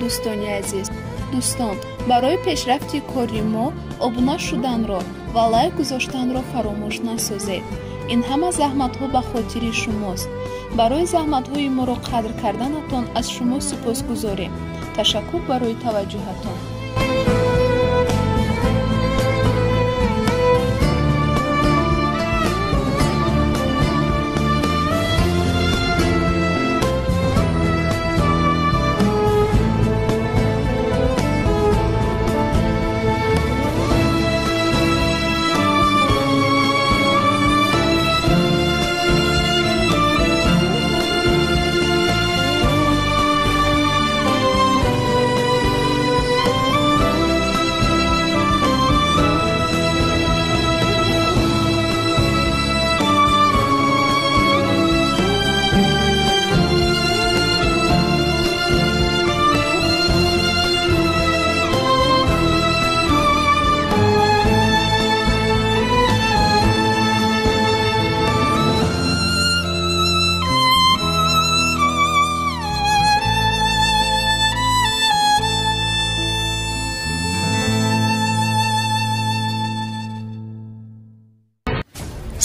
Дӯстони азиз, дӯстон, барои пешрафти кори мо обуна шуданро ва лайк гузоштанро фаромӯш насозед. Ин ҳама заҳматҳо ба хотири шумост. Барои заҳматҳои моро қадр карданатон аз шумо сипосгузорем. Ташаккур барои таваҷҷӯҳатон.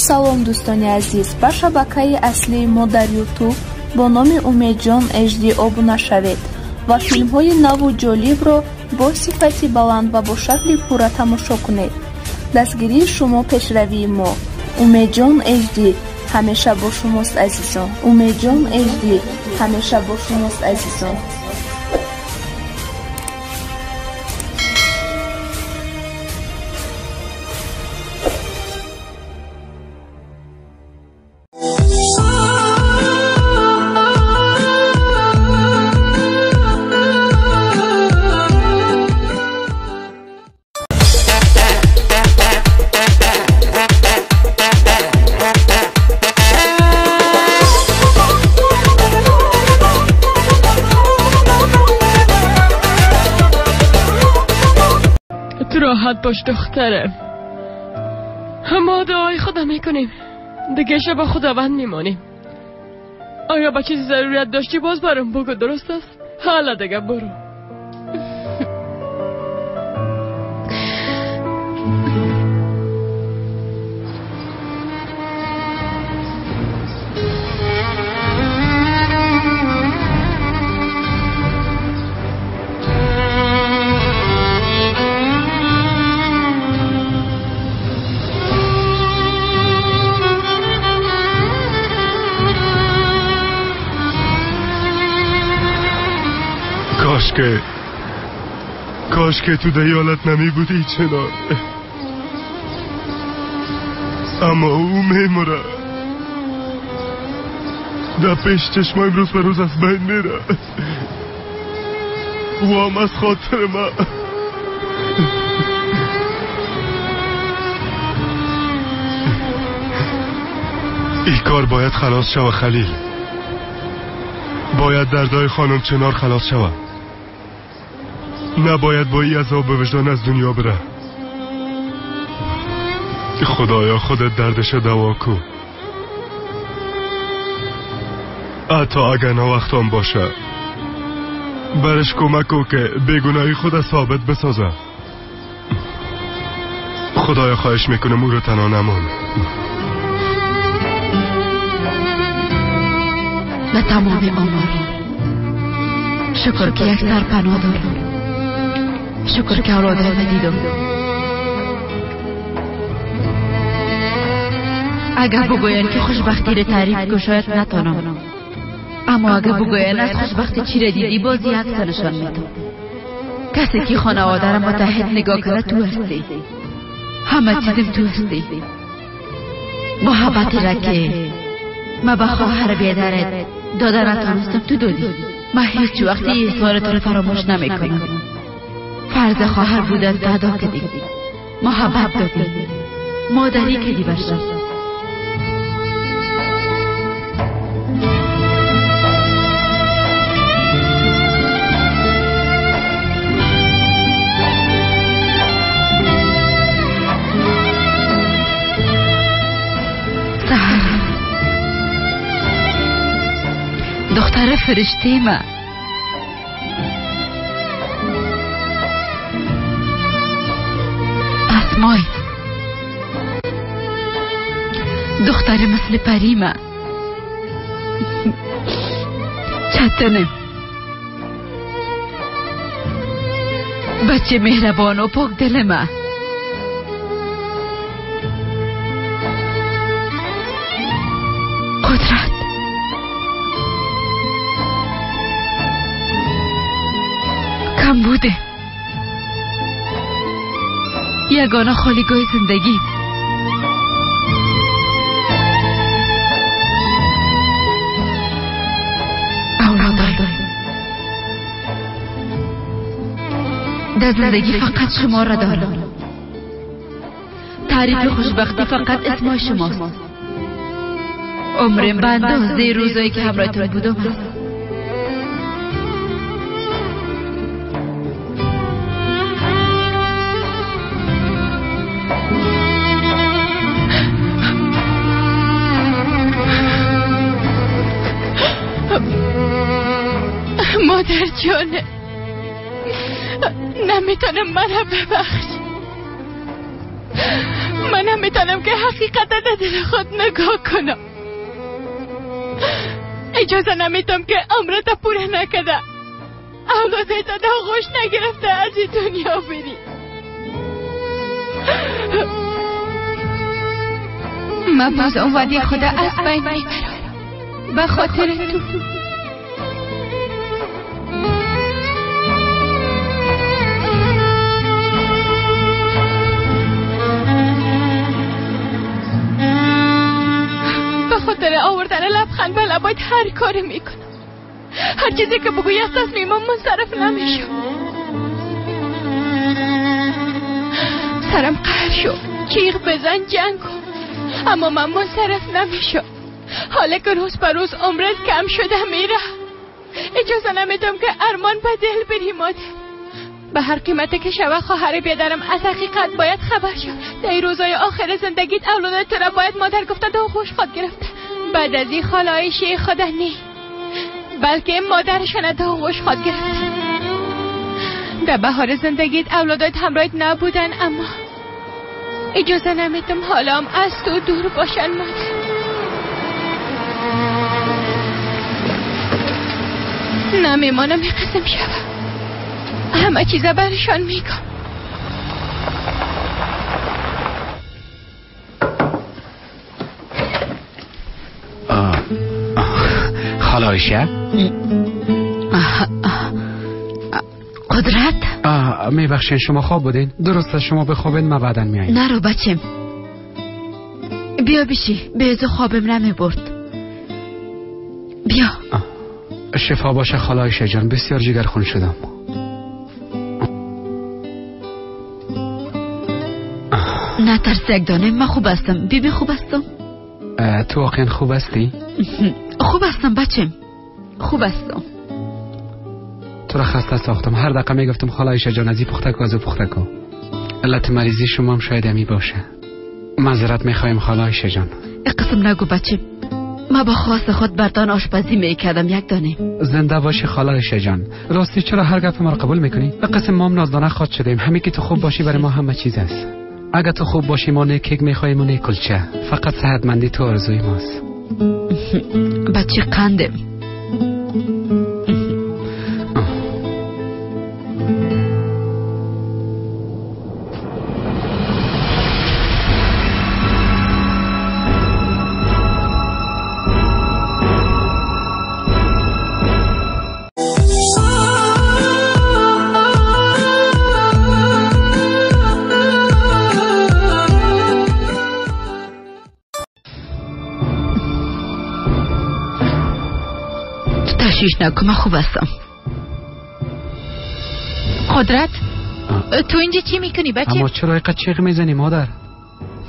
Салом, дӯстони азиз, ба шабакаи аслии мо дар Ютуб бо номи Умедҷон HD обуна шавед ва филмҳои наву ҷолибро бо сифати баланд ва бо шакли пурра тамошо кунед. Дастгирии шумо пешравии мо. Умедҷон HD ҳамеша бо шумост, азизон. Умедҷон HD ҳамеша бо шумост, азизон. راحت باش دخترم، ما دعای خدا میکنیم، دیگه شب با خداوند میمانیم. آیا با چیزی ضرورت داشتی باز برام بگو، درست است؟ حالا دیگه برو. کاش که تو دیالت نمی بودی چنار، اما او میموره در پیش چشمایم روز به روز از بین میره. او هم از خاطر من. این کار باید خلاص شوه خلیل، باید دردای خانم چنار خلاص شوه. نباید با این عذاب وجدان از دنیا بره. خدایا خودت دردش دوا کو، حتی اگر ناوقتان باشه برش کمک کو که بیگناهی خود ثابت بسازه. خدایا خواهش میکنم او رو تنها نمان. به تمام عمر شکر که یک سرپناه دارم، شکر که اولادم دیدم. اگر بگوین که خوشبختی را تعریف کو شاید نتانم، اما اگر بگوین از خوشبختی چی را دیدی باز یک نشان میدم. کسی که خانواده را متحد نگاه کنه تو هستی، همه چیزم تو هستی. محبتی را که ما به خواهر بیادرت داده نتانستم تو دادی. من هیچ وقتی احسان تو را فراموش نمیکنم. فرض خواهر بودن ادا کردی، محبت دادی، مادری کردی برشم. سحر دختر فرشته ما، اسمای دختر مثل پریمه چتنه بچه مهربان و پاک دل من. قدرت کم بوده یگانه خالیگاه زندگی. اولادای در زندگی فقط شما را دارم. تعریف خوشبختی فقط اسمای شماست. عمرم به اندازه روزایی که همراهتون بودم است. مادر جانه نمیتونم مرا ببخش. من نمیتونم که حقیقت در دل خود نگاه کنم. اجازه نمیتونم که عمرت پوره نکده، اولادت در آغوش نگرفته از این دنیا بری. من باز اون وعده خدا از بین میبرم به خاطر تو. خاطر آوردن لبخند به لبایت هر کاری میکنم. هر چیزی که بگویی از تصمیمم منصرف نمیشم. سرم قهر شد، چیغ بزن، جنگ کن، اما من منصرف نمیشم. حالا که روز به روز عمرت کم شده میره، اجازه نمیدم که ارمان به دل بری مادر. به هر قیمتی که شوه خواهر بیادرم از حقیقت باید خبر شد. در روزای آخر زندگیت اولادت را باید مادر گفته در آغوش خود گرفته. بعد از این خاله عایشه خود نی، بلکه مادرشان در آغوش خود گرفته. در بهار زندگیت اولادت همراهت نبودن، اما اجازه نمیدم حالام از تو دور باشن مادر. نمیمانم یه قسم شوه، همه چیزا برشان میگم. خاله عایشه؟ قدرت؟ میبخشین شما خواب بودین؟ درسته شما بخوابین من بعدا میایم. نرو بچم، بیا بشی، به تو خوابم نمیبرد. بیا. شفا باشه خاله عایشه جان، بسیار جگرخون شدم. نه ترس یک دانه، من خوب هستم. بیبی خوب هستم. تو واقعا خوب هستی؟ خوب هستم بچم، خوب هستم. تو را خسته ساختم. هر دقیقه میگفتم خاله عایشه جان از این پخته کو، از او پخته کو. علت مریضی شما هم شاید همی باشه. معذرت میخوایم خاله عایشه جان. قسم نگو بچم، ما با خواست خود بردان آشپزی میکردم یک دانه. زنده باشی خاله عایشه جان. راستی چرا هر گپ ما را قبول میکنی؟ به قسم ما هم نازدانه خواد شدیم. همین که تو خوب باشی برای ما همه چیز است. اگه تو خوب باشی ما نه کیک میخوایم و نه کلچه، فقط صحتمندی تو آرزوی ماست. بچه قندم. تشویش نکن، من خوب هستم. قدرت تو اینجا چی میکنی بچه؟ اما چرا اینقدر چیغ میزنی مادر؟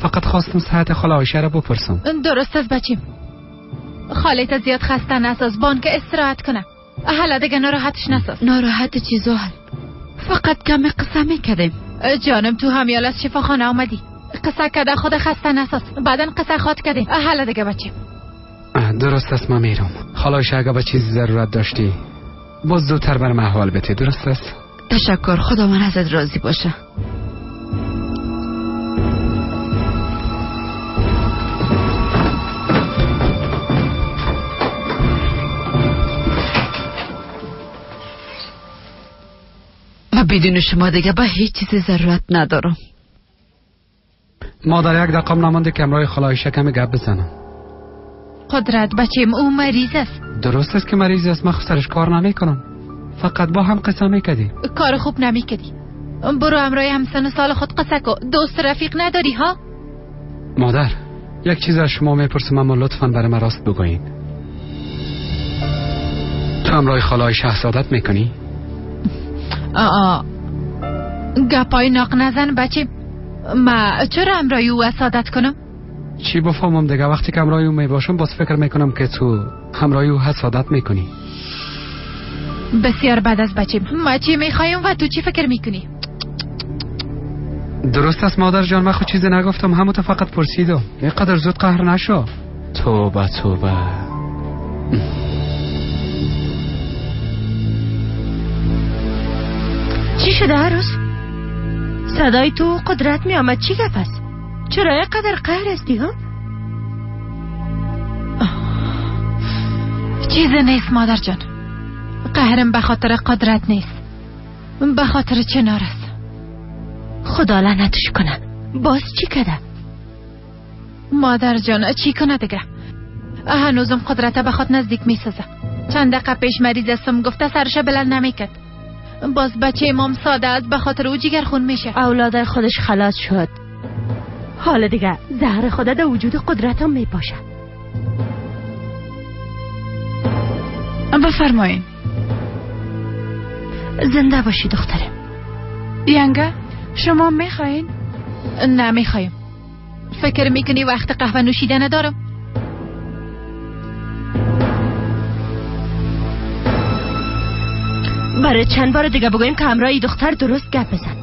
فقط خواستم صحت خاله عایشه را بپرسم. درست است بچیم، خاله زیاد خسته نساز، بانک استراحت کنه. حالا دیگه ناراحتش نساز. ناراحت چی زحل؟ فقط کم قصه میکردیم. جانم تو همیال از شفاخانه آمدی، قصه کرده خود خسته نساز، بعدا قصه خواد کردیم. حالا دیگه بچیم. درست است من میرم. خاله عایشه اگه به چیزی ضرورت داشتی باز زودتر برم احوال بده. درست است؟ تشکر، خدا من ازت راضی باشه. بدون شما دیگه به هیچ چیز ضرورت ندارم. مادر یک دقیقه نمانده که امرای خاله عایشه کمی گپ بزنم. قدرت بچیم او مریض است. درست است که مریض است، من خود سرش کار نمیکنم. فقط با هم قصه میکردیم. کار خوب نمیکردی. برو امرای همسن و سال خود قصه کو. دوست رفیق نداری ها؟ مادر یک چیز از شما میپرسم اما لطفاً برای من راست بگویین. تو امرای خاله عایشه حسادت میکنی؟ آ گپای ناق نزن بچه. ما چرا امرای او حسادت کنم؟ چی بفهمم دیگه، وقتی که همراه او میباشم باز فکر میکنم که تو همراه او حسادت میکنی. بسیار بد است بچه. ما چی میخوایم و تو چی فکر میکنی؟ درست است مادر جان، من خود چیزی نگفتم، همون تو فقط پرسیدم. اینقدر زود قهر نشو. توبه توبه. چی شده عروس؟ صدای تو قدرت می آمد. چی گپ است؟ چرا اینقدر قهر هستی ها؟ چیزی نیست مادر جان. قهرم به خاطر قدرت نیست، به خاطر چنار است. خدا لعنتش کنه، باز چی کده؟ مادر جان چی کنه دیگه؟ هنوزم قدرت به خود نزدیک میسازه. چند دقیقه پیش مریض هستم گفته سرش بلند نمیکرد. باز بچه امام ساده است، به خاطر او جگر خون میشه. اولاد خودش خلاص شد، حالا دیگه زهر خدا در وجود قدرتم میپاشه. بفرمایین. زنده باشی دخترم. ینگه شما میخواین؟ نه میخوایم. فکر میکنی وقت قهوه نوشیدن ندارم؟ برای چند بار دیگه بگویم که همراه دختر درست گپ بزن.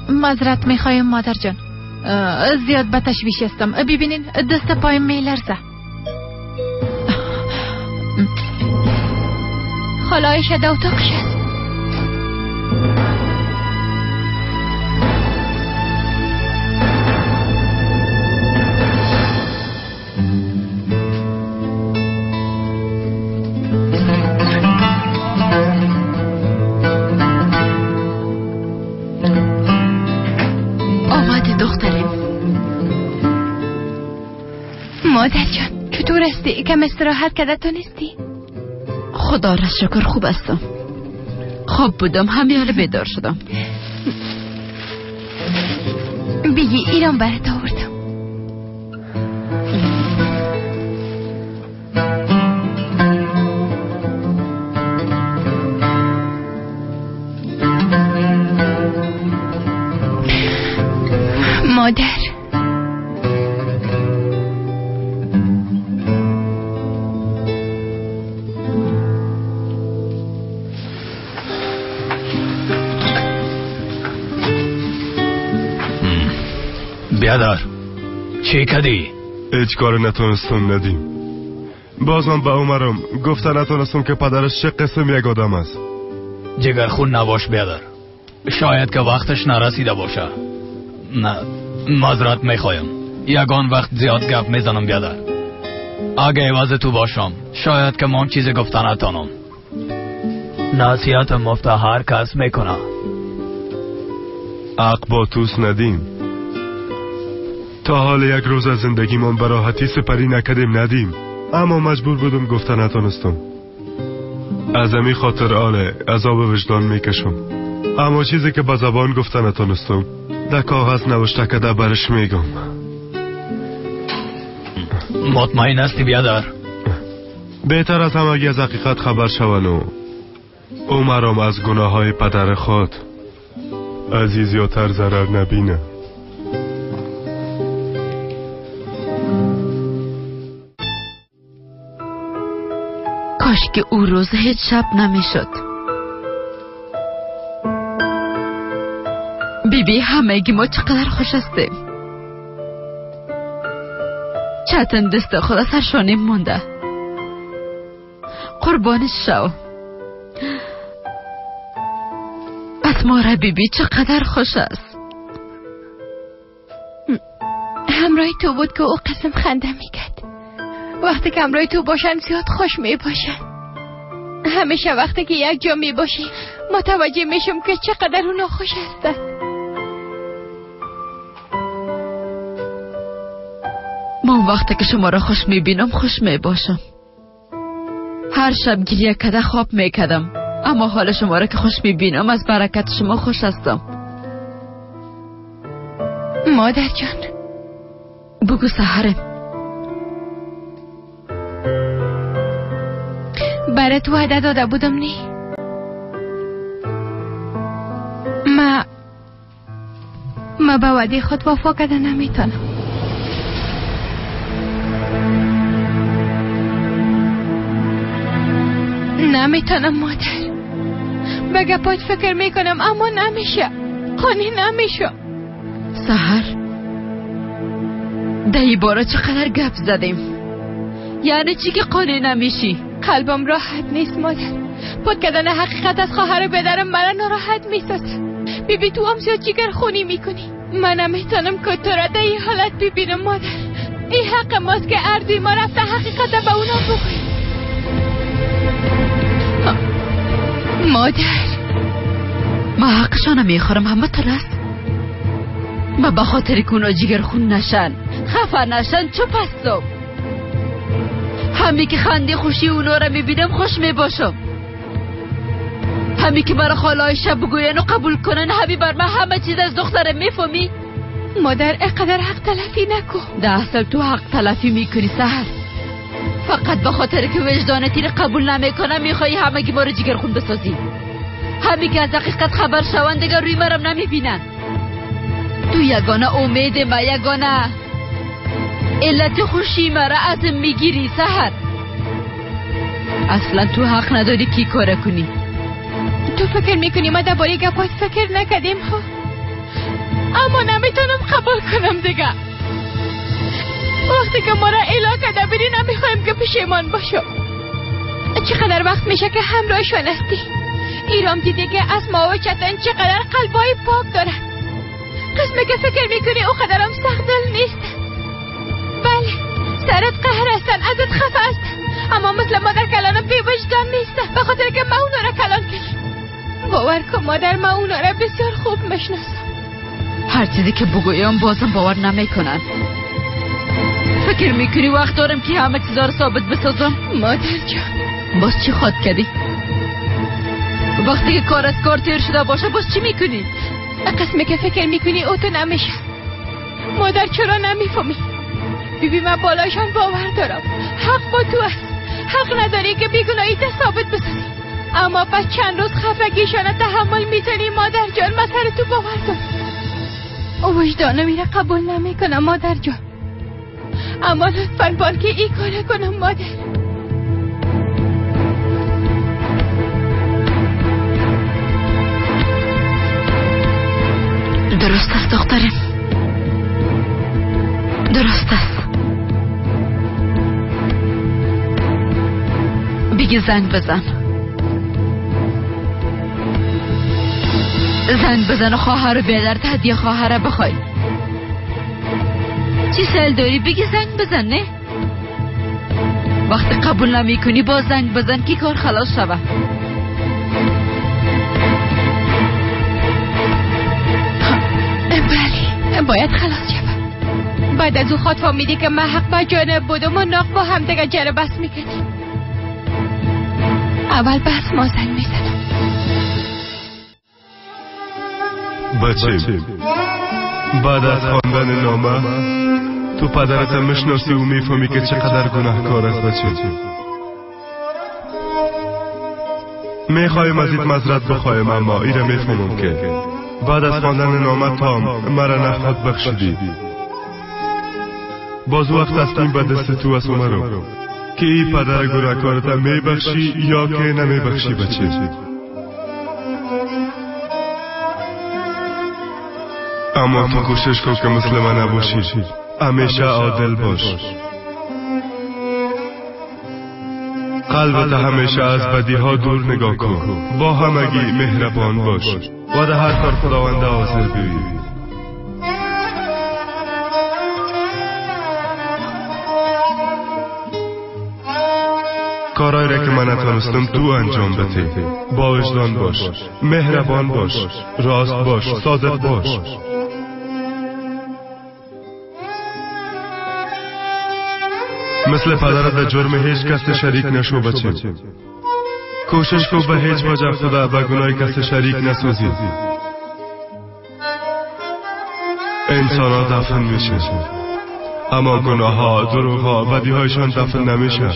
معذرت میخوایم مادر جان، زیاد به تشویش هستم. ببینین دست پایم میلرزه. خاله عایشه در اتاقش است. آمدی دخترم. مادر جان چطور هستی؟ کم استراحت کرده تونستی؟ خدا را شکر خوب هستم. خواب بودم همین حال بیدار شدم. بگی ایران برات آوردم. مادر بیادر چی کدی؟ هیچ کار نتونستم ندیم. بازم به عمرم گفته نتونستم که پدرش چه قسم یک آدم است. جگر خون نباش بیادر، شاید که وقتش نرسیده باشه. نه معذرت میخوایم، یگان وقت زیاد گپ میزنم بیادر. اگه عوض تو باشم شاید که من چیز گفته نتانم. نصیحت مفت هر کس میکنه. عق با توس ندیم. تا حال یک روز از زندگیمان به راحتی سپری نکردیم ندیم، اما مجبور بودم گفته نتانستم. از امی خاطر آله عذاب وجدان میکشم، اما چیزی که به زبان گفته نتانستم در کاغذ نوشته کده برش میگم. مطمئن هستی بیادر؟ بهتر از همگی از حقیقت خبر شون و او مرام از گناه های پدر خود عزیز زیادتر ضرر نبینه. کاش که او روز هیچ شب نمیشد. بیبی همگی ما چقدر خوش هستیم. چتن دست خدا سرشانیم مونده. قربانش شو. از ما را بیبی چقدر خوش است. همراه تو بود که او قسم خنده میکرد. وقتی که همراه تو باشم زیاد خوش میباشم. همیشه وقتی که یک جا میباشی متوجه میشم که چقدر اونا خوش هستن. من وقتی که شما را خوش میبینم خوش میباشم. هر شب گریه کده خواب میکدم، اما حال شما را که خوش میبینم از برکت شما خوش هستم. مادر جان. بگو سحرم. برات وعده داده بودم نی؟ ما به وعده خود وفا کرده نمیتونم. نمیتونم مادر. به گپات فکر میکنم اما نمیشه. قانع نمیشه. سحر، ده ای بارا چقدر گپ زدیم. یعنی چی که قانع نمیشی؟ قلبم راحت نیست مادر. پاک کردن حقیقت از خواهر پدرم مرا ناراحت میسازه. بیبی تو هم زیاد جگر خونی میکنی. من نمیتونم که تو را در این حالت ببینم مادر. این حق ماست که اردوی ما رفته حقیقت به اونا بگوییم. مادر، ما حقشانه میخورم همه ترست. ما به خاطر که اونا جگر خون نشن، خفه نشن چپ هستم. همی که خنده خوشی اونا را میبینم خوش میباشم. همی که برای خاله عایشه بگوین و قبول کنن، همی بر من همه چیز از دخترم. میفهمی؟ مادر اقدر حق تلفی نکن. ده اصل تو حق تلفی میکنی سحر. فقط به خاطر که وجدانتی را قبول نمیکنم میخوایی همگی ما رو جگر خون بسازی. همی که از حقیقت خبر شوند دیگر روی مرم نمیبینن. تو یگانه امید ما، یگانه علت خوشی مرا ازم میگیری سحر. اصلا تو حق نداری کی کار کنی. تو فکر میکنی ما درباره گپات فکر نکردیم ها؟ اما نمیتونم قبول کنم دیگه. وقتی که ما را اعلا کرده بودی نمیخوایم که پشیمان باشم. چقدر وقت میشه که همراهشان هستی. ایرام دیده که از ما و چتن چقدر قلبای پاک دارن. قسمه که فکر میکنی او قدرم سخت دل نیست. بله سرت قهر هستن، ازت خفه هستن، اما مثل مادر کلانم بی وجدان نیست. به خاطر که ما اونا را کلان کردیم. باور کن مادر، ما اونا را بسیار خوب میشناسم. هر چیزی که بگویم بازم باور نمیکنن. فکر میکنی وقت دارم که همه چیزا رو ثابت بسازم؟ مادر جان، باز چی خواد کردی؟ وقتی که کار از کار تیر شده باشه باز چی میکنی؟ قسمه که فکر میکنی او تو نمیشه. مادر چرا نمیفهمی؟ بیبی من بالایشان باور دارم. حق با تو است. حق نداری که بیگناهی ته ثابت بسازی. اما پس چند روز خفگیشان تحمل میتونی مادر جان. من سر تو باور دارم. وجدانم ایره قبول نمیکنم مادر جان. اما لطفاً بان که ای کار کنم مادر. درست است دخترم، درست است. بگی زنگ بزن، زنگ بزن و خواهر و بیادر هدیه خواهر بخوای. چی سال داری؟ بگی زنگ بزن. نه وقتی قبول نمی کنی باز زنگ بزن که کار خلاص شوه. بله باید خلاص شوه. بعد از او خود فهمیدی که من حق به جانب بودم و ناق با هم دیگه جره بس میکردیم. اول بس ما زنگ میزنم. بچه بعد از خواندن نامه تو پدرت میشناسی و میفهمی که چقدر گناهکار است. بچه میخوایم از این معذرت بخوایم، اما ایره میفهمم که بعد از خواندن نامه تام مرا نخواد بخشیدی. باز وقت تصمیم به دست تو است عمرو که ای پدر گناهکارت میبخشی یا که نمیبخشی. بچه اما تو کوشش کن که مثل من نباشی، همیشه عادل باش. قلبت همیشه از بدی ها دور نگاه کن، با همگی مهربان باش و در هر کار خداوند حاضر ببین. کارایی را که من نتونستم تو انجام بده. با وجدان باش، مهربان باش، راست باش، صادق باش. مثل پدرت به جرم هیچ کس شریک نشو بچه. کوشش کو به هیچ وجه خدا به گناه کس شریک نسوزی. انسان ها دفن میشه، اما گناه ها، دروغ ها، بدی هایشان دفن نمیشه.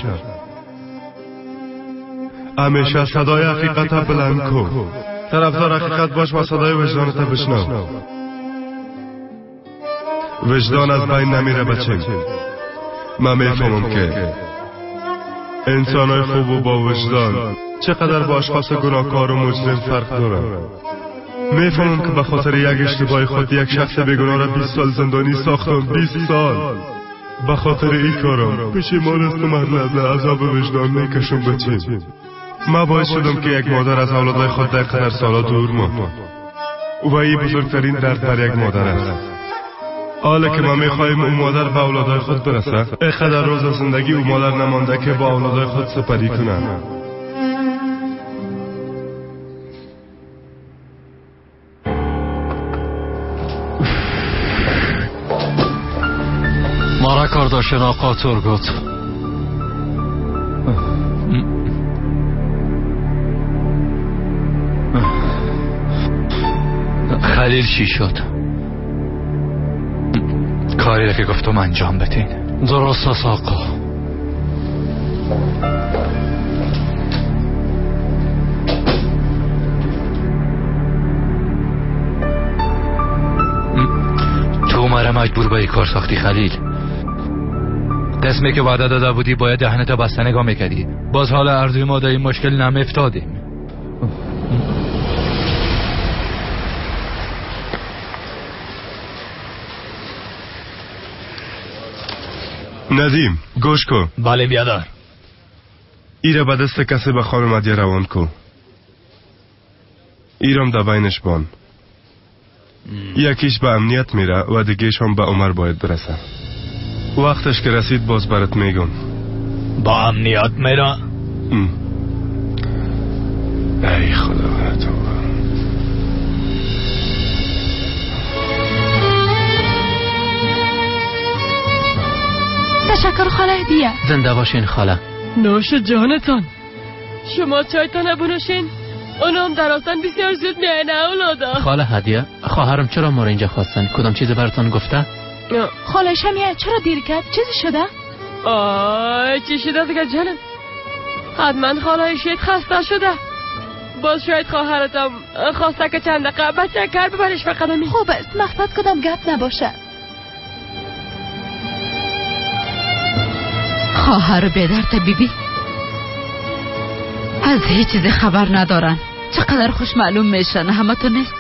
همیشه صدای حقیقت بلند کن. طرفدار حقیقت باش و صدای وجدانت بشنو. وجدان از بین نمیره بچه. من میفهمم که انسان های خوب و با وجدان چقدر با اشخاص گناهکار و مجرم فرق دارن. میفهمم که به خاطر یک اشتباه خود یک شخص بیگناه را 20 سال زندانی ساختم. 20 سال به خاطر این کارم پشیمان هستم. هر لحظه عذاب وجدان میکشم بچه. من باعث شدم که یک مادر از اولادهای خود در قدر سالا دور ماند و این بزرگترین درد بر یک مادر است. حالا که ما میخواهیم او مادر به اولادهای خود برسه، اینقدر روز از زندگی او مادر نمانده که با اولادهای خود سپری کنه. مارا کار داشتن آقا تورگوت. خلیل چی شد؟ کاری را که گفتم انجام بدین. درست است آقا. تو مرا مجبور به این کار ساختی خلیل. قسمی که وعده داده بودی باید دهنت بسته نگاه میکردی. باز حال ارزوی ما در این مشکل نمیافتادیم. ندیم گوش کن. بله بیادر. ایره به دست کسی به خانم هدیه روان کن. ایرم در بینش بان. یکیش به امنیت میره و دیگهش هم به عمر باید برسه. وقتش که رسید باز برات میگم. با امنیت میره؟ ای خدا تو. تشکر خاله هدیه. زنده باشین خاله. نوش جانتان. شما چایتان بنوشین، اونم در آسان بسیار زود میاین اولادا. خاله هدیه، خواهرم چرا ما رو اینجا خواستن؟ کدام چیز براتان گفته؟ خاله شمیه چرا دیر کرد؟ چیزی شده؟ آی چی شده دیگه جانم؟ حتما خاله شید خسته شده. باز شاید خواهرتم خواسته که چند دقیقه بچه کر ببرش فقط. خوب است، مقصد کدام گپ نباشه. خواهر و بیدرت بیبی از هیچ چیز خبر ندارن. چقدر خوش معلوم میشن همه تو نیست.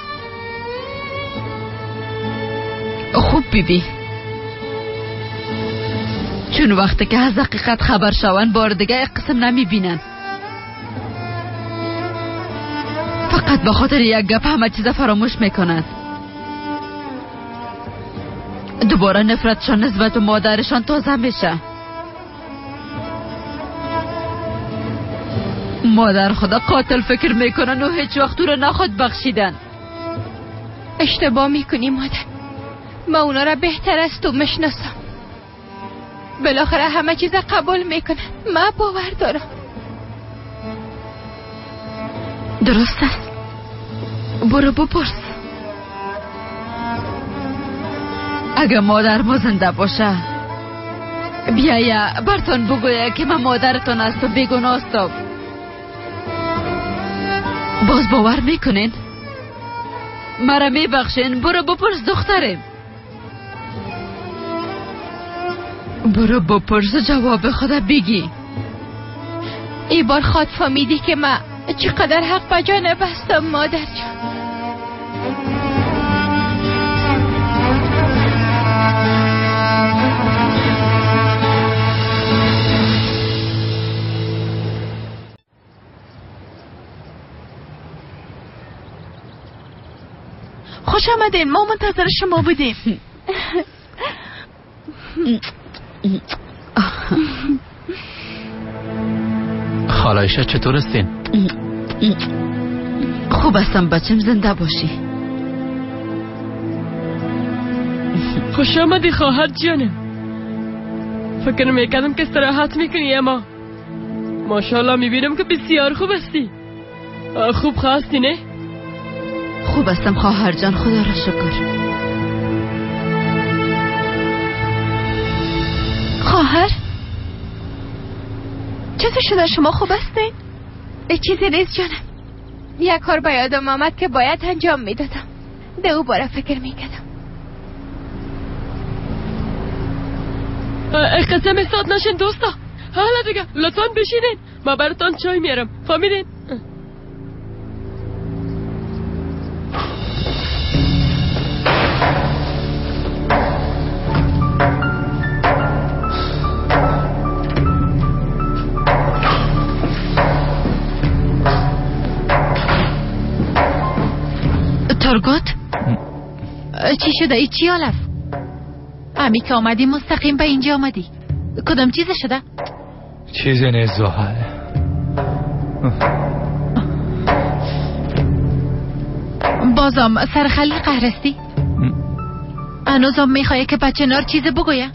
خوب بیبی، چون وقتی که از حقیقت خبر شون بار دیگه یک قسم نمیبینن. فقط به خاطر یک گپ همه چیز فراموش میکنن. دوباره نفرتشان نسبت مادرشان تازه میشه. مادر خدا قاتل فکر میکنن و هیچ وقت او را نخواد بخشیدن. اشتباه میکنی مادر. ما اونا را بهتر از تو میشناسم. بالاخره همه چیز قبول میکنن. من باور دارم. درست است. برو بپرس. اگه مادر ما زنده باشه بیایا برتون بگویه که من مادرتون هستم، بیگناه هستم. باز باور میکنین؟ مرا میبخشین؟ برو بپرس دخترم. برو بپرس جواب خدا بگی. ای بار خود فهمیدی که من چقدر حق به جانب هستم مادر جان. خوش آمدین، ما منتظر شما بودیم. خاله عایشه چطور هستین؟ خوب هستم بچم، زنده باشی. خوش آمدی خواهر جانم. فکر میکردم که استراحت میکنی، اما ماشاءالله میبینم که بسیار خوب هستی. خوب خواستی نه؟ خوب هستم خواهر جان، خدا را شکر. خواهر چطور شده؟ شما خوب هستین؟ چیزی نیست جانم، یک کار به یادم آمد که باید انجام میدادم، ده او باره فکر میکردم. قسم استاد نشین دوستا. حالا دیگه لطفا بشینین، ما براتان چای میارم، فهمیدین؟ ترگوت چی شده؟ ای چی حال است؟ همی که آمدی مستقیم به اینجا آمدی، کدام چیز شده؟ چیزی نیست زحل. بازم سر خلیل قهرستی؟ هنوزم میخوای که بچه نار چیز بگویه؟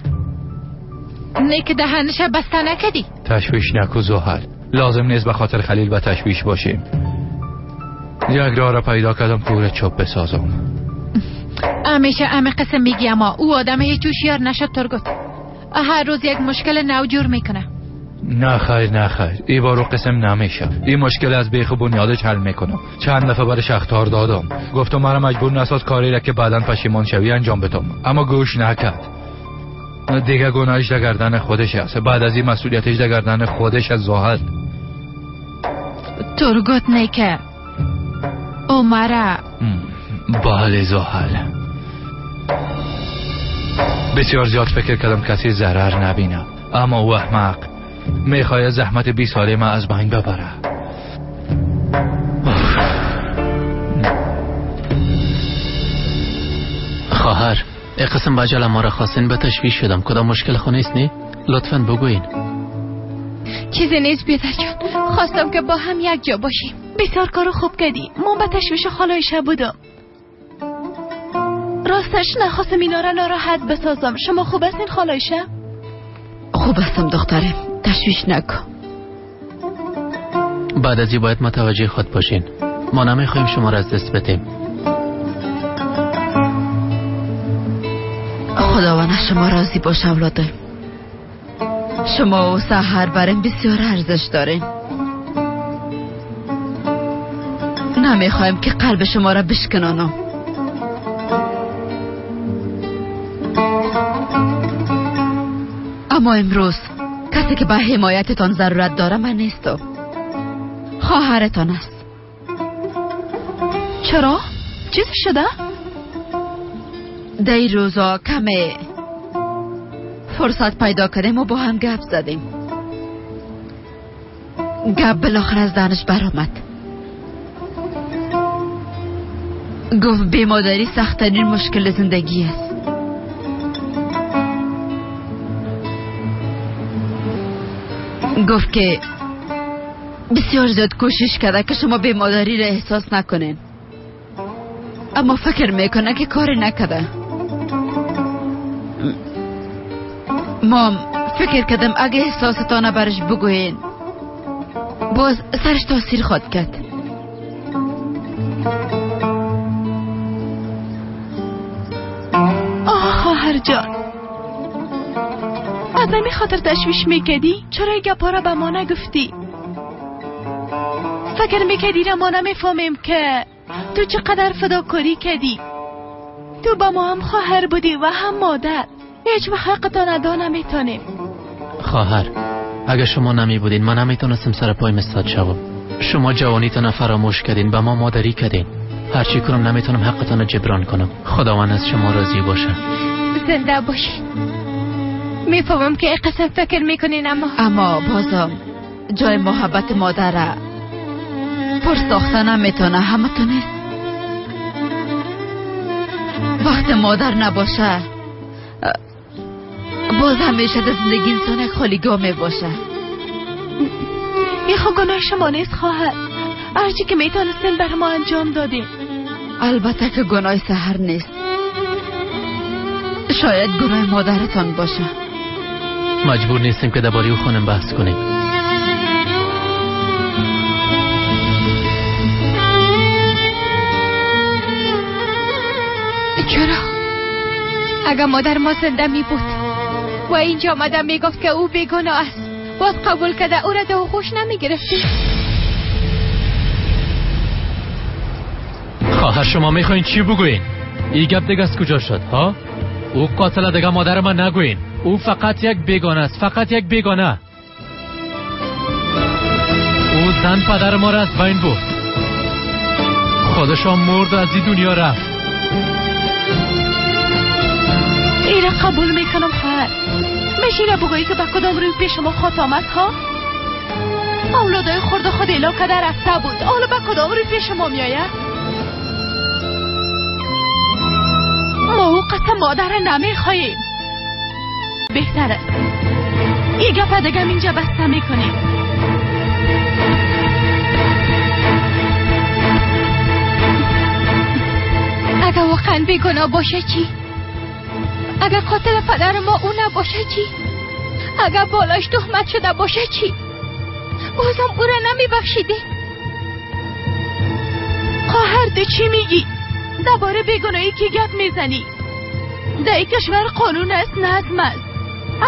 نه که دهنش بسته نکدی. تشویش نکو زحل، لازم نیست به خاطر خلیل به تشویش باشیم. یک راه را پیدا کردم که او را چوب بسازم. همیشه همه قسم میگی، اما او آدم هیچ هوشیار نشد ترگوت. هر روز یک مشکل نو جور میکنه. نه خیر نه خیر، ای بارو قسم نمیشه. این مشکل از بیخ بنیادش حل میکنم. چند دفعه برش اخطار دادم، گفتم مرا مجبور نساز کاری را که بعدا پشیمان شوی انجام بدم، اما گوش نکرد. دیگه گناهش در گردن خودش است. بعد از این مسئولیتش در گردن خودش از زاهد. ترگوت نه که او مرا. بله زحل، بسیار زیاد فکر کردم کسی ضرر نبینم، اما او احمق میخواید زحمت 20 ساله من از بین ببره. خواهر ای قسم بجل ما را خواستین به تشویش شدم. کدام مشکل خونه است نی؟ لطفاً بگوین. چیزی نیست بیادر جان، خواستم که با هم یک جا باشیم. بسیار کارو خوب کردی. من به تشویش خاله عایشه بودم. راستش نخواستم اینا را ناراحت بسازم. شما خوب هستین خاله عایشه؟ خوب هستم دخترم، تشویش نکن. بعد از این باید متوجه خود باشین. ما نمیخوایم شما را از دست بدیم. خداوند شما راضی باشه اولادم. شما و سحر برم بسیار ارزش دارین. نمیخوایم که قلب شما را بشکنانم. اما امروز کسی که به حمایتتان ضرورت داره من نیستم، خواهرتان است. چرا؟ چیزی شده؟ در این روزا کمی فرصت پیدا کردیم و با هم گپ زدیم. گپ بالاخره از دهنش برآمد. گفت بیمادری سخت‌ترین مشکل زندگی است. گفت که بسیار زیاد کوشش کرده که شما بیمادری را احساس نکنین، اما فکر میکنه که کاری نکرده. مام فکر کردم اگه احساستان برش بگوین باز سرش تاثیر خواد کرد. آه خواهر جان، از همین خاطر تشویش میکردی؟ چرا این گپا را به ما نگفتی؟ فکر میکردی را ما نمیفهمیم که تو چقدر فداکاری کردی. تو با ما هم خواهر بودی و هم مادر. هیچ وقت حقتان ادا نمیتونیم. خواهر اگر شما نمی بودین من نمیتونستم سر پایم استاد شوم. شما جوانیتان فراموش کردین، به ما مادری کردین. هرچی کنم نمیتونم حقتان جبران کنم. خداوند از شما راضی باشه. زنده باشین. میفهمم که قسم فکر میکنین، اما بازم جای محبت مادره پر ساخته نمیتونه. همه تو نیست. وقت مادر نباشه باز همیشه در زندگی انسان یک خالیگاه میباشه. ای خو گناه شما نیست خواهر. هرچی که میتونستین بر ما انجام دادین. البته که گناه سحر نیست. شاید گناه مادرتان باشه. مجبور نیستیم که درباره او خانم بحث کنیم. چرا؟ اگر مادر ما زنده می بود و اینجا آمده می گفت که او بیگناه است، باز قبول کرده او را ده خوش نمی گرفتی. خواهر شما میخواین چی بگوین؟ ای گپ دیگه از کجا شد ها؟ او قاتل دیگه مادر من نگوین. او فقط یک بیگانه است، فقط یک بیگانه. او زن پدر ما را از بین برد. خودشان مرد و از این دنیا رفت. ای را قبول میکنم خواهر. میشه را بگویی که به کدام روی پیش ما خواهد آمد ها؟ اولادای خورد خود اعلام کرده رفته بود، حالا به کدام روی پیش ما میآید؟ ما او قسم مادر نمیخواهیم. بهتر است یه گپ دیگه اینجا بسته میکنیم. اگر واقعا بیگناه باشه چی؟ اگر قاتل پدر ما او نباشه چی؟ اگر بالاش تهمت شده باشه چی؟ بازم او را نمیبخشیدی؟ خواهر ده چی میگی؟ درباره بیگناهی کی گپ میزنی؟ در این کشور قانون است، نظم است.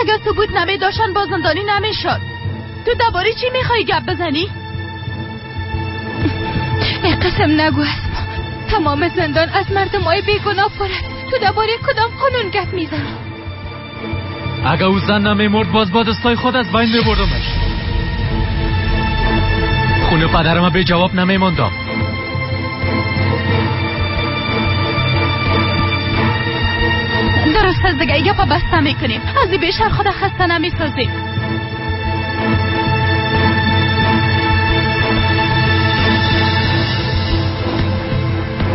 اگر ثبوت نمی داشتن با زندانی نمیشد. تو درباره چی میخوای گپ بزنی؟ ای قسم نگو اسما، تمام زندان از مردم های بیگناه پر است. تو درباره کدام قانون گپ میزنی؟ اگر او زن نمیمرد باز با دستای خود از بین میبردمش. خونه پدرم به جواب نمیماندم. درست از دیگه گپا بسته میکنیم. از این بیشتر خود خسته نمیسازیم.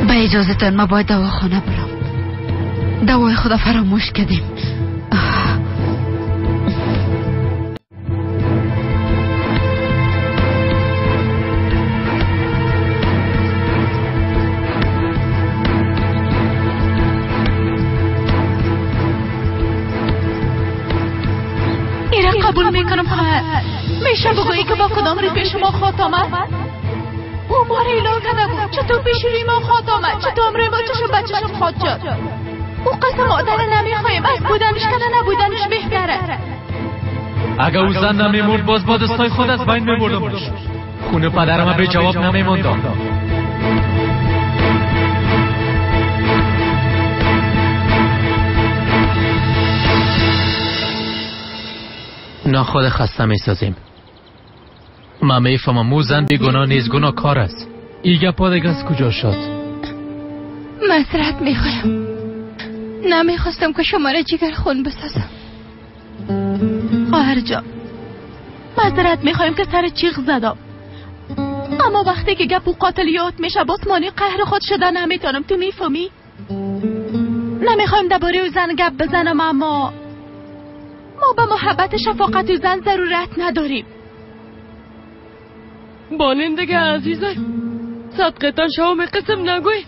به اجازه تان ما باید دواخانه برم. دوای خدا فراموش کردیم. قبول میکنم خواهر. میشه بگویی که با کدام روی پیش ما خواهد آمد؟ او ما را اعلان کرده بود. چطور پیش روی ما خواهد آمد؟ چطور روی ما چشم بچه‌شم خواهد شد؟ او قسم مادر نمیخواهیم. از بودنش کنه نبودنش بهتره. اگر او زن نمیمرد باز با دستای خود از بین میبردمش. خونه پدرم به جواب نمیماندم. ناخود خسته میسازیم. ما میفهمم او زن بیگناه نیست، گناهکار است. ای گپا دیگه از کجا شد؟ معذرت میخوایم. نمیخواستم که شما را جگر خون بسازم. خواهر جان معذرت میخوایم که سر چیغ زدم، اما وقتی که گپ و قاتل یاد میشه باز مانی قهر خود شده نمیتونم. تو میفهمی؟ نمیخوایم درباره او زن گپ بزنم، اما ما به محبت شفاقت زن ضرورت نداریم. بانین دیگه عزیزم، صدقتان شما قسم نگوی.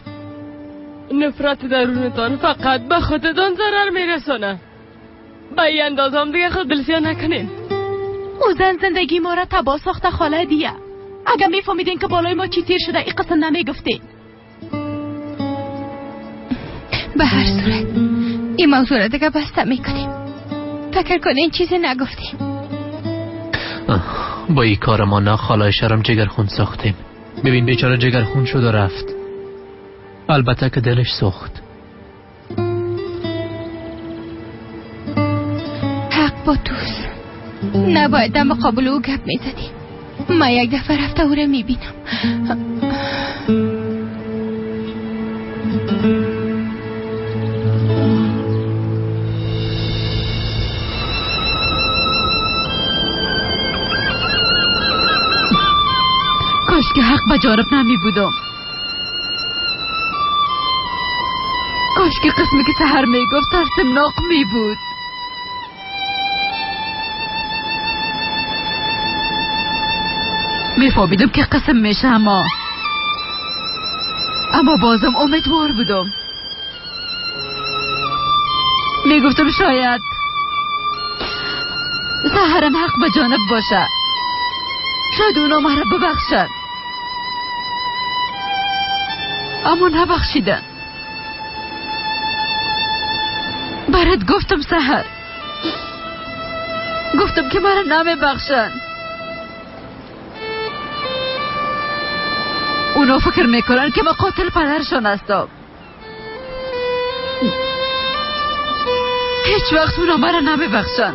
نفرت درونتان فقط به خودتان ضرر میرسانه. به این اندازه هم دیگه خود دلسیاه نکنین. او زن زندگی ما را تباه ساخته خاله دیگه. اگه میفهمیدین که بالای ما چی تیر شده این قسم نمیگفتین. به هر صورت این موضوع را دیگه بسته میکنیم. فکر کنین چیزی نگفتیم. با این کار ما نه خالای شرم جگرخون ساختیم. ببین بیچاره جگرخون شد و رفت. البته که دلش سوخت. حق با توست. نباید در مقابل او گپ میزدیم. من یک دفعه رفته او را میبینم. کاش که حق به جانب نمی بودم. کاش که قسمی که سحر می گفت ترسناک می بود. میفهمیدم که قسم میشه، اما بازم امیدوار بودم. میگفتم شاید سحرم حق به جانب باشه، شاید اونا مرا ببخشن، اما نبخشیدن. برات گفتم سحر، گفتم که مرا نمیبخشن. اونا فکر میکنن که من قاتل پدرشان هستم. هیچ وقت اونا مرا نمیبخشن.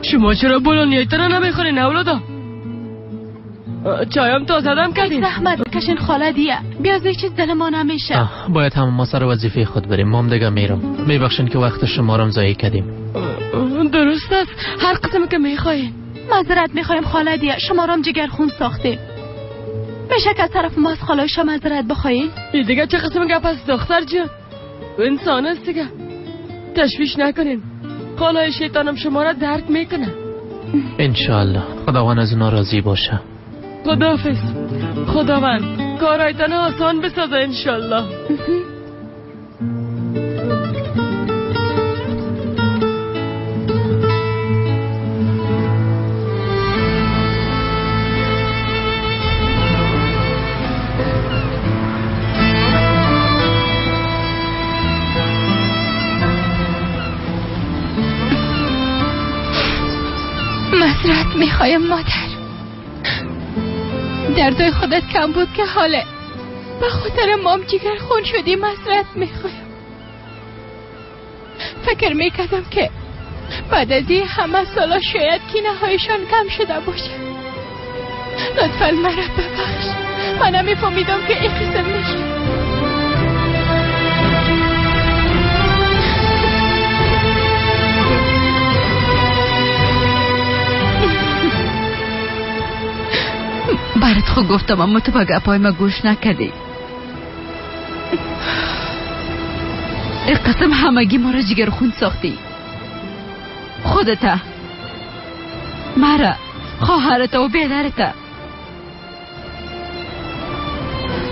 شما چرا بولونیایتان را نمیخورین اولادا؟ چایم تازه دم کردین. زحمت بکشین خاله دیه، بیاز یک چیز دل ما نمیشه. باید هم ما سر وظیفه خود بریم. ما هم دیگه میرم. میبخشین که وقت شما را ضایع کردیم. درست است، هر قسم که میخواین. معذرت میخوایم خاله دیه، شما را جگر خون ساختیم. میشه که از طرف ما از خاله شما معذرت بخواین؟ دیگه چه قسم گپ است دختر جان؟ انسان است دیگه، تشویش نکنین. خاله شیطانم شما را درک میکنه انشالله. خداوند از اونا راضی باشه. خداحافظ. خداوند کارایتان آسان بسازه انشالله. معذرت میخوایم مادر، دردای خودت کم بود که حاله به خاطر مام جگر خون شدی. معذرت میخوایم. فکر میکردم که بعد از این همه سالا شاید کینه هایشان کم شده باشه. لطفا مرا ببخش، من نمیفهمیدم که این قسم میشه. برات خود گفتم اما تو به گپای ما گوش نکردی. این قسم همگی ما را جگر خون ساختی. خودت، مرا، خواهرت و بیدرت.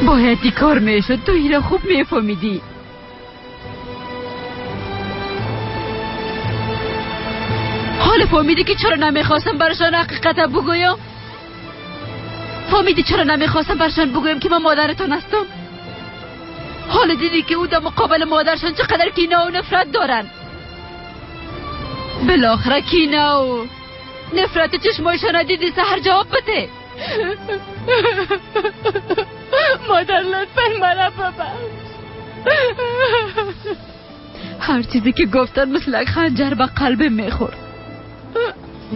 باید این کار میشد، تو این را خوب میفهمیدی. حال فهمیدی که چرا نمیخواستم برشان حقیقت بگویم؟ فهمیدی چرا نمیخواستم برشان بگویم که من مادرتان هستم؟ حالا دیدی که او در مقابل مادرشان چقدر کینه و نفرت دارن. بالاخره کینه و نفرت چشمایشان دیدی. سحر جواب بده. مادر لطفا مرا ببخش. هر چیزی که گفتن مثل خنجر به قلب میخورد.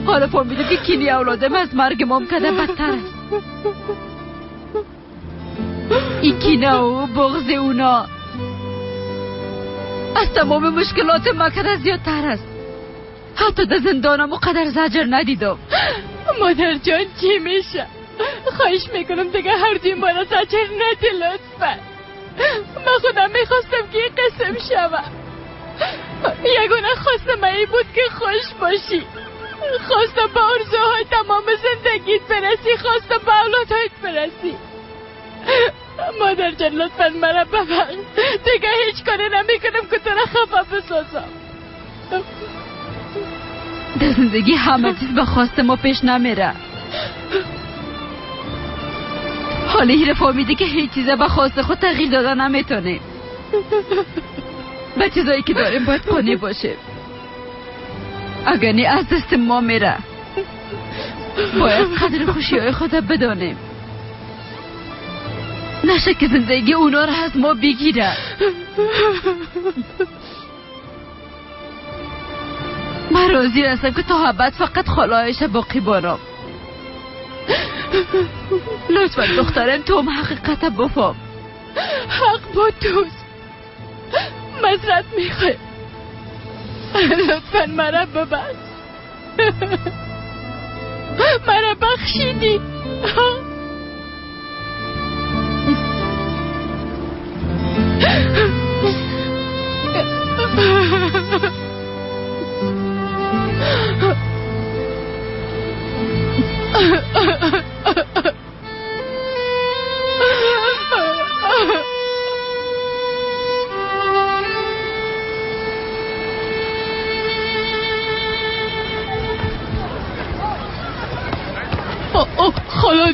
حالا فهمیدم که کینه اولادم از مرگ مام کده بدتر است. این کینه و بغض اونا از تمام مشکلات ما کده زیادتر است. حتی در زندانم قدر زجر ندیدم. مادر جان چی میشه؟ خواهش میکنم دیگه هر دوی ما را زجر ندی لطفا. من خودم میخواستم که این قسم شوم. یگانه خواستم این بود که خوش باشی. خواستم به آرزوهای تمام زندگیت برسی، خواستم به اولادهایت برسی. مادر جان لطفا مرا ببخش، دیگه هیچ کاری نمیکنم که تو را خفه بسازم. در زندگی همه چیز به خواست ما پیش نمیره. حالا هیره فهمیده که هیچ چیز به خواست خود تغییر داده نمیتونه. به چیزایی که داریم باید قانع باشیم، اگر نه از دست ما میره. باید قدر خوشی های خود بدانیم، نشه که زندگی اونا را از ما بگیره. من راضی هستم که تا ابد فقط خالایش باقی بارم. لطفا دخترم تو هم حقیقت بفهم. حق با توست، معذرت میخوایم، لطفا مرا ببخش. مرا بخشیدی.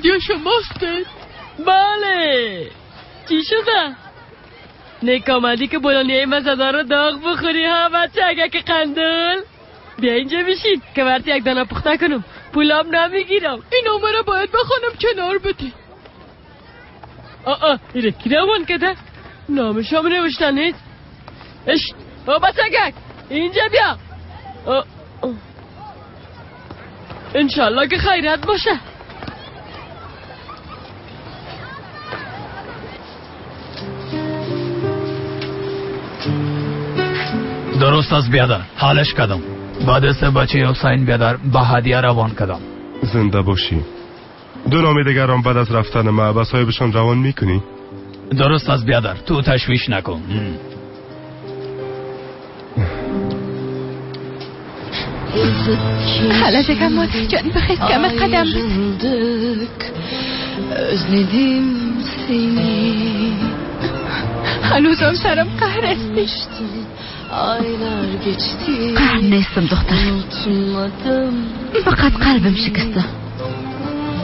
هدیه شماست. بله. چی شده؟ نیک آمدی که بولانیه مزدار رو داغ بخوری ها بچه اگه که قندل. بیا اینجا بشین که برات یک دانه پخته کنم. پولام نمیگیرم. این عمره باید بخوانم کنار بده. آه ایره کی روان کده؟ نامش هم نوشته نیست. اشت او بچگک اینجا بیا. انشالله که خیرت باشه. درست است بیادر، حالش کدم. بعد از بچه حسین بیادر با هدیه روان کدم. زنده باشی. دو نام دیگران بعد از رفتن ما به صاحبشان روان میکنی؟ درست است بیادر، تو تشویش نکن. حالا دیگه مادر جان بخیز کم قدم بزن. هنوزم سرم قهر استی. قهر نیستم دختر، فقط قلبم شکسته.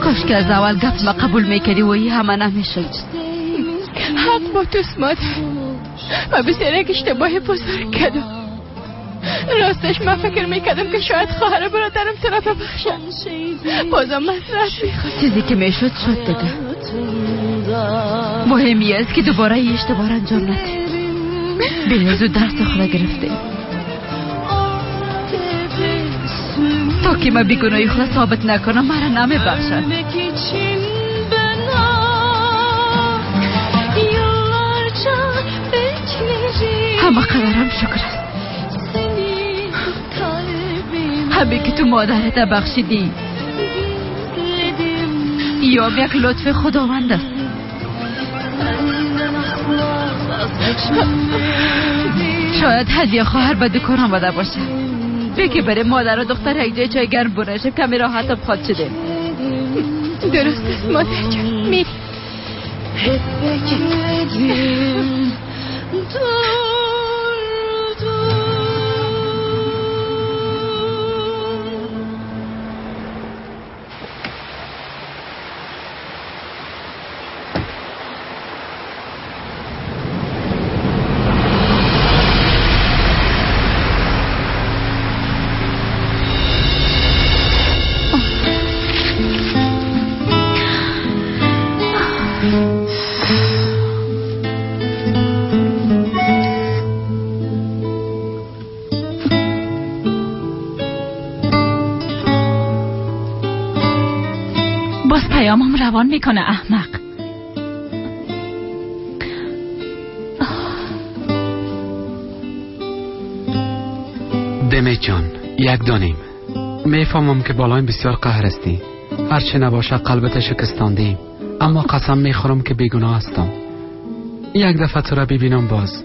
کاش که از اول گپ ما قبول میکردی و ای همه نمیشد. حق با توست مادر، من بسیار یک اشتباه بزرگ کردم. راستش من فکر میکردم که شاید خواهر برادرم تو را ببخشم. بازم معذرت میخواهم. چیزی که میشد شد دیگه. مهمی است که دوباره ای اشتباه انجام ندی. به زود درس خود گرفته تا که من بیگناهی خود ثابت نکنم مرا نمیبخشد. همه قدرم شکر است. همه که تو مادرت بخشیدی یا یک لطف خداوند است. شاید هدیه خواهر به دکان آمده باشه. بگی برای مادر و دختر یک جای چای گرم برنشم کمی راحتم خواد شده. درست است مادر جان، میری. پیامم روان میکنه احمق. دمه جان یک دانیم. میفهمم که بالایم بسیار قهر هستی. هرچه نباشه قلبت شکستاندیم، اما قسم میخورم که بیگناه هستم. یک دفعه تو را ببینم باز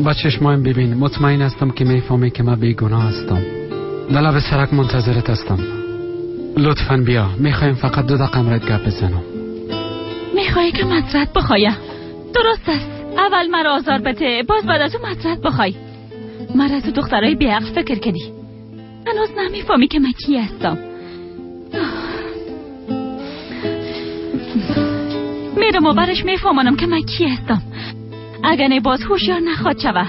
با چشمایم ببین، مطمئن هستم که میفهمی که من بیگناه هستم. در لب سرک منتظرت هستم. لطفاً بیا، میخوایم فقط 2 دقیقه امرت گپ بزنم. میخوایی که معذرت بخوایه؟ درست است. اول مرا آزار بده، باز بعد از اون معذرت بخوای. مرا تو دخترای بیعقل فکر کردی. هنوز نمیفهمی که من کی هستم. میرم و برش میفهمانم که من کی هستم. اگر نه باز هوشیار نخواد شوه.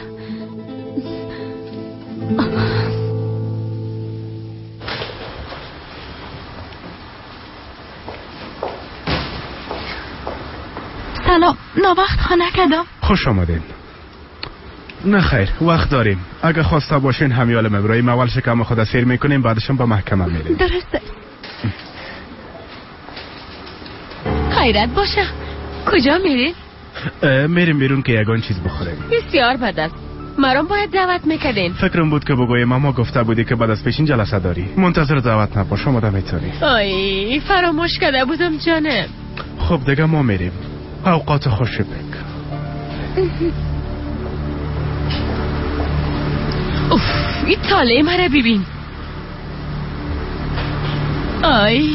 سلام، ناوقت خانه کردم. خوش آمدین. نه خیر، وقت داریم. اگه خواسته باشین همیال ابراهیم اول شکم خود سیر میکنیم، بعدشم به محکمه میریم. درسته. خیرت باشه. کجا میریم؟ میریم بیرون که یگان چیز بخوریم. بسیار بد است. مرام باید دعوت میکردین. فکرم بود که بگویم ماما گفته بودی که بعد از پیشین جلسه داری. منتظر دعوت نباش، آماده میتونی. آی فراموش کرده بودم جانم. خب دیگه ما میریم. اوقات خوش بک. اوف، این تاله مرا ببین. آی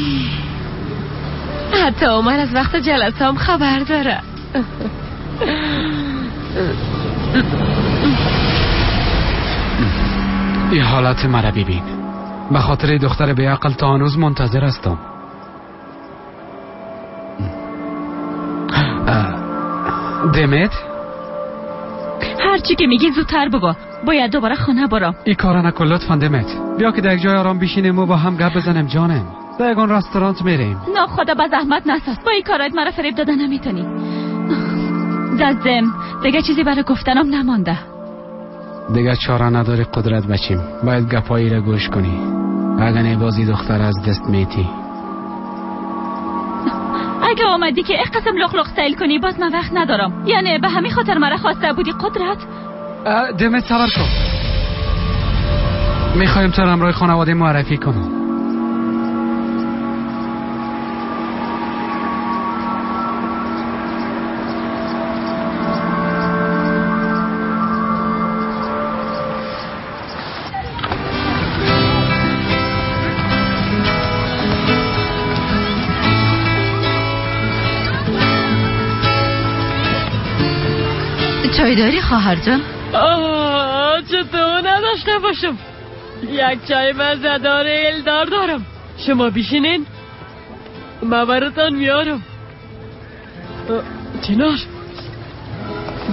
حتی عمر از وقت جلسه هم خبر داره. این حالت مرا ببین. به خاطر دختر بیعقل تا هنوز منتظر هستم. دمت؟ هرچی که میگی زودتر بگو، باید دوباره خانه برم. این کارا نکن لطفا دمت. بیا که در یک جای آرام بشینیم و با هم گپ بزنیم جانم. در یگان رستورانت میریم. نه خدا به زحمت نساز، با این کارات مرا فریب داده نمیتونی. ززم دیگه چیزی برای گفتنم نمانده. دیگه چاره نداری قدرت بچیم، باید گپایی را گوش کنی، اگه نه بازی دختر از دست میتی. اگه آمدی که یک قسم لق لق سیل کنی باز من وقت ندارم. یعنی به همین خاطر مرا خواسته بودی قدرت؟ دمت صبر کن، میخوایم تو همراه خانواده معرفی کنم. چای داری خواهر جان؟ آه چطور نداشته باشم، یک چای مزه‌دار الدار دارم. شما بشینین من براتان میارم. چنار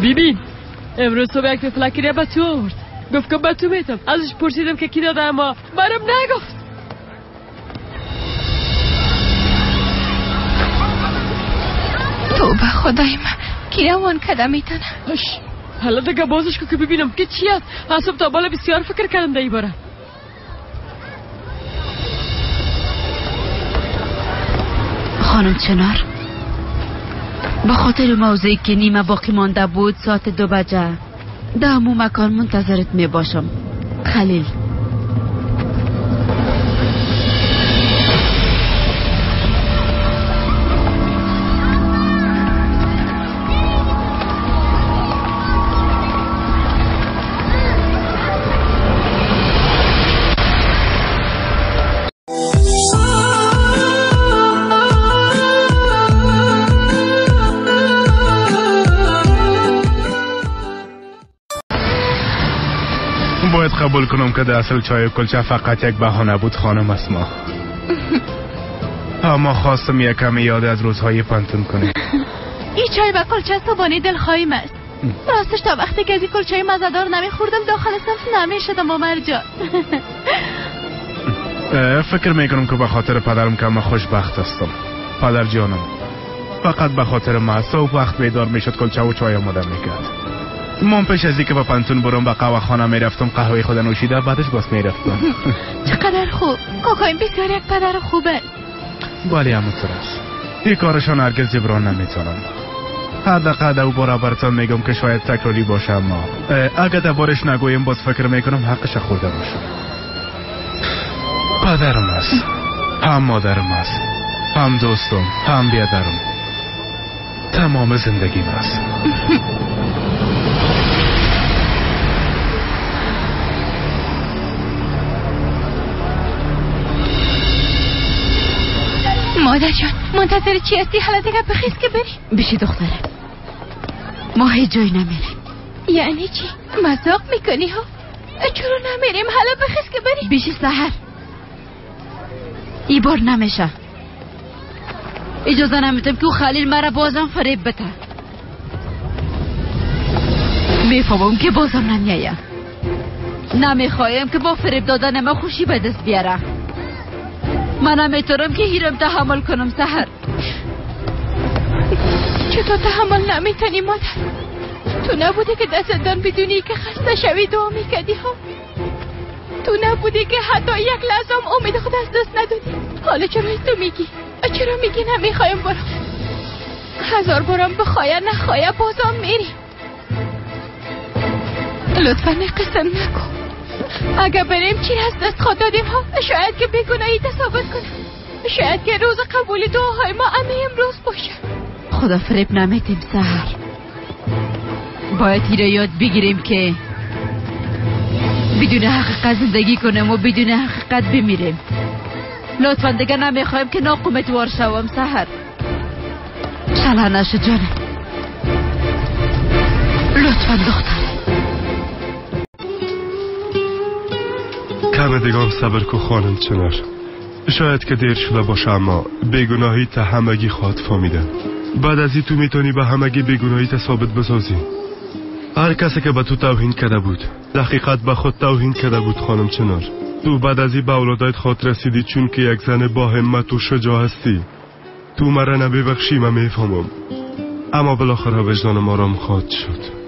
ببین امروز صبح یک تفلکی به تو آورد، گفت که به تو میتم. ازش پرسیدم که کی داده اما برام نگفت. توبه خدای من، کی روان کده میتونه؟ حالا دیگه بازش کو که ببینم که چی است. از تا بالا بسیار فکر کردم در این باره. خانم چنار، به خاطر موضوعی که نیمه باقی مانده بود ساعت 2 بجه در همون مکان منتظرت می باشم. خلیل. باید قبول کنم که در اصل چای و کلچه فقط یک بهانه بود خانم اسما. اما خواستم یک کمی یاد از روزهای پانتون کنیم. این چای و کلچه صبحانه دلخواهیم است. راستش تا وقتی که از این کلچه مزه‌دار نمیخوردم داخل صنف نمیشدم عمر جان. فکر میکنم که به خاطر پدرم که من خوشبخت هستم. پدر جانم فقط به خاطر ما صبح وقت بیدار میشد کلچه و چای آماده میکرد. من پیش از اینکه به پانتون برم به قهوه خانه میرفتم، قهوه خود نوشیده بعدش باز میرفتم. چقدر خوب، کاکایم بسیار یک پدر خوبه. بله همونطور است. این کارشان هرگز جبران نمیتونم. حداقل او باره براتان میگم که شاید تکراری باشه، اما اگه دربارش نگویم باز فکر میکنم حقش خورده باشه. پدرم است، هم مادرم است، هم دوستم، هم بیادرم، تمام زندگیم است. مادر جان منتظر چی هستی؟ حالا دیگه بخیز که بری. بشی دختره، ما هیچ جایی نمیریم. یعنی چی؟ مذاق میکنی ها؟ چرا نمیریم؟ حالا بخیز که بری. بشی سحر، ای بار نمیشه. اجازه نمیدم که خلیل مرا بازم فریب بده. میفهمم که بازم نمیایم. نمیخوایم که با فریب دادن ما خوشی به دست بیاره. من نمیتونم که هیرم تحمل کنم سحر. چطور تحمل نمیتونی مادر؟ تو نبودی که دستدان بدونی که خسته شوی دعا میکردی ها؟ تو نبودی که حتی یک لحظه هم امید خود از دست ندادی؟ حالا چرا تو میگی؟ چرا میگی نمیخوایم برام؟ هزار بارم بخواه نخواه بازم میری. لطفا قسم نکن. اگه بریم چی از دست خود دادیم ها؟ شاید که بیگناهی ثابت کنم. شاید که روز قبول دعاهای ما همه امروز باشه. خدا فریب نمیدیم سحر. باید هیره یاد بگیریم که بدون حقیقت زندگی کنیم و بدون حقیقت بمیریم. لطفا دیگه نمیخوایم که ناقومتوار شوم سحر. شلا نشو جانم، لطفا دختر. کم دیگه هم صبر کو خانم چنار. شاید که دیر شده باشه اما بیگناهی تا همگی خواهد فهمیدن. بعد از این تو میتونی به همگی بیگناهی ثابت بسازی. هر کسی که به تو توهین کرده بود حقیقت به خود توهین کرده بود. خانم چنار، تو بعد از این به اولادایت خود رسیدی، چون که یک زن با همت و شجاع هستی. تو مرا نببخشی من میفهمم، اما بالاخره وجدانم آرام خواهد شد.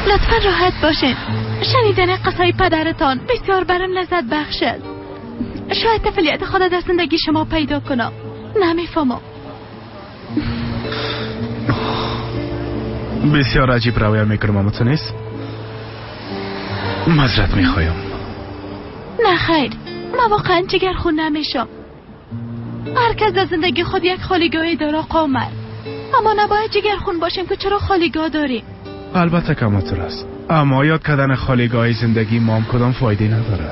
لطفا راحت باشین. شنیدن قصه پدرتان بسیار برم لذت بخش است. شاید تفلیت خدا در زندگی شما پیدا کنم. نمیفهمم. بسیار عجیب رویه میکنم، اما تو نیست؟ معذرت میخوایم. نه خیر، من واقعا جگرخون نمیشم. هر کس در زندگی خود یک خالیگاهی داره قامر، اما نباید جگرخون باشیم که چرا خالیگاه داریم. البته که همانطور است، اما یاد کردن خالیگاه زندگی ما هم کدام فایده نداره.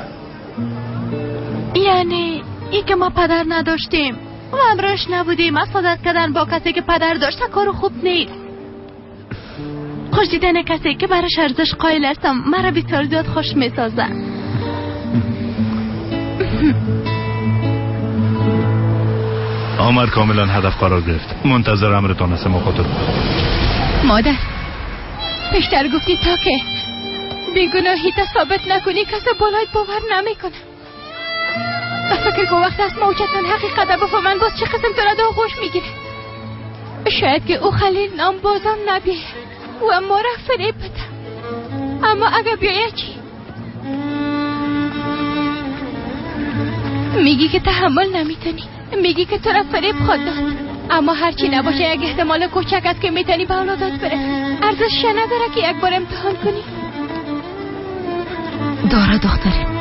یعنی ای که ما پدر نداشتیم و همراهش نبودیم، حسادت کردن با کسی که پدر داشته کار خوب نیست. خوش دیدن کسی که براش ارزش قائل هستم مرا بسیار زیاد خوش میسازه. آمد کاملا هدف قرار گرفت. منتظر امرتان هستم خاطر. مادر، پیشتر گفتی تا که بیگناهی تا ثابت نکنی کسی بالایت باور نمیکنه. فکر کن وقت از موجتان حقیقت بفهمن باز چه قسم تو را داغوش میگیره. شاید که او خلیل نام بازم نبیه و ما را فریب بده، اما اگه بیایه چی؟ میگی که تحمل نمیتونی، میگی که تو را فریب خود داد، اما هرچی نباشه یک احتمال کوچک است که میتونی به اولادت برسی. ارزش نداره که یک بار امتحان کنی. داره دخترم،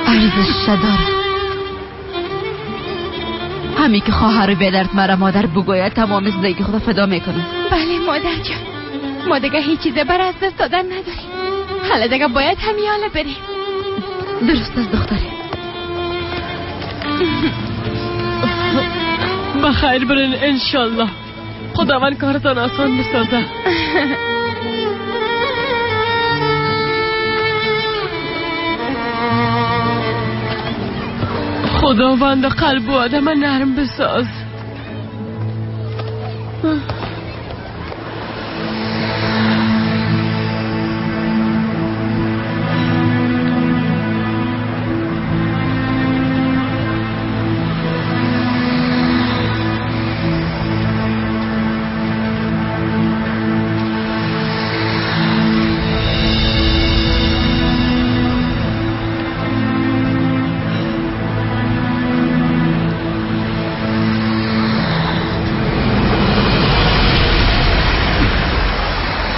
ارزش داره. همی که خواهر بیدرد مرا مادر بگوید تمام زندگی خود فدا میکنه. بله مادر جان، ما دیگه هیچ چیز بر از دست دادن نداریم. حالا دیگه باید همی حالا بریم. درست است دختره. بخیر برین انشالله. خداوند کارتان آسان بسازه. خداوند قلب و آدم نرم بساز.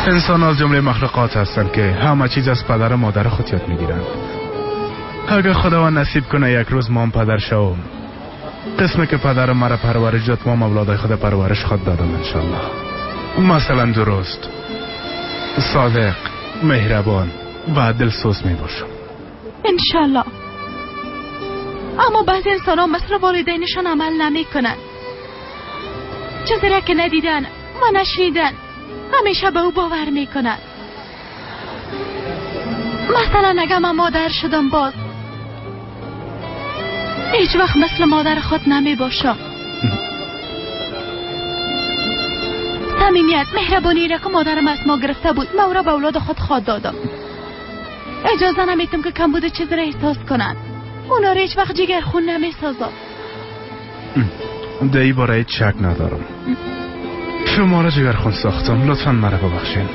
انسان از جمله مخلوقات هستند که همه چیز از پدر و مادر خود یاد میگیرند. اگر خداوند نصیب کنه یک روز ما هم پدر شوم، قسمی که پدر مرا پرورش داد ما اولادای خود پرورش خود دادم انشالله. مثلا درست، صادق، مهربان و دلسوز می باشم انشالله. اما بعضی انسان ها مثل والدینشان عمل نمی کنن. چیزی را که ندیدن و نشنیدن همیشه به او باور میکنن. مثلا اگه من مادر شدم باز هیچ وقت مثل مادر خود نمی باشم. صمیمیت، مهربانی را که مادرم از ما گرفته بود من او را به اولاد خود خواد دادم. اجازه نمیتم که کمبود چیز را احساس کنن. اونا را هیچ وقت جگر خون نمی سازم. در این باره هیچ شک ندارم. شما را جگرخون ساختم، لطفا مرا ببخشین.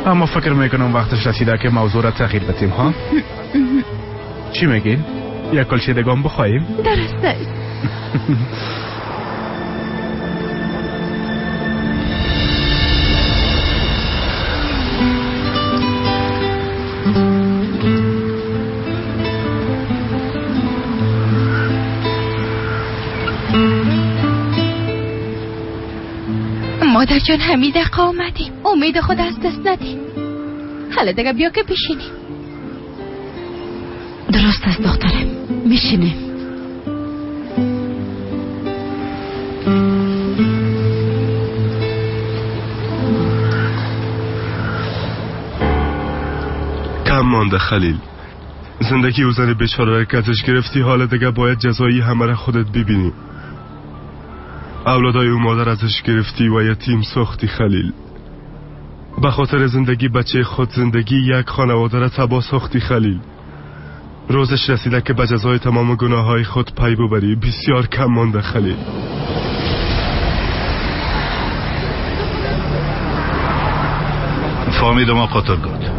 اما فکر میکنم وقتش رسیده که موضوع را تغییر بدیم ها؟ چی میگین؟ یک کلچه دگان بخواهیم؟ درست است. مادر جان همین دقیقه آمدیم. امید خود از دست ندیم. حالا دیگه بیا که بشینیم. درست است دخترم، میشینیم. کم مانده خلیل. زندگی او زن بیچاره را که ازش گرفتی، حالا دیگه باید جزایی همه را خودت ببینی. اولادای او مادر ازش گرفتی و یتیم ساختی خلیل. به خاطر زندگی بچه خود زندگی یک خانواده را تباه ساختی خلیل. روزش رسیده که به جزای تمام گناه های خود پی ببری. بسیار کم مانده خلیل. فهمیدم آقا ترگوت.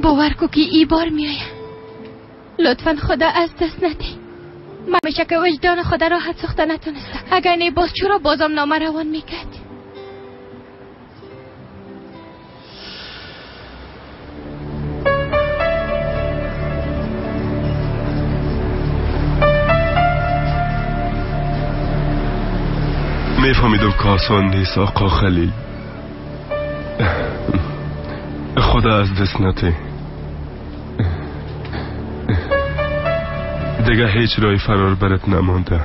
باور کو که ای بار میآید. لطفا خدا از دست نده. من میشه که وجدان خدا راحت ساخته نتونسته. اگر نه باز چرا بازم نامه روان میکرد؟ میفهمیدم که آسان نیست آقا خلیل. خدا از دست نده. دیگه هیچ رای فرار برات نمانده.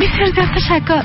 بسیار زیاد تشکر.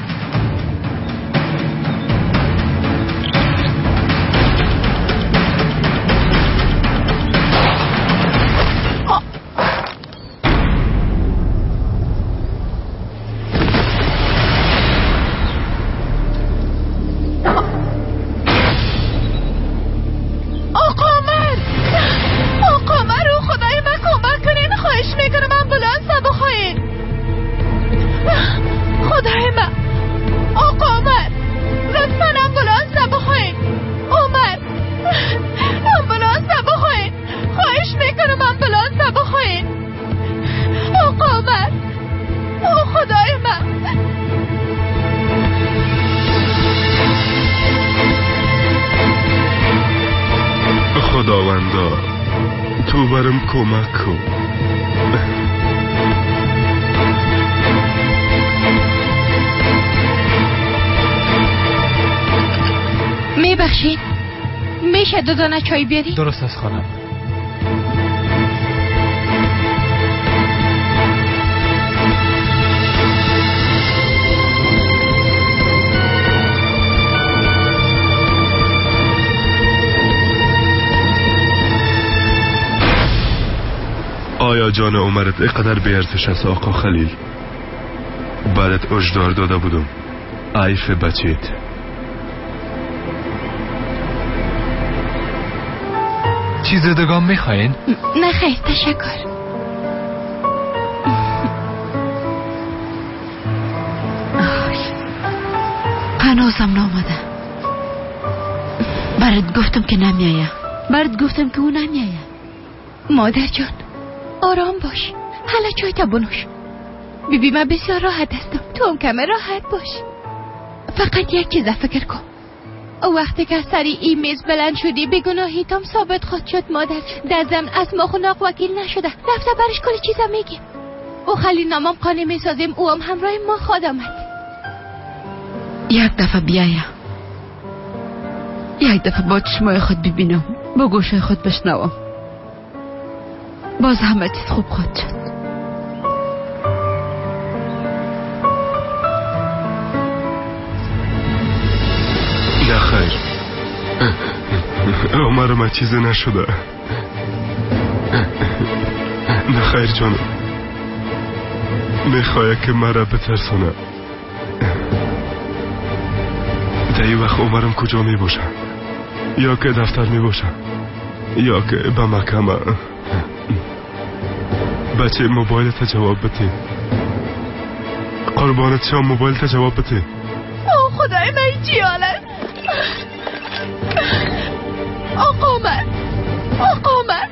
خداوندا تو برم کمک کن. میبخشید، میشه 2 دانه چای بیاری؟ درست است خانم. آیا جان عمرت اینقدر بی‌ارزش است آقا خلیل؟ برات هشدار داده بودم. عیف بچیت. چیز دیگه میخواین؟ نه خیر تشکر. هنوزم نامده. برات گفتم که نمیایه. برات گفتم که او نمیایه. مادر جان آرام باش. حالا چای تا بنوش. بیبی من بسیار راحت هستم. تو هم کمه راحت باش. فقط یک چیز فکر کن. وقتی که سری این میز بلند شدی بگناهی تام ثابت خود شد مادر. در ضمن از ما خناق وکیل نشده. رفته برش کلی چیزا میگیم. او خیلی نامم قانع میسازیم. او هم همراه ما خواد آمد. یک دفعه بیایم. یک دفعه با چشمای خود ببینم. با گوشای خود بشنوم. باز همه چیز خوب خواهد شد. نه خیر، عمر من چیزی نشده. نه خیر جانم، میخواه که مرا بترسانه. در این وقت عمرم کجا می باشه؟ یا که دفتر می باشه یا که به محکمه. بچه موبایل تا جواب بده. قربانت شام موبایل تا جواب بده. او خدای من چی حالت؟ آقا عمر، آقا عمر،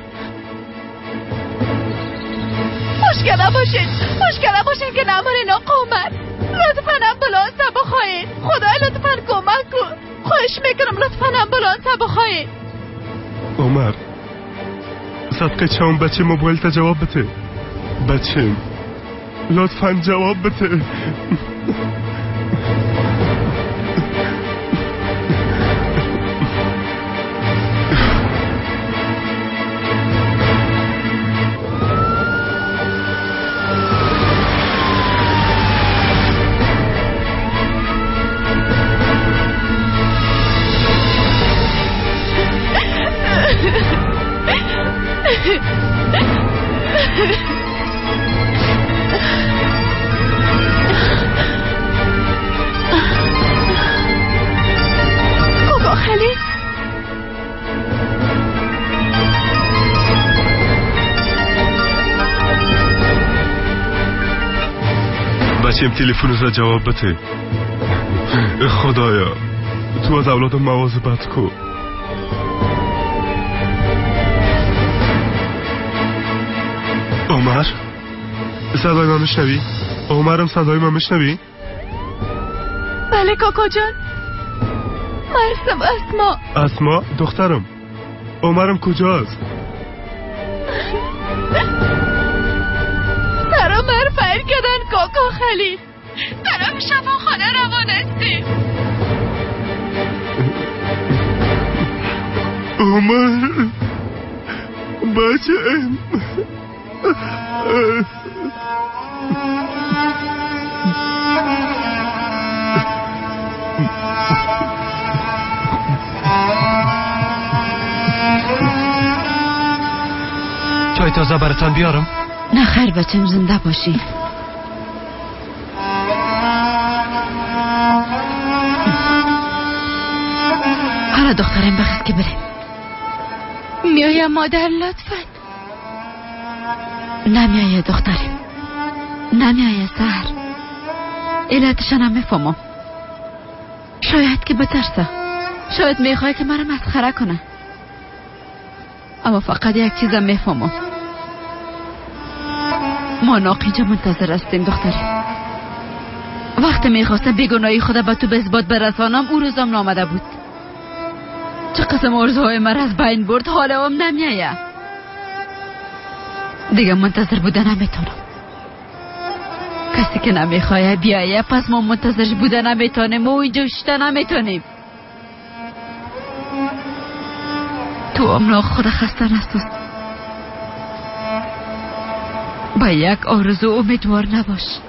مشکل نباشید، مشکل نباشید که نمارین آقا عمر. لطفاً امبولانس بخواهید. خدای لطفاً کمک کن. خواهش میکنم لطفاً امبولانس بخواهید. عمر صدقه چام بچه موبایل تا جواب بده. بچه لطفاً جواب بده. بابا خلیل، بچیم تلفن را جواب بده. خدایا تو از اولادم مواظبت کن. عمر صدای من میشنوی؟ عمرم صدای من میشنوی؟ بله کاکا جان. مرسم اسما. اسما دخترم، عمرم کجاست؟ سر عمر فیر کردن کاکا خلیل. طرف شفاخانه روان هستی. عمر بچه چای تازه براتان بیارم؟ نه خیر بچم، زنده باشی. حالا دخترم بخیر که بریم. میایم مادر لطفا. نمیایه دخترم، نمیایه سهر. علتش نمیفهمم. شاید که بترسه، شاید میخواد که مرا مسخره کنه. اما فقط یک چیزم میفهمم، ما ناقینجا منتظر هستیم دخترم. وقتی میخواستم بیگناهی خود به تو به اثبات برسانم، او روزم نامده بود. چه قسم آرزوهای مرا از بین برد. حالا هم نمیایه دیگه. منتظر بوده نمیتونم. کسی که نمیخواه بیایه، پس ما منتظرش بوده نمیتونیم و اینجا شده نمیتونیم. تو املاق خود خسته نساز. با یک آرزو امیدوار نباش.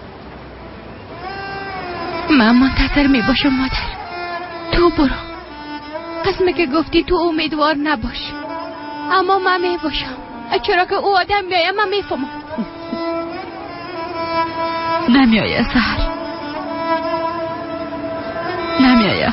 من منتظر میباشم مادر. تو برو. قسمه که گفتی تو امیدوار نباش، اما من میباشم. چرا که او آدم بیایه من میفهمم. نمیایه سهر، نمیایه.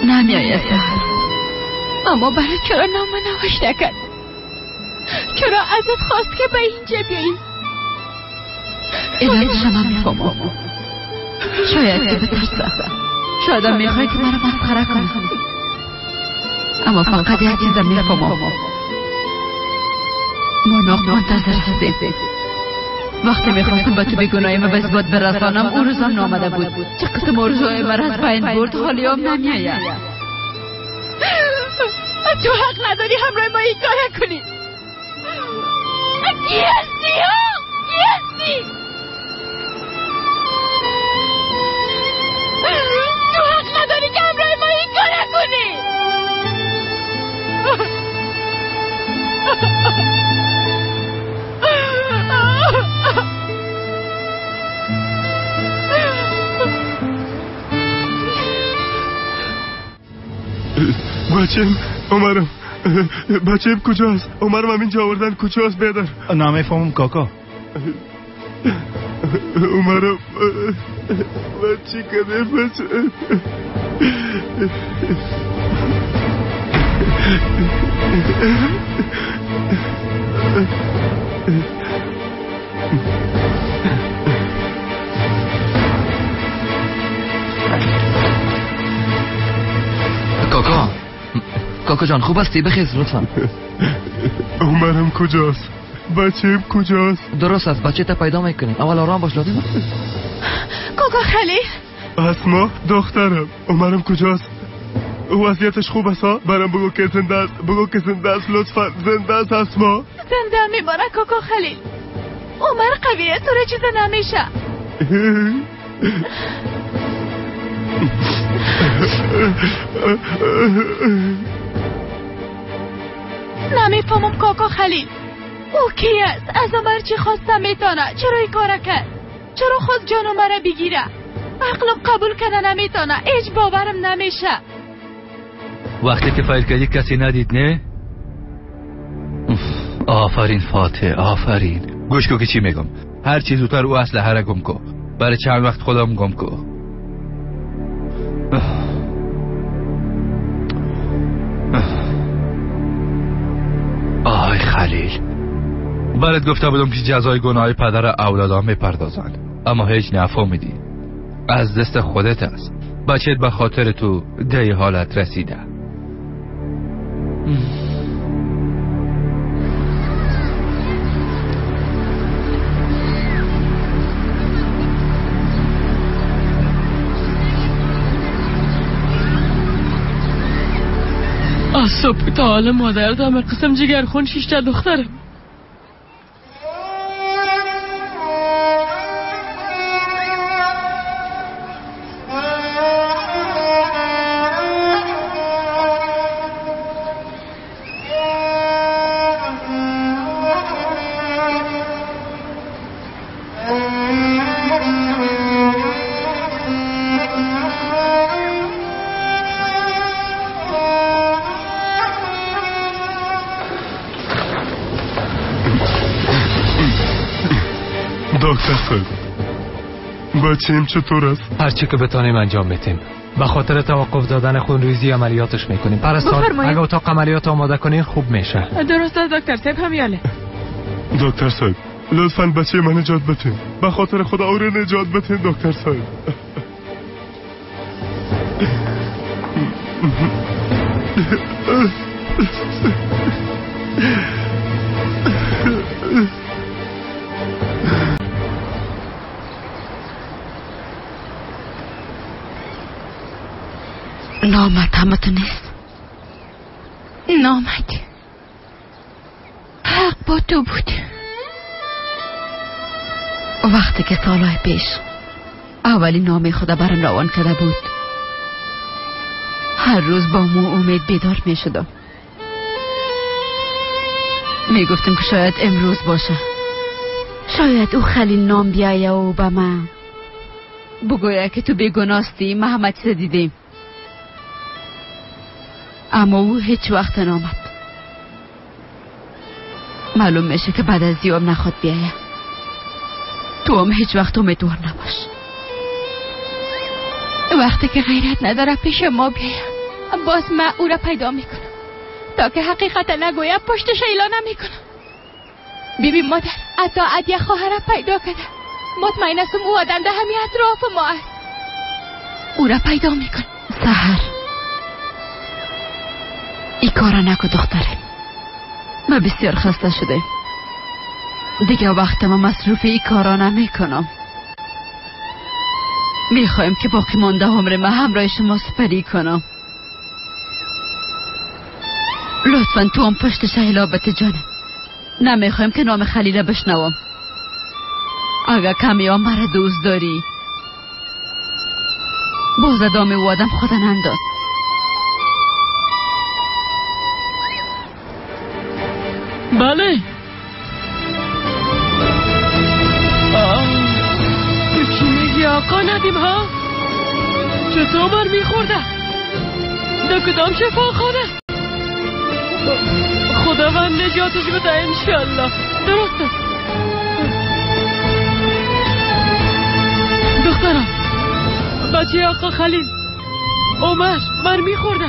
نمیایه سهر. اما برای چرا نامه نوشته کرد؟ چرا ازت خواست که به اینجا بیایی؟ علتش من میفهمم. شاید که بترسم، شاید هم میخوای که مرا مسخره کنم، اما فقط یک چیزم میفهمم. ما ناق منتظر هستیم. وقتی میخواستم به تو بیگناهی ما به اثبات برسانم، اون روزم نامده بود. چه قسم آرزوهای مرا از بین برد، حالی هم نمیآید. تو حق نداری همراه ما این کار کنی. کی هستی ها؟ کی هستی؟ تو حق نداری که همراه ما این کار کنی. بچم عمرم، بچم کجاست؟ عمرم همینجا آوردن، کجاست بیادر؟ نمیفهمم کاکا. عمرم بچی کده بچه. کاکا، کاکا جان خوب هستی؟ بخیز لطفا. عمرم کجاست؟ بچه‌م کجاست؟ درست است، بچه تا پیدا میکنیم. اول آرام باش لطفا. کاکا خلیل. اسما دخترم، عمرم کجاست؟ وضعیتش خوب است؟ برام بگو که زنده است، بگو که زنده است لطفا. زنده است اسما؟ زنده میمانه کاکا خلیل. عمر قویه، تو را چیز نمیشه. نمیفهمم کاکا خلیل، او کی است؟ از عمر چی خواسته میتونه؟ چرا این کار کرد؟ چرا خواست جان عمر بگیره؟ عقلم قبول کنه نمیتونه، هیچ باورم نمیشه. وقتی که فایر کردی کسی ندید نه؟ آفرین فاتح، آفرین. گوش کو که چی میگم. هر چی زودتر او اسلحه را گم کو. برای چند وقت خودم گم کو. آی خلیل، برات گفته بودم که جزای گناه پدر اولادا میپردازند، اما هیچ نفهمیدی. از دست خودت است. بچت به خاطر تو دی حالت رسیده. از صبح تا حال مادر دامه قسم جگر خون شیشته دخترم. دکتر صاحب، بچیم چطور است؟ هرچی که بتانیم انجام میتیم. به خاطر توقف دادن خونریزی عملیاتش میکنیم. پرستار، اگه اتاق عملیات آماده کنین خوب میشه. درست است دکتر صاحب، همیاله. دکتر صاحب لطفاً بچه من نجات بتین. به خاطر خدا او را نجات بتین دکتر صاحب. نامت همه تو نیست. نامت حق با تو بود. وقتی که سالهای پیش اولین نامه خدا برم روان کرده بود، هر روز با مو امید بیدار می شدم. می گفتم که شاید امروز باشه، شاید او خلیل نام بیایه و به من بگویه که تو بیگناستی، ما همه چیز دیدیم. اما او هیچ وقت نامد. معلوم میشه که بعد از دیوم نخواد بیایه. تو هم هیچ وقت امیدوار نباش. وقتی که غیرت نداره پیش ما بیایه. باز من او را پیدا میکنم. تا که حقیقت نگویم پشتش ایلا نمیکنم. بیبی مادر عطا عدیه خواهر را پیدا کرده. مطمئن هستم او آدم ده همی اطراف ما است. او را پیدا میکنم. سحر ای کارا نکو دختره. من بسیار خسته شده. دیگه وقت ما مصروف ای کارا نمیکنم. میخوایم که باقی مانده عمر من همراه شما سپری کنم. لطفا تو هم پشت شهلا بته جانم. نمیخوایم که نام خلیل بشنوم. اگه کمی هم مرا دوست داری باز ادامه وادم خدا ننداز. بله. تو چی میگی آقا ندیم ها؟ چطور بر میخورده؟ در کدام شفاخانه؟ خداوند نجاتش بده انشالله. درست است دخترم. بچه آقا خلیل عمر بر میخورده.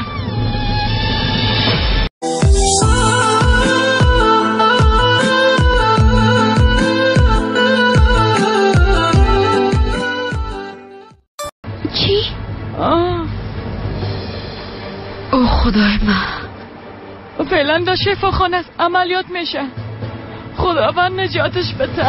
چی؟ او خدای من. فعلا در شفاخانه است، عملیات میشه. خداوند نجاتش بده.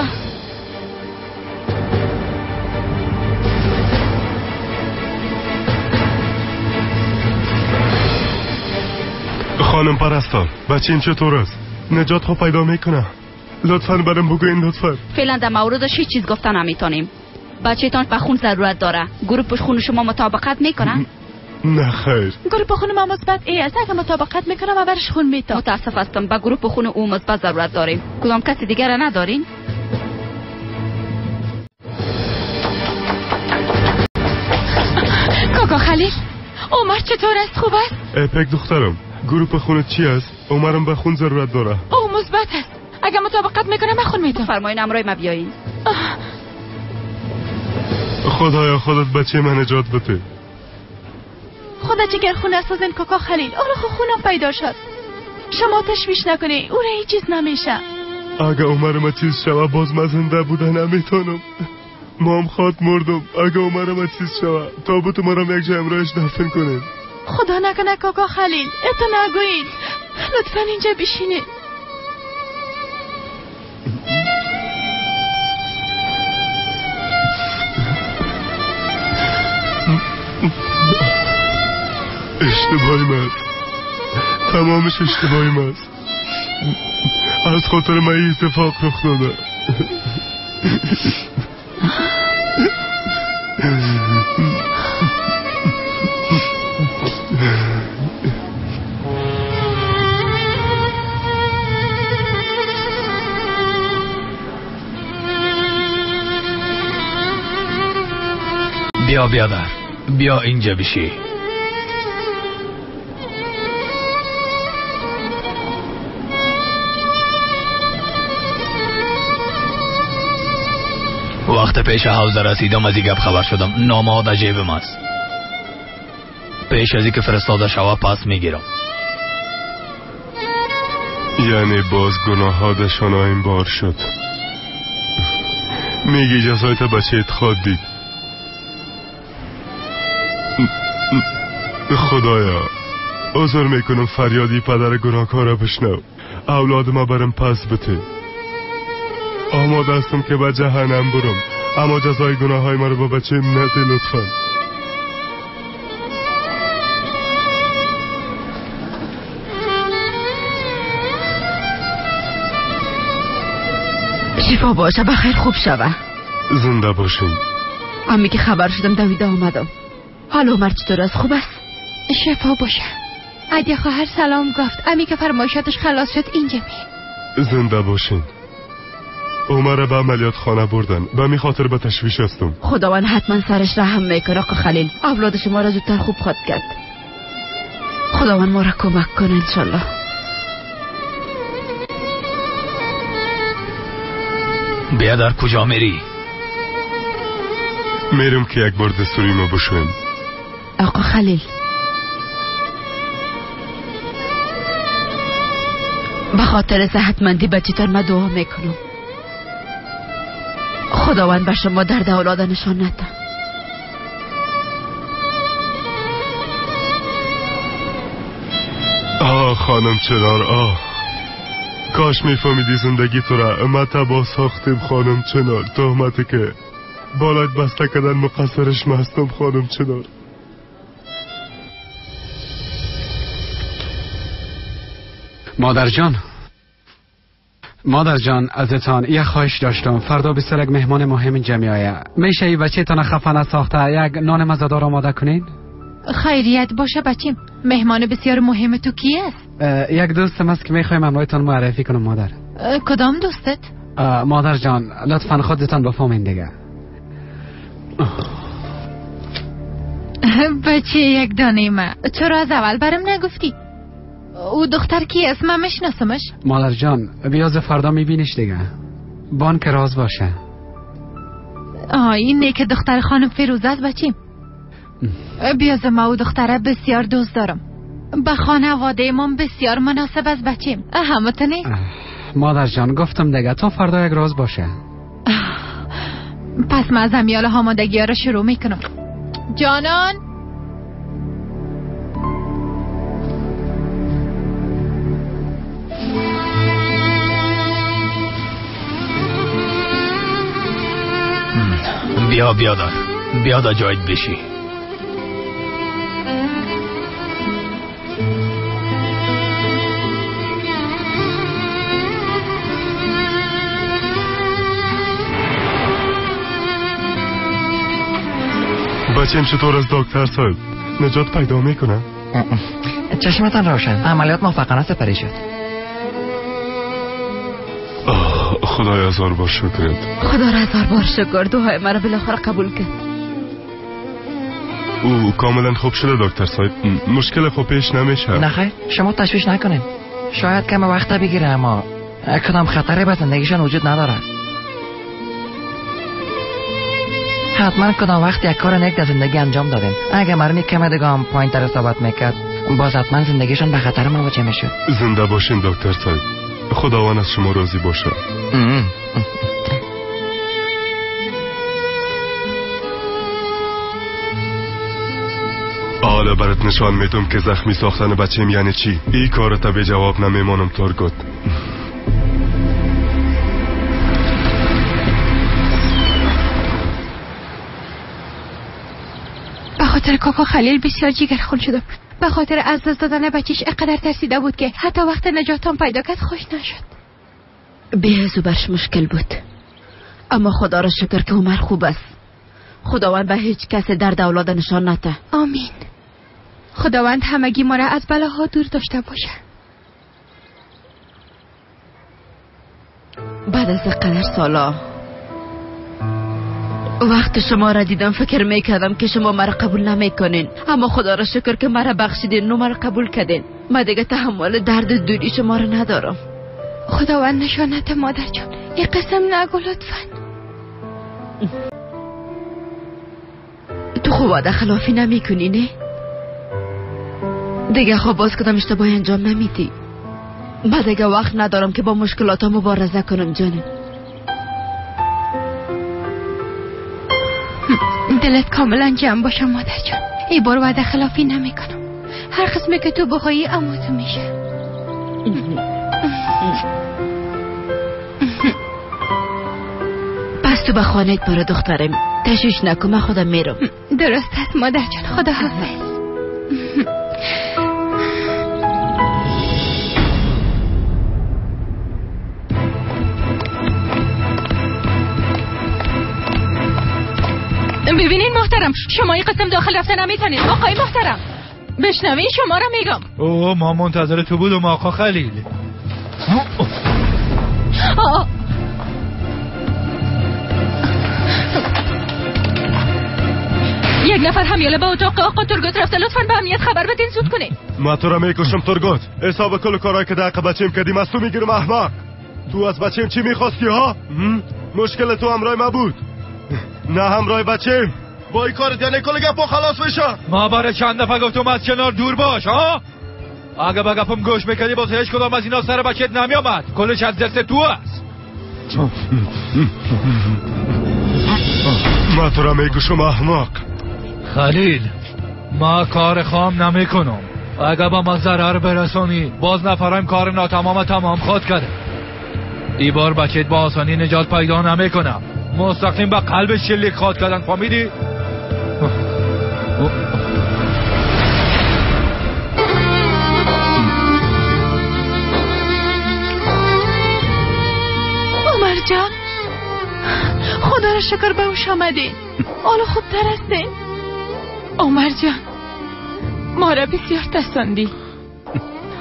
خانم پرستار بچه چطور است؟ نجات خو پیدا میکنه. لطفاً برام بگوین لطفاً. فعلا در موردش هیچ چیز گفته نمیتونیم. بچه‌تان به خون ضرورت داره. گروپ خون شما مطابقت میکنه؟ نه خیر. گروپ خون ما مثبت ای است. اگه مطابقت میکنم من برش خون میتم. متاسف هستم، به گروپ خون او مثبت ضرورت داریم. کدام کسی دیگر را ندارین؟ کاکا خلیل عمر چطور است؟ خوب است؟ اپک دخترم گروپ خون چی است؟ عمرم به خون ضرورت داره. او مثبت است. اگه مطابقت میکنم من خون میتم. فرمایین امرای ما بیایین. خدایا خودت بچه من نجات بده. خدا جگر خون اسازن کاکا خلیل. آره خو خونم پیدا شد. شما تشویش نکنی، او را هیچ چیز نمیشه. اگه عمر ما چیز شوه باز من زنده بوده نمیتونم. مام خواد مردم. اگه عمر ما چیز شوه تابوت مرام یک جای امرایش دفن کنیم. خدا نکنه کاکا خلیل، اتو نگوین. لطفا اینجا بشینید. اشتباهی من، تمامش اشتباهی من. از خاطر من این اتفاق رخ داده. بیا بیادر، بیا اینجا بشی. وقت پیش حوزه رسیدم از این گپ خبر شدم. نامه در جیبم است. پیش از اینکه فرستاده شوه پس میگیرم. یعنی باز گناه ها دشانه بار شد. میگی جزای تا بچه خواد دید. خدایا عذر میکنم فریادی پدر گناهکار بشنو. اولاد ما برم پس بته. آماده هستم که به جهنم برم، اما جزای گناه های مرا با بچه نده لطفا. شفا باشه، بخیر خوب شوه. زنده باشین. امی که خبر شدم دویده آمدم. حالا عمر چطور است؟ خوب است؟ شفا باشه. عدی خواهر سلام گفت. امی که فرمایشاتش خلاص شد اینجا می. زنده باشین. عمر به عملیات خانه بردن، به می خاطر به تشویش هستم. خداوند حتما سرش رحم میکنه آقا خلیل. اولاد شما را زودتر خوب خواد کرد. خداوند ما را کمک کنه انشالله. بیادر کجا میری؟ میرم که یک بار دستوری ما بشویم. آقا خلیل به خاطر صحتمندی بچه‌تان من دعا میکنم. خداوند به شما درد اولاد نشان نده. آه خانم چنار، آه کاش میفهمیدی زندگی تو را ما تباه ساختیم خانم چنار. تهمتی که بالایت بسته کردن مقصرش ما هستم خانم چنار. مادر جان، مادر جان ازتان یک خواهش داشتم. فردا بسیار یک مهمان مهم اینجا می آید. میشه ای بچه تان خفه نساخته یک نان مزه‌دار آماده کنین؟ خیریت باشه بچیم. مهمان بسیار مهم تو کی است؟ یک دوستم است که میخوایم همراهتان معرفی کنم مادر. کدام دوستت؟ مادر جان لطفا خودتان بفهمین دیگه. بچه یک دانه ما، چرا از اول برم نگفتی؟ او دختر کی است؟ من میشناسمش. مادر جان بیاز فردا میبینیش دیگه. بانک راز باشه. آه این نیک دختر خانم فیروزه است بچیم. بیاز ما او دختره بسیار دوست دارم. به خانواده من بسیار مناسب است بچیم. همه تو نیست؟ مادر جان گفتم دیگه تا فردا یک راز باشه. پس من از امیال آمادگی ها را شروع میکنم. جانان بیا بیادر، بیا دا جایت بشی. بچیم چطور از دکتر صاحب نجات پیدا میکنه؟ چشمتان روشن، عملیات موفقانه سپری شد. آه خدای هزار بار شکرت. خدا را هزار بار شکر، دعای مرا بالاخره قبول کرد. او کاملا خوب شده دکتر صاحب، مشکل خوب پیش نمیشه. نه خیر، شما تشویش نکنین. شاید کم وقت بگیره اما کدام خطری به زندگیشان وجود نداره. حتما کدام وقت یک کار نیک در زندگی انجام دادیم. اگه مرمی کم دیگه هم پایین تر اصابت میکرد باز حتما زندگیشان به خطر مواجه میشد. زنده باشین دکتر صاحب، خداوند از شما راضی باشه. حالا برات نشان میدم که زخمی ساختن بچیم یعنی چی. ای کارت به جواب نمیمانم ترگوت. به خاطر کاکا خلیل بسیار جیگرخون شدم. به خاطر از دست دادن بچهش اقدر ترسیده بود که حتی وقت نجاتم پیدا کرد خوش نشد. به از او برش مشکل بود، اما خدا را شکر که عمر خوب است. خداوند به هیچ کس درد اولاد نشان نده. آمین. خداوند همگی ما را از بلاها دور داشته باشه. بعد از قدر سالا وقت شما را دیدم فکر میکردم که شما مرا قبول نمیکنین، اما خدا را شکر که مرا بخشیدین و مرا قبول کردین. من دیگه تحمل درد دوری شما را ندارم. خداوند نشانت مادر جان، این قسم نگو لطفا. تو خب وعده خلافی نمیکنی نه؟ دیگه خب باز کدام اشتباهی انجام نمیدی. من دیگه وقت ندارم که با مشکلات مبارزه کنم جانم. دلت کاملا جمع باشه مادر جان، ای بار وعده خلافی نمیکنم. هر قسمی که تو بخوایی اما تو میشه. پس تو به خانهت برو دخترم، تشویش نکن، من خودم میرم. درست است مادر جان، خدا حافظ. ببینین محترم، شما این قسم داخل رفته نمیتونید. آقای محترم بشنوین، شما را میگم. اوه ما منتظر تو بودم آقا خلیل. یک نفر همیاله به اتاق آقا ترگوت رفته، لطفا به امنیت خبر بدین، زود کنین. ما تو را میکشم ترگوت. حساب کل کارهایی که در بچیم کردیم از تو میگیرم احمق. تو از بچیم چی میخواستی ها؟ مشکل تو همراه ما بود، نه همراه بچیم. با این کارت یعنی کل گپا خلاص میشه. ما برای چند دفعه گفتم از کنار دور باش ها؟ اگه به گپم گوش میکردی باز هیچ کدام از اینا سر بچت نمیامد. کلش از دست تو است. ما تو را میکشم احمق. خلیل، ما کار خام نمیکنم. اگه با ما ضرر برسانی باز نفرایم کار ناتمام تمام خود کرده. ای بار بچت با آسانی نجات پیدا نمیکنم. مستقیم به قلب شلیک خواد کردن، فهمیدی؟ عمر جان، خدا را شکر به هوش آمدی. حالا خوبتر هستی؟ عمر جان، ما را بسیار ترساندی.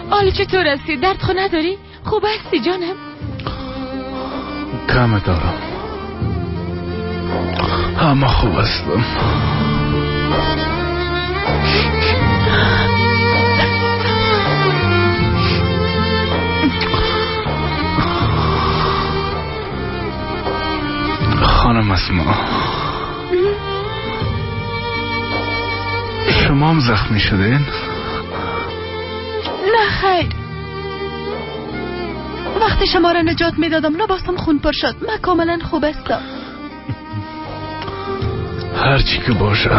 حالا چطور هستی؟ درد خو نداری؟ خوب هستی جانم؟ کم دارم، اما خوب هستم. خانم اسما، شما هم زخمی شدین؟ نه خیر، وقتی شما را نجات میدادم لباسم خون پر شد. من کاملا خوب هستم. هرچی که باشه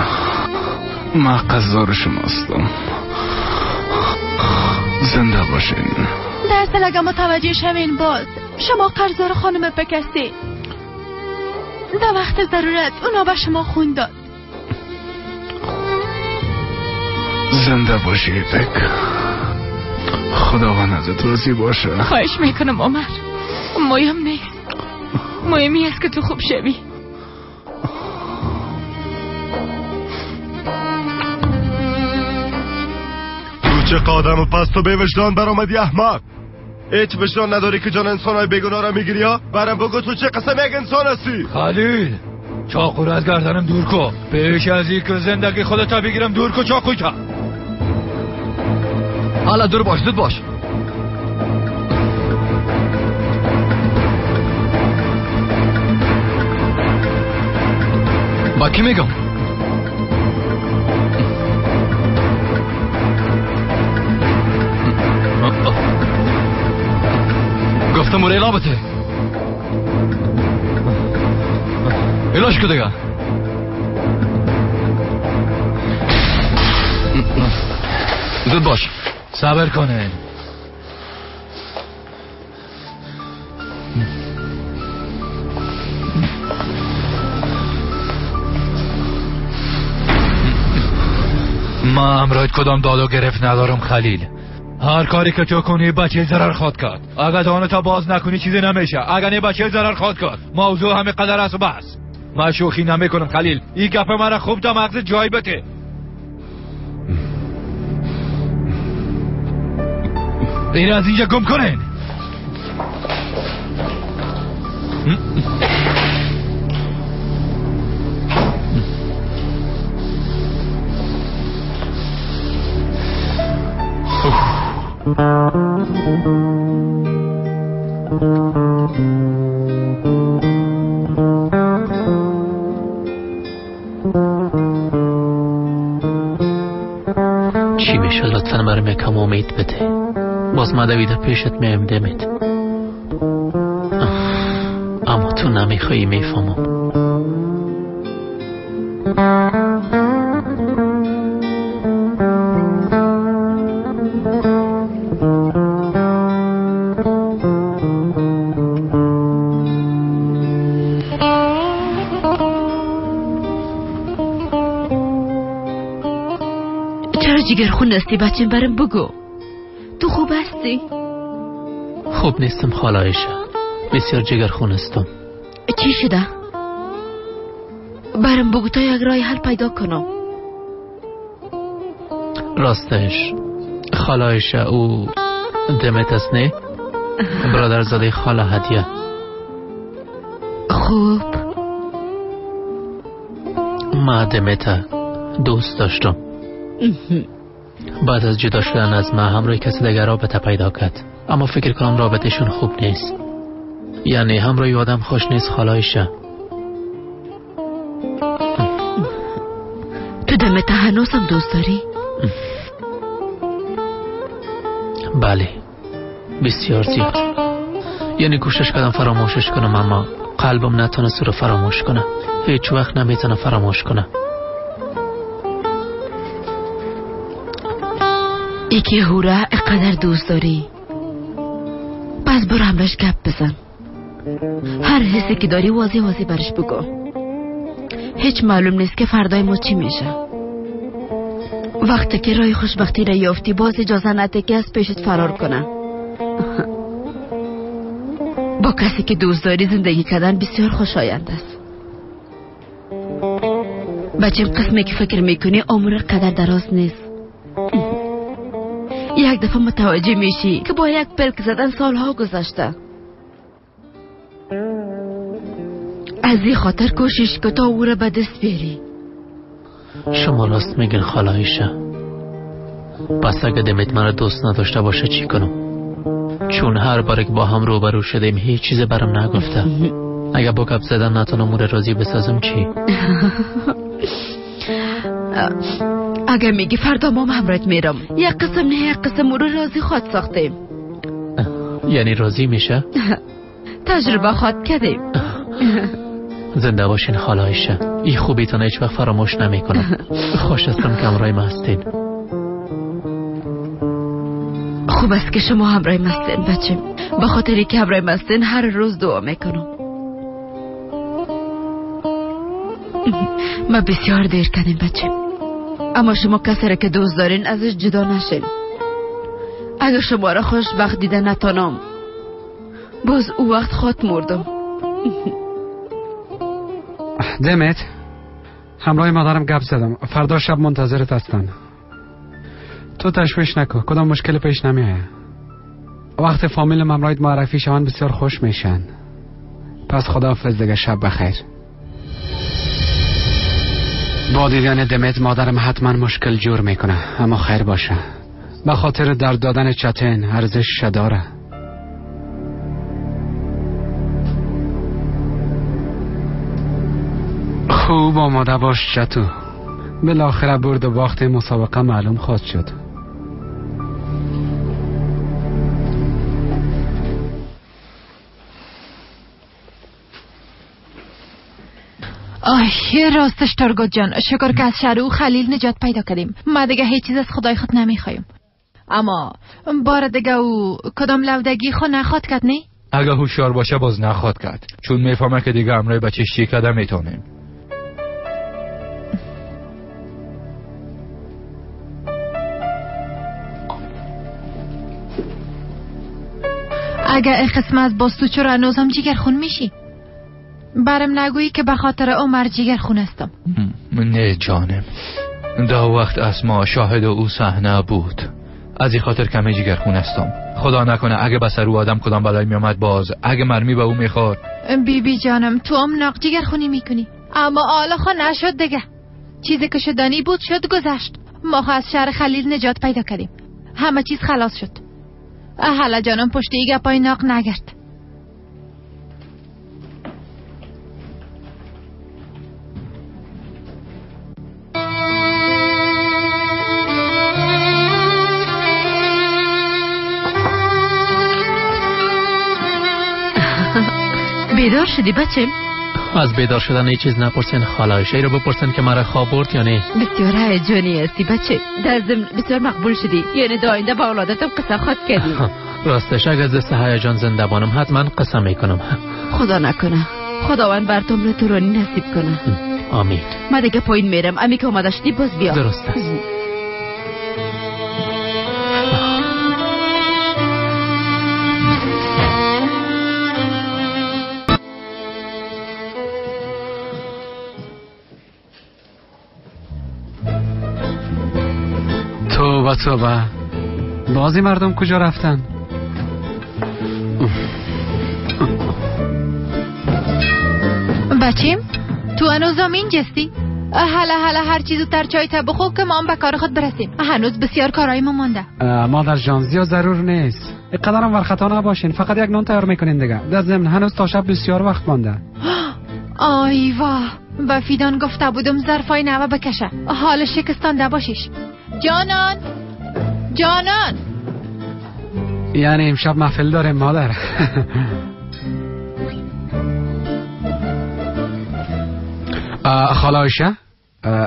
من قصدار شما هستم. زنده باشین. در اصل اگه متوجه شوین باز شما قرضدار خانم پک هستی. در وقت ضرورت اونا به شما خون داد. زنده باشی پک، خداوند ازت راضی باشه. خواهش میکنم عمر، مهم نیست. مهمی است که تو خوب شوی. تو چه آدم و پس تو به وجدان برآمدی احمق. هیچ وجدان نداری که جان انسانهای بیگناه را میگیری ها؟ برام بگو تو چه قسم یک انسان هستی؟ خلیل، چاقو را از گردنم دور کن. پیش از اینکه زندگی خودت بگیرم دور کن چاقوی تا. حالا دور باش، زود باش. با کی میگم؟ گفتم اون الا بته. الاش که دیگه. زود باش. صبر کنه. ما امرایت کدام دادو گرفت ندارم خلیل. هر کاری که تو کنی بچه ضرر خواد کرد. اگه دهانت باز نکنی چیزی نمیشه. اگه نه بچه ضرر خواد کرد. موضوع همه قدر است و بس. من شوخی نمیکنم خلیل. این گپ مرا خوب تا مغز جای بده. این از اینجا گم کنین. چی میشه لطفا برام یکم امید بده. باز ما دویده پیشت میم دمت، اما تو نمیخوایی میفهمم. چرا جگر خون هستی بچه؟ برم بگو تو خوب هستی؟ خوب نیستم خاله عایشه، بسیار جگر خون هستم. چی شده؟ برم بگو تا یک راه حل پیدا کنم. راستش خاله عایشه او دمت است نه؟ برادرزاده خاله هدیه. خوب ما دمت دوست داشتم. بعد از جدا شدن از ما همراه کسی دیگر رابطه پیدا کرد، اما فکر کنم رابطهشون خوب نیست. یعنی همراه آدم خوش نیست خاله عایشه. تو دمت هنوزم دوست داری؟ بله، بسیار زیاد. یعنی کوشش کردم فراموشش کنم، اما قلبم نتونست رو فراموش کنه. هیچ وقت نمیتونه فراموش کنه. ای که هورا اقدر دوست داری، پس برو همراهش گپ بزن. هر حسی که داری واضح واضح برش بگو. هیچ معلوم نیست که فردای ما چی میشه. وقتی که راه خوشبختی را یافتی، باز اجازه نده که از پیشت فرار کنه. با کسی که دوست داری زندگی کردن بسیار خوشایند است. بچیم قسمی که فکر میکنی عمر قدر دراز نیست. یک دفعه متوجه میشی که با یک پلک زدن سالها گذشته. از این خاطر کوشش که تا او را به دست بیاری. شما راست میگین خاله عایشه. پس اگه دمت مرا دوست نداشته باشه چی کنم؟ چون هر بار که با هم روبرو شدیم هیچ چیز برام نگفته. اگه با گپ زدن نتونم او را راضی بسازم چی؟ اگه میگی فردا ما همراهت میرم، یک قسم نه یک قسم او رو راضی خواد ساختیم. یعنی راضی میشه؟ تجربه خواد کردیم. زنده باشین خاله عایشه. این خوبیتان هیچ وقت فراموش نمیکنم. خوش هستم که همراه ما هستین. خوب است که شما همراه ما هستین بچه. به خاطر که همراه ما هستین هر روز دعا میکنم. ما بسیار دیر کردیم بچه، اما شما کسی را که دوست دارین ازش جدا نشین. اگر شما را خوشبخت دیده نتانم، باز او وقت خود مردم. دمت، همراه مادرم گپ زدم. فردا شب منتظرت هستن. تو تشویش نکن، کدام مشکل پیش نمیایه. وقت فامیل همراهت معرفی شوند بسیار خوش میشن. پس خداحافظ دیگه، شب بخیر. با دیدن دمت مادرم حتما مشکل جور میکنه، اما خیر باشه. به خاطر درد دادن چتن ارزش داره. خوب آماده باش چتو، بالاخره برد و باخت مسابقه معلوم خواهد شد. آه راستش ترگوت جان، شکر که از شر او خلیل نجات پیدا کردیم. ما دیگه هیچ چیز از خدای خود نمیخوایم. اما بار دیگه او کدام لودگی خود نخواد کرد نه؟ اگه هوشیار باشه باز نخواد کرد، چون میفهمه که دیگه امرای بچه چی کده میتونیم. اگه این قسم از باز تو چرا هنوزم جیگر خون میشی؟ برم نگویی که به خاطر عمر جیگر خون هستم. نه جانم، ده وقت اسما شاهد او صحنه بود، از این خاطر کمی جیگر خون هستم. خدا نکنه اگه به سر او آدم کدام بلای میامد، باز اگه مرمی به او میخورد. بی بی جانم، تو هم ناق جیگر خونی میکنی، اما حالا خو نشد دیگه. چیزی که شدنی بود شد، گذشت. ما خو از شهر خلیل نجات پیدا کردیم، همه چیز خلاص شد. حالا جانم پشت ای گپای ناق نگرد. بیدار شدی بچه؟ از بیدار شدن هیچ چیز نپرسین خاله عایشه، ای رو بپرسین که مرا خواب برد یا نه. بسیار هیجانی هستی بچه، در ضمن بسیار مقبول شدی، یعنی در آینده با اولادتم قصه خواد کردی. راستش اگر از دست هیجان زنده بانم حتما قصه میکنم. خدا نکنه، خداوند بر تو عمر طولانی نصیب کنه. آمین. من دیگه پایین میرم، امی که آماده شدی باز بیا. درست است. توبه توبه، بازی مردم کجا رفتن؟ بچیم تو هنوزم اینجستی؟ هلا هلا هر چیزو تر چای تا بخو که ما هم به کار خود برسیم. هنوز بسیار کارهای ما مانده. مادر جان زیاد ضرور نیست، اینقدرم ورخطا نباشین، فقط یک نان تیار میکنین دیگه. در ضمن هنوز تا شب بسیار وقت مانده. آی واه، به فیدان گفته بودم ظرفای نوه بکشه، حال شکستانده باشیش. جانان، جانان، یعنی امشب محفل داریم مادر. خاله عایشه،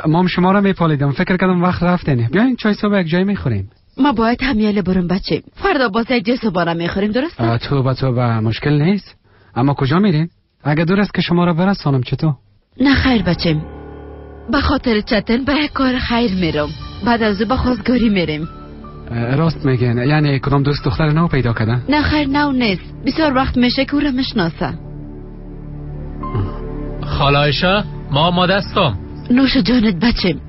مام شما را میپالیدم، فکر کردم وقت رفتین. بیاین چای صبح یک جای میخوریم. ما باید همیاله برم بچه، فردا باز یک جای صبحانه میخوریم، درسته؟ توبه توبه، مشکل نیست. اما کجا میرین؟ اگه دور است که شما را برسانم چطور؟ نه خیر بچم، به خاطر چتن به یک کار خیر میرم، بعد از او به خواستگاری میریم. راست میگین، یعنی کدام دوست دختر نو پیدا کردن؟ نه خیر نو نیست، بسیار وقت میشه که او را میشناسه. خاله عایشه، ما آماده هستم. نوش جانت بچم.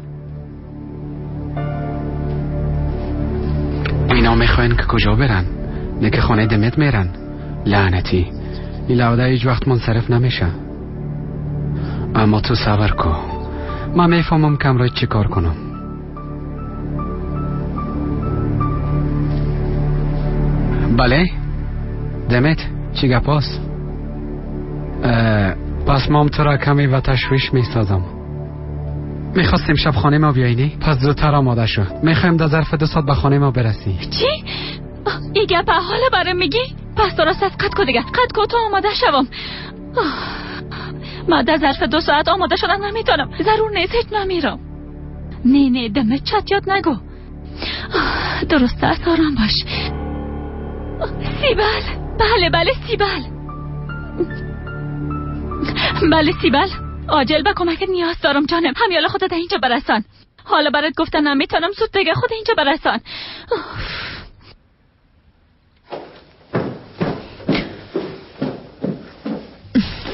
اینا میخواین که کجا برن؟ نه که خانه دمت میرن. لعنتی، این لوده هیچ وقت منصرف نمیشه. اما تو صبر کن، من میفهمم که امروز چی کار کنم. بله دمت، چی گپاست؟ پس مام تو را کمی و تشویش میسازم. میخواستیم شب خانه ما بیاینی؟ پس زودتر آماده شو، میخوایم در ظرف 2 ساعت به خانه ما برسی. چی؟ ای گپ حالا برام میگی؟ پس درست است، قد کو دیگه، قد کو تا آماده شوم. ما در ظرف 2 ساعت آماده شدن نمیتونم، ضرور نیست، هیچ نمیرم. نه نه دمت چت یاد نگو. درست است، آرام باش. سیبل، بله بله سیبل، بله سیبل، عاجل به کمکت نیاز دارم جانم. همیالا خودت اینجا برسان. حالا برات گفتن نمیتونم، زود دیگه خود اینجا برسان.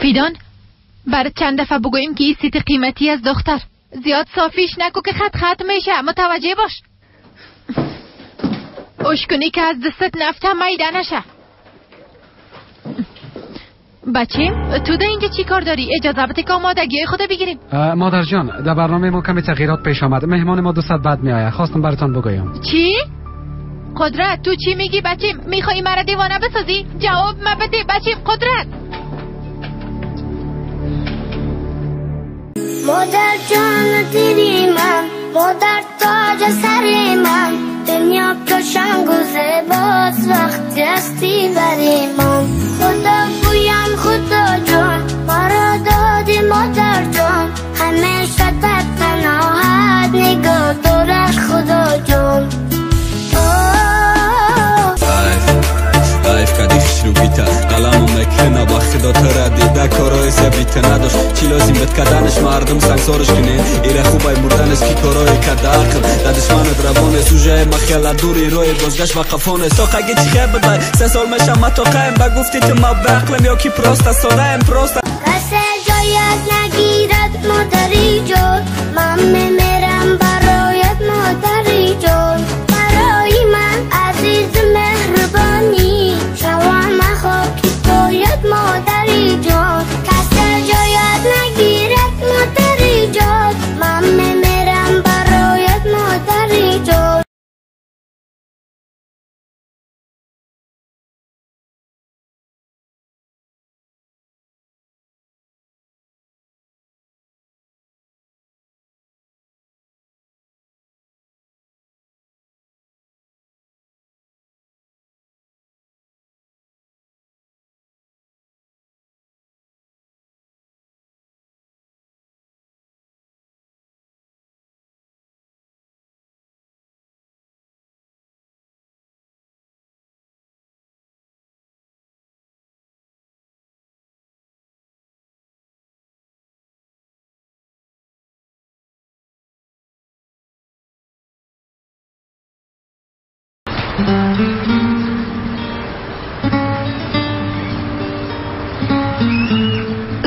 فیدان، برات چند دفعه بگوییم که این سیت قیمتی از دختر زیاد صافیش نکو که خط خط میشه، متوجه باش. اشکنی که از دستت نفته میده نشه. بچیم تو در اینجا چی کار داری؟ اجازه بده که آمادگی خود بگیریم. مادر جان، در برنامه ما کمی تغییرات پیش آمد. مهمان ما 2 ساعت بعد میآید، خواستم براتان بگویم. چی؟ قدرت تو چی میگی بچیم؟ میخوای مرا دیوانه بسازی؟ جواب ما بده بچیم. قدرت. مادر جان دلی من، مادر تاج سر من، دنیا قشنگ و زیباست وقتی هستی بری من. خدا گویم خدا جان، مرا دادی مادر جان، همیشه در پناهت نگاه دارد خدا جان. تعریف کردی خشرو بیته قلمو مکنه با خدا تره دیده کارای سبیته نداشت چی لازم بد کردنش مردم سنگسارش کنه ایره خوبای مردنش کی کارای کرده عقل در دشمنت روانه سوژه مخیل دوری روی بازگشت و قفانه ساقگی چی خیب بدای 3 سال میشم ما تا قایم بگفتی تو ما به عقلم یا کی پراسته ساده ام پراسته. کسی جایت نگیرد مادری جان، من میمیرم برایت مادری جان، برای من عزیز مهربانی شوم خاکی باید مادری جان. کسی جایت نگیرد مادری جان، من میمیرم برایت مادری جان.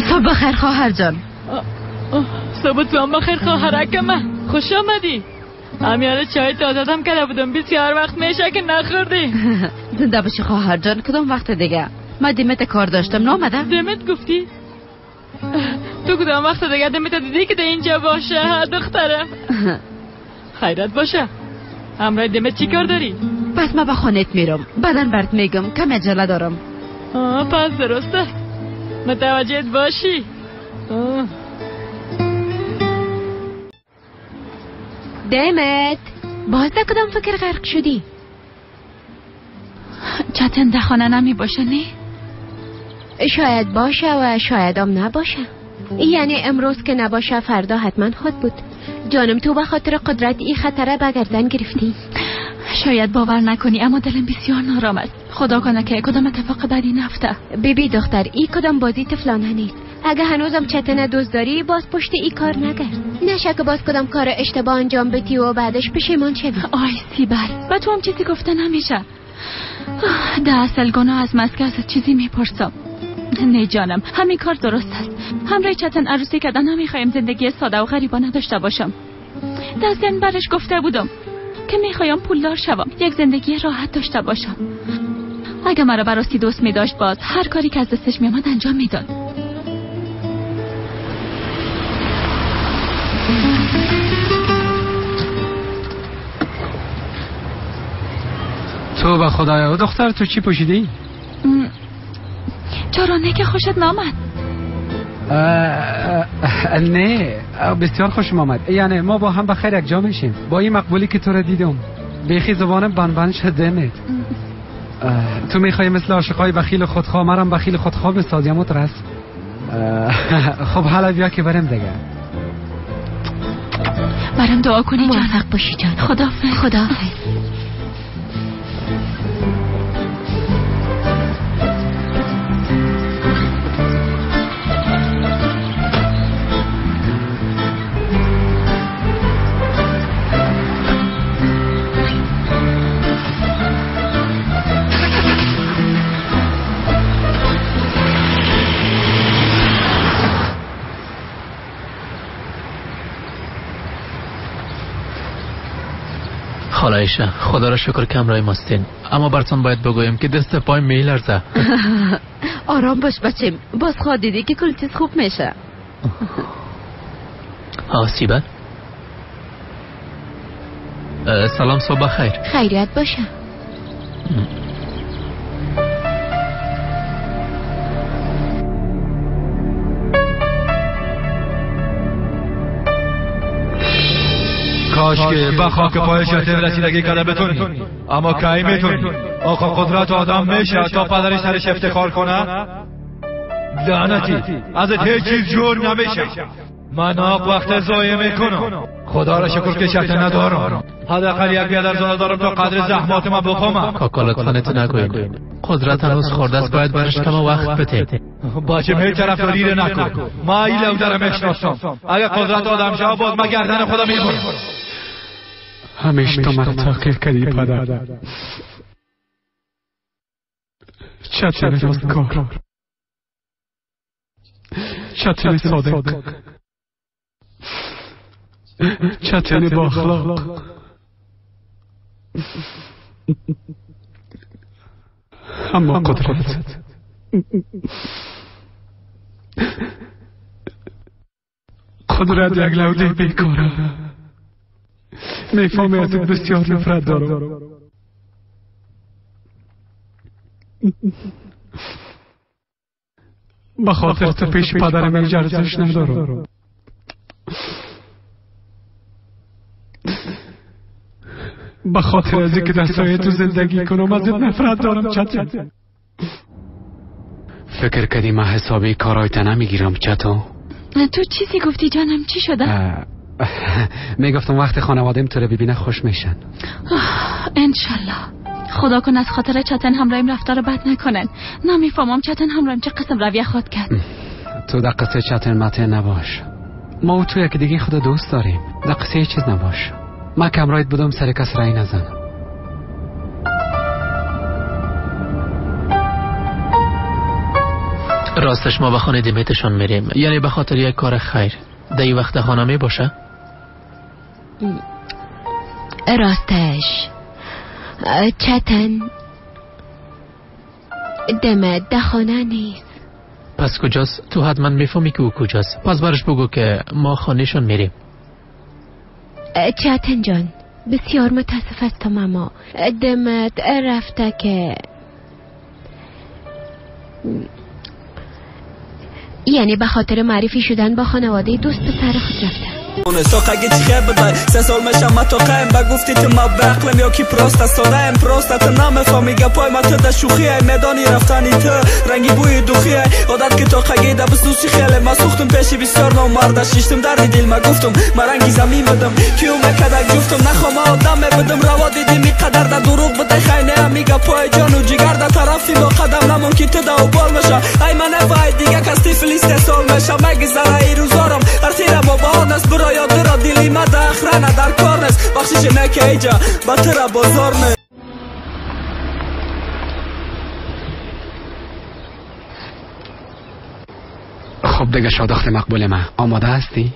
صبح بخیر خواهر جان. صبح بخیر خواهرک من، خوش آمدی. همیاره چای تازه کرده بودم، بسیار وقت میشه که نخوردی. زنده باشی خواهر جان. کدام وقت دیگه؟ من دمت کار داشتم نامدم. دمت گفتی؟ تو کدام وقت دیگه دمت دیدی که در اینجا باشه دخترم؟ خیرت باشه. همراه دمت چی کار داری؟ پس من به خانهت میرم، بعدا برات میگم، کم عجله دارم. پس درست است، متوجهت باشی. دمت باز در کدام فکر غرق شدی؟ چتن در خانه نمی باشه نه؟ شاید باشه و شاید هم نباشه. یعنی امروز که نباشه فردا حتما خود بود. جانم تو به خاطر قدرت این خطره به گردن گرفتی. شاید باور نکنی اما دلم بسیار نارام است. خدا کنه که کدام اتفاق بدی نفته. بیبی دختر، ای کدام بازی طفلانه نیست. اگه هنوزم چتن دوست داری باز پشت ای کار نگرد. نشه که باز کدام کار اشتباه انجام بدی و بعدش پشیمان شوی. آی سیبل، با تو هم چیزی گفته نمیشه. ده اصل گناه از مسکه از چیزی میپرسم. نه جانم، همین کار درست است. همراه چتن عروسی کردن نمیخوایم زندگی ساده و غریبانه داشته باشم. در ضمن برش گفته بودم که میخوایم پولدار شوم، یک زندگی راحت داشته باشم. اگه مرا براستی دوست میداشت باز هر کاری که از دستش میامد انجام میداد. تو به خدایا دختر، تو چی پوشیدی؟ چرا نه که خوشت نامد؟ نه بسیار خوشم آمد. یعنی ما با هم بخیر یک جا میشیم. با این مقبولی که تو رو دیدم بیخی زبانم بند بند شد دمت. تو میخوای مثل عاشقای بخیل خودخواه مرم بخیل خودخواه بسازی اما ترس. خب حالا بیا که برم دیگه. برم دعا کنی جان. موفق باشی جان. خداحافظ. خداحافظ. خاله عایشه، خدا را شکر که همراه ماستین، اما براتون باید بگویم که دست پای میلرزه. آرام باش بچیم، باز خواه دیدی که کل چیز خوب میشه. سیبل، سلام، صبح بخیر. خیریت باشه. کاش که به خاک پای شیطان رسیدگی کرده بتونی، اما کی میتونی؟ آقا قدرت آدم میشه تا پدرش سرش افتخار کنه؟ لعنتی، ازت هیچ چیز جور نمیشه. من آق وقت ضایع میکنم. خدا را شکر که شیطان ندارم. حداقل یک بیادر زاده دارم تا قدر زحمات من بفهمم. کاکا لطفا تو نگوین، قدرت هنوز خورده است، باید برش کم وقت بده. بچم هیچ طرفداری رو نکن. ما این لودر میشناسم. اگه قدرت آدم شود باز من گردن خودم میبرم. همیشه تو من تحقیر کردی پدر. چتن راستکار، چتن صادق، چتن با اخلاق. اما قدرت، قدرت یک لوده بیکاره. میفهمی از این بسیار نفرت دارم. به خاطر تو پیش پدرم هیچ ارزش ندارم. به خاطر از اینکه در سایه تو زندگی کنم از این نفرت دارم چتو. فکر کردی من حسابی کارایت نمیگیرم چتو؟ تو چیزی گفتی جانم؟ چی شده؟ میگفتم وقتی خانوادم تو رو ببینه خوش میشن. انشالله. خدا کن از خاطر چتن همراهیم رفتار بد نکنن. نمیفهمم چتن همراهیم چه قسم رویه خود کرد. تو در قصه چتن متن نباش. ما و تو یک دیگه خدا دوست داریم. در قصه چیز نباش. من که همراهیت بودم سر کس رای نزن. راستش ما به خانه دیمیتشان میریم، یعنی به خاطر یک کار خیر. در این وقت خانه می باشه؟ راستش چتن دمت ده خانه نیست. پس کجاست؟ تو حتما میفهمی که او کجاست. پس برش بگو که ما خانهشان میریم. چتن جان بسیار متاسف هستم، اما دمت رفته که یعنی به خاطر معرفی شدن با خانواده دوست پسر خود رفته. Тоқаги чихе бидай се сол мешам ма тоқаем ба гуфти ту ма беақлем ё ки просто содаем просто ту намефаҳми гапои ма ту да шӯхиай медони рафтани ту ранги бӯи духиай одат ки тоқаги да бисуси хеле ма сӯхтум пеши бисёр номарда шиштум дарди дил ма гуфтум ма ранги замин будам ки ӯ мекадак ҷуфтум нахома одам мебудум раво дидим и қадар да дурӯғ бидай хайнеам и гапои ҷону ҷигар да тарафи мо қадам намон ки ту да убол меша ай ма невай дига кас тифли истеҳсол меша мегизара и рӯзорам ҳар тира мо ба он аст биро ё дуро дили ма да охрана дар кор нест бахшиши неке иҷа ба тира бозор нест. خب دیگه شادخت مقبول من آماده هستی؟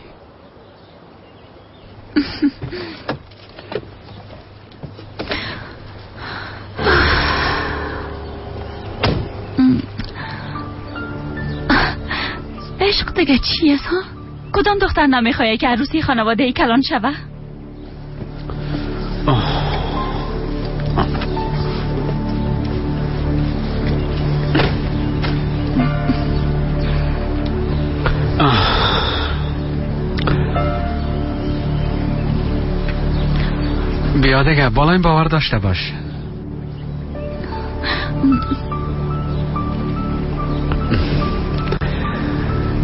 عشق دیگه چی است ها؟ کدام دختر نمیخواه که عروسی خانواده ای کلان شوه؟ بیا دیگه بالا این باور داشته باش.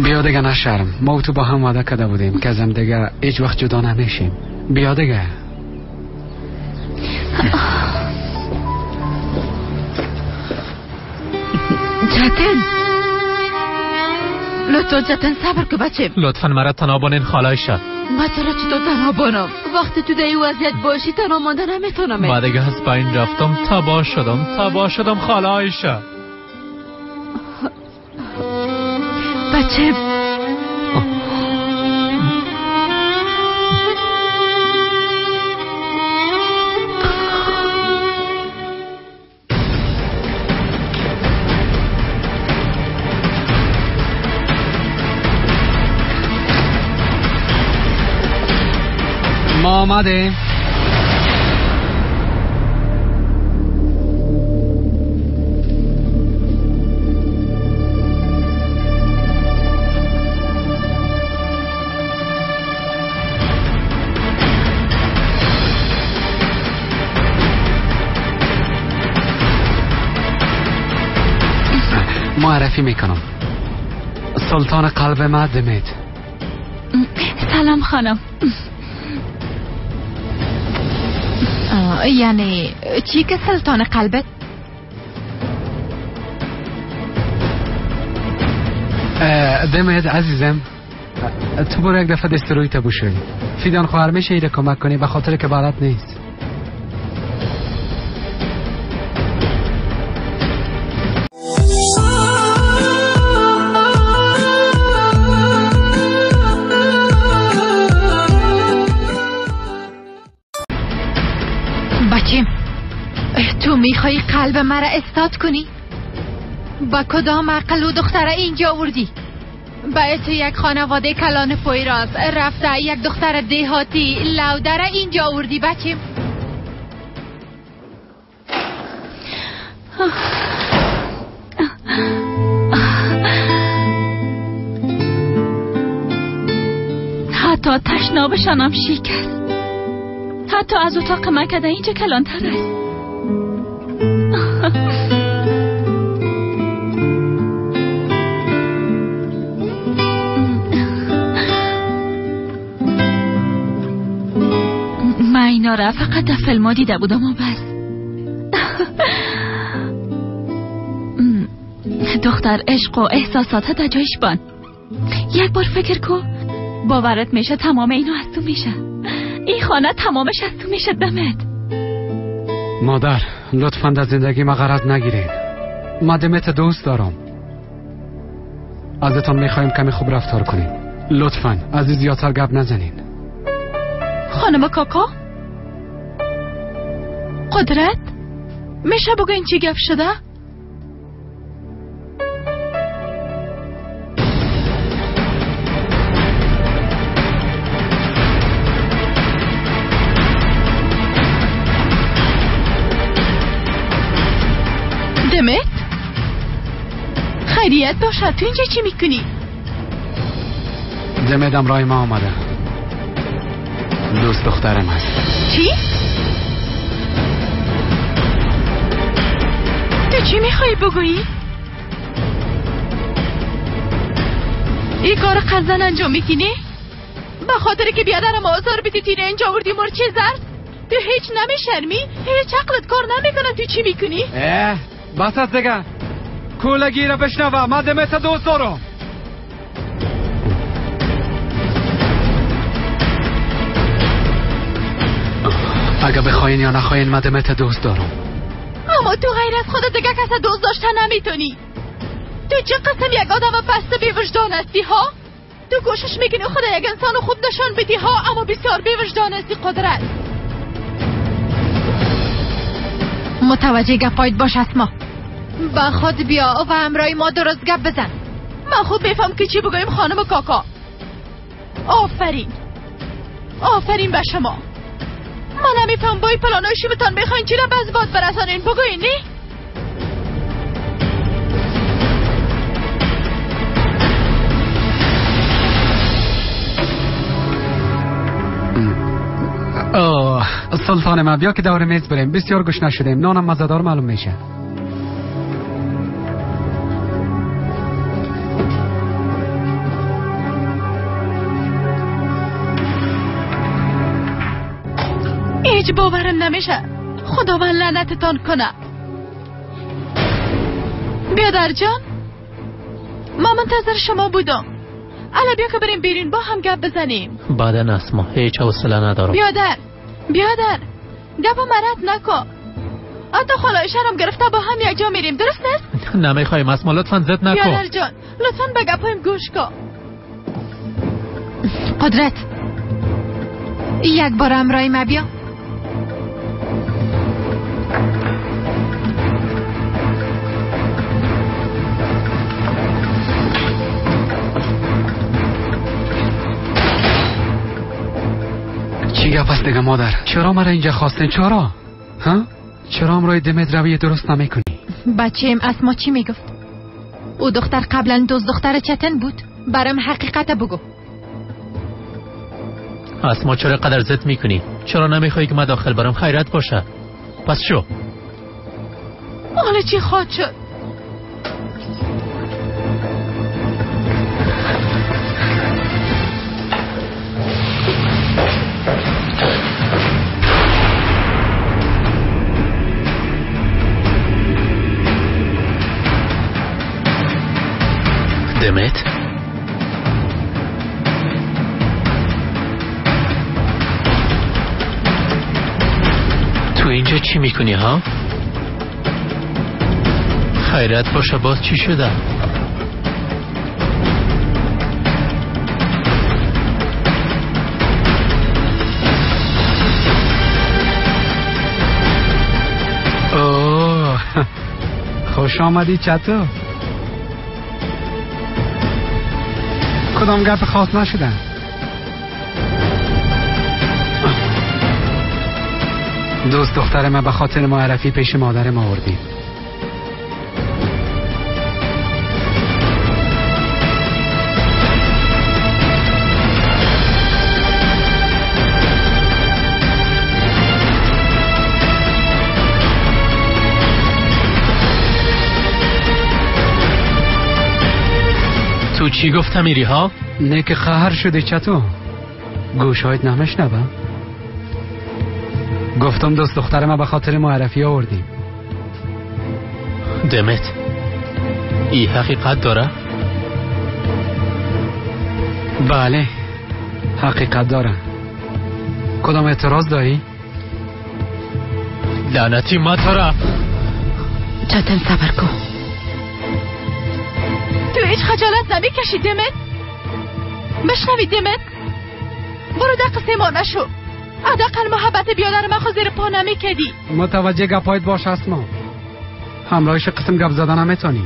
بیا دیگه نشرم، ما و تو با هم وعده کرده بودیم که از هم دیگه هیچ وقت جدا نمیشیم. بیا دیگه. جتن لطفا جتن صبر که بچه. لطفا مرا تنها بانین خاله عایشه. ما چرا چطور تنها بانم؟ وقتی تو در این وضعیت باشی تنها مانده نمیتونم. ما دیگه از بین رفتم، تباه شدم، تباه شدم خاله عایشه. بچه ما آمدیم. معرفی میکنم، سلطان قلب ما دمید. سلام خانم. یعنی چی که سلطان قلبت؟ دمید عزیزم، تو برو یک دفعه دست روی تا بشوی. فیدان خواهر میشه ایره کمک کنی به خاطر که بلد نیست. تو میخوای قلب مرا استاد کنی؟ با کدام عقل و دختره اینجا آوردی؟ باعث یک خانواده کلان پویراز رفته یک دختر دهاتی لودره اینجا آوردی بچیم. حتی تشنابشانم شیک است. حتی از اتاق مکده اینجا کلانتر است. من اینا را فقط در فیلم دیده بودم و بس. دختر عشق و احساسات در جایش بان. یک بار فکر کن، باورت میشه تمام اینو از تو میشه. این خانه تمامش از تو میشه دمت. مادر لطفا در زندگی ما غرض نگیرین. ما دمت دوست دارم. ازتان میخوایم کمی خوب رفتار کنین. لطفا از این زیادتر گپ نزنین. خانم کاکا قدرت میشه بگوین چی گپ شده؟ دمت خیریت باشد، تو اینجا چی میکنی؟ دمت امرای ما آمده. دوست دخترم است. چی؟ تو چی میخوایی بگویی؟ این کار قصدن انجام میکنی؟ به خاطر که بیادرم آزار بدی تیره اینجا آوردی مرچه زرد؟ تو هیچ نمیشرمی؟ هیچ عقلت کار نمیکنه تو چی میکنی؟ اه بس است دیگه. کولگی را بشنوه، من دمت دوست دارم. اگه بخواین یا نخواین من دمت دوست دارم. اما تو غیر از خودت دیگه کس دوست داشته نمیتونی. تو چه قسم یک آدم پست بی وجدان هستی ها؟ تو کوشش میکنی خود یک انسان خوب نشان بدی ها، اما بسیار بی وجدان هستی قدرت. متوجه گپایت باش اسما. با خود بیا و همراه ما درست گپ بزن. من خوب میفهم که چی بگویم خانم کاکا. آفرین، آفرین به شما. من نمیفهم با این پلانای شیبتان میخواین چی را به باد برسانین؟ بگوین نه؟ آه سلطان ما بیا که دور میز بریم، بسیار گشنه شدیم، نانم مزه‌دار معلوم میشه. هیچ باورم نمیشه. خداوند لعنتتان کنه. بیادر جان، ما منتظر شما بودم. الا بیا که بریم بیرون با هم گپ بزنیم. بعدا اسما، هیچ حوصله ندارم. بیادر، بیادر، گپ مرد نکن. حتی خاله شرم گرفته با هم یک جا میریم، درست نیست؟ نمیخوایم اسما، لطفا زد نکن. بیادر جان لطفا به گپایم گوش کن. قدرت، یک بار همراه ما بیا. چی گپ است دیگه مادر؟ چرا مرا اینجا خواستین؟ چرا؟ ها؟ چرا همراه دمت رویه درست نمیکنی؟ بچه‌م اسما چی میگفت؟ او دختر قبلا دوست دختر چتن بود. برام حقیقت بگو. اسما چرا قدر زد میکنی؟ چرا نمیخوای که من داخل برم؟ خیرت باشه. پس شو. حالا چی خواهد شد؟ دمت؟ تو اینجا چی میکنی ها؟ خیرت باشه، باز چی شده؟ اوه خوش آمدی چطور؟ کدام گپ خاص نشدن؟ دوست دختر ما به خاطر معرفی پیش مادر ما آوردیم. تو چی گفتم میری ها؟ نه که خواهر شده چطور؟ گوشهایت نمیشنوه؟ گفتم دوست دختر ما به خاطر معرفی آوردیم. دمت، ای حقیقت داره؟ بله حقیقت داره. کدام اعتراض داری؟ لعنتی ما تو. چتن صبر کن. تو هیچ خجالت نمیکشی دمت؟ بشنوی دمت، برو در قصه ما نشو. حداقل محبت بیادر من خود زیر پا نمیکدی. متوجه گپایت باش اسما. همراهش قسم گپ زدن نمیتونی.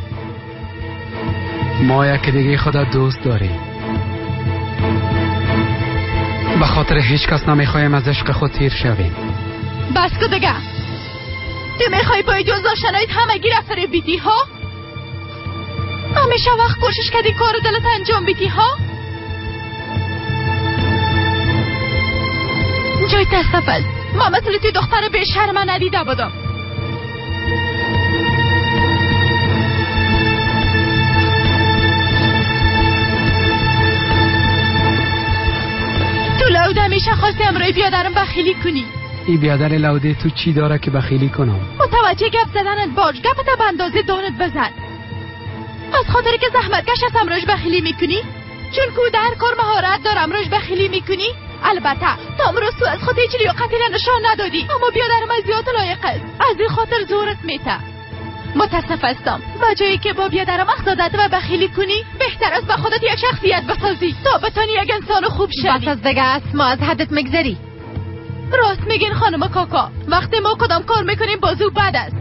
ما یک دیگه خدا دوست داریم. به خاطر هیچ کس نمیخوایم از عشق خود تیر شویم. بس که دیگه. تو میخوای با دوست داشتنایت همگی رفتار بیدی ها؟ همیشه وقت کوشش کردی کار دلت انجام بدی ها؟ جای تاسف است. ما مثل توی دختر به شرم ندیده بودم. تو لاوده همیشه خواستی امرای بیادرم بخیلی کنی. ای بیادر لاوده تو چی داره که بخیلی کنم؟ متوجه گپ زدنت باش، گپت به اندازه دانت بزن. از خاطر که زحمت کش از امراش بخیلی میکنی؟ چون که در کار مهارت داره امراش بخیلی میکنی؟ البته تا امروز تو از خود هیچ لیاقتی را نشان ندادی، اما بیادرم از زیاد لایق است، از این خاطر زورت میته. متاسف هستم، با جایی که با بیادرم اخزادت و بخیلی کنی، بهتر است به خودت یک شخصیت بسازی تا بتانی یک انسان خوب شوی. بس از دیگه اسما از حدت مگذری. راست میگین خانم کاکا، وقتی ما کدام کار میکنیم بازو بد است،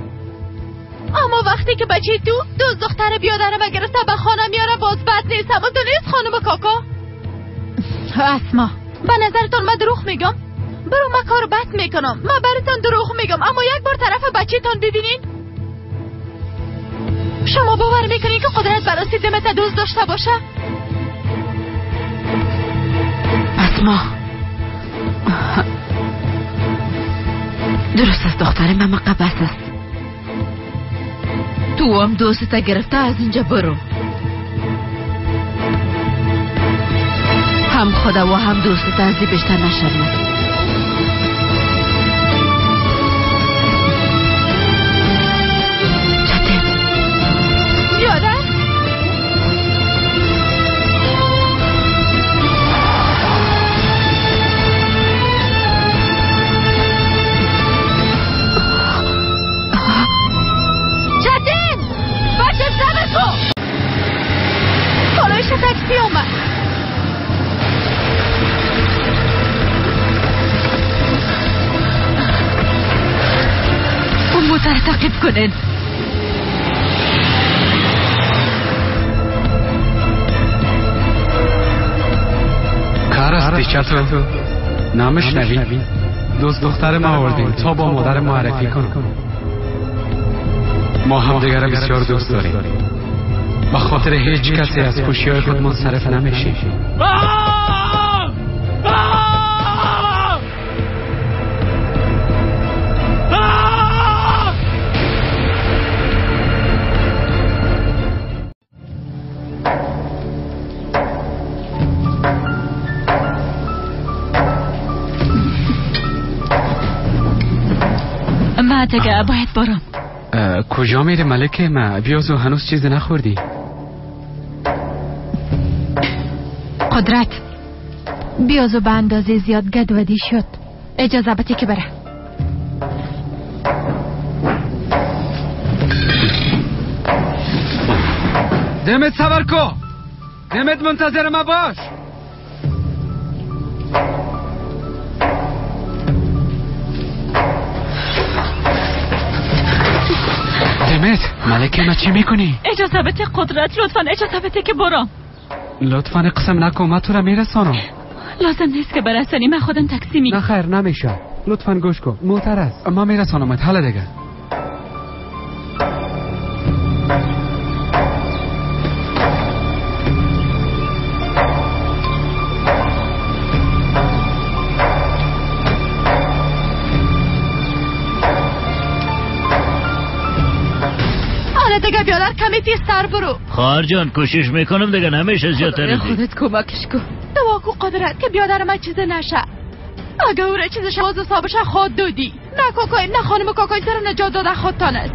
اما وقتی که بچه تو دوست دختر بیادرم گرفته به خانه میاره باز بد نیست. اما تو نیست خانم کاکا. اسما به نظرتان من دروغ میگم؟ برو من کار بد میکنم، من براتان دروغ میگم، اما یک بار طرف بچه تان ببینین. شما باور میکنین که قدرت براستی دمت دوست داشته باشه؟ اسما درست است دختر من مقبس است. تو هم دوستت گرفته از اینجا برو. هم خدا و هم دوستت از دی بیشتر نشرمد. چتن بیادر چتن بچه صبر کن. بالایش تاکسی آمد. اون موتر تعقیب کنین. کار است چطور؟ نامشنوی؟ دوست دختر ما آوردیم تا با مادر معرفی کنم. ما هم دیگر بسیار دوست داریم. به خاطر هیچ کسی از خوشی‌های خود منصرف نمیشیم. من دیگه باید برم. کجا میره ملکه ما؟ بیازو هنوز چیزی نخوردی. قدرت بیازو به اندازه زیاد گدودی شد. اجازه بده که بره. دمت صبر کو، دمت منتظر ما باش. دمت ملکه ما چی میکنی؟ اجازه بده قدرت، لطفا اجازه بده که برم. لطفا قسم نکن، من تو را میرسانم. لازم نیست که برسانی، من خودم تاکسی می. نه خیر نمیشه، لطفا گوش کن، موتر است، ما میرسانمت. حالا دیگه دیگه بیادر کمی تیزتر برو. خواهر جان کوشش میکنم دیگه نمیشه زیادتر. خودت کمکش کن. دعا کو قدرت که بیادر من چیز نشه. اگه او را چیزش باز حسابش خود دادی، نه کاکای نه خانم کاکای سر نجات داده خودتان است.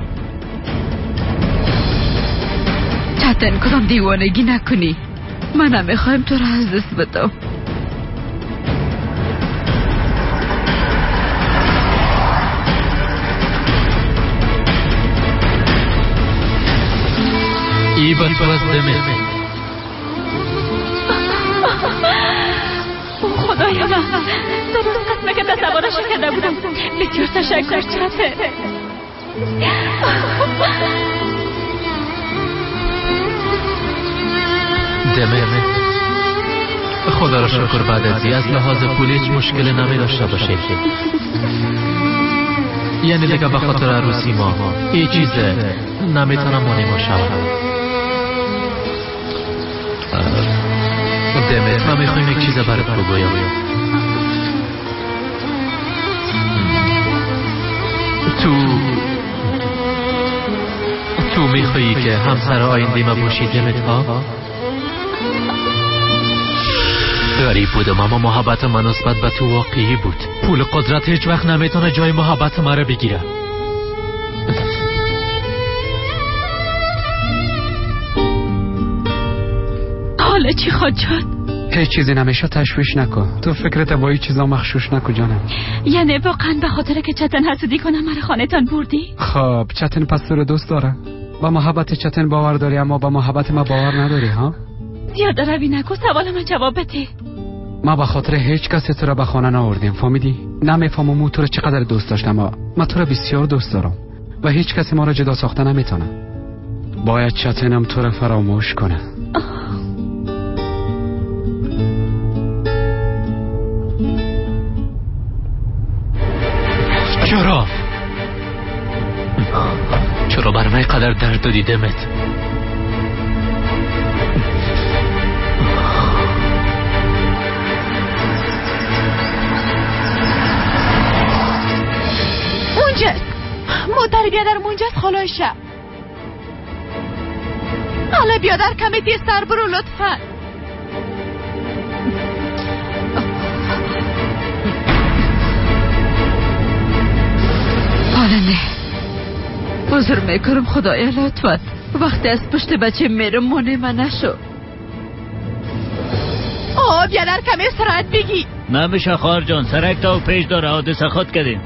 چتن کدام دیوانگی نکنی. من نمیخوایم تو را از دست بدم. ای بس دمت. خدایا من درست قسمه که تصورش کرده بودم. بسیار تشکر چته. دمت خدا را شکر بعد از لحاظ پولی هیچ مشکل نمی داشته باشیم. یعنی دیگه به خاطر عروسی ما هیچ چیز نمیتونم مانع ما شود. دمت من میخوایم یک چیز برات بگویم. تویی که همسر آینده ما باشی دمت ها؟ غریب بودم اما محبت من نسبت به تو واقعی بود. پول قدرت هیچ وقت نمیتونه جای محبت مرا بگیره. حالا چی خواهد شد؟ هیچ چیزی نمیشه، تشویش نکن. تو فکرت با این چیزا مخشوش نکن جانم. یعنی واقعا به خاطر که چتن حسودی کنم مرا خانه‌تان بردی؟ خب چتن پس تو رو دوست داره. با محبت چتن باور داری اما با محبت ما باور نداری ها؟ زیاده روی نکن، سوال من جواب بده. ما به خاطر هیچ کسی تو را به خانه نآوردیم، فهمیدی؟ نمیفهمم تو رو چقدر دوست داشتم، ما تو را بسیار دوست دارم و هیچ کسی ما را جدا ساخته نمیتونه. باید چتنم تو را فراموش کنه. چرا؟ چرا بر من قدر درد دادی دمت؟ اونجاست مادر بیادرم، اونجاست خالایشه. حالا بیادر کمی تیزتر برو لطفا. حالا نه، عذر میکنم خدایا لطفا. وقتی از پشت بچه میرم مانع من نشو. آه بیادر کمی سرعت بگی. نمیشه خواهر جان، سرک تا و پیش داره، حادثه خود کردیم.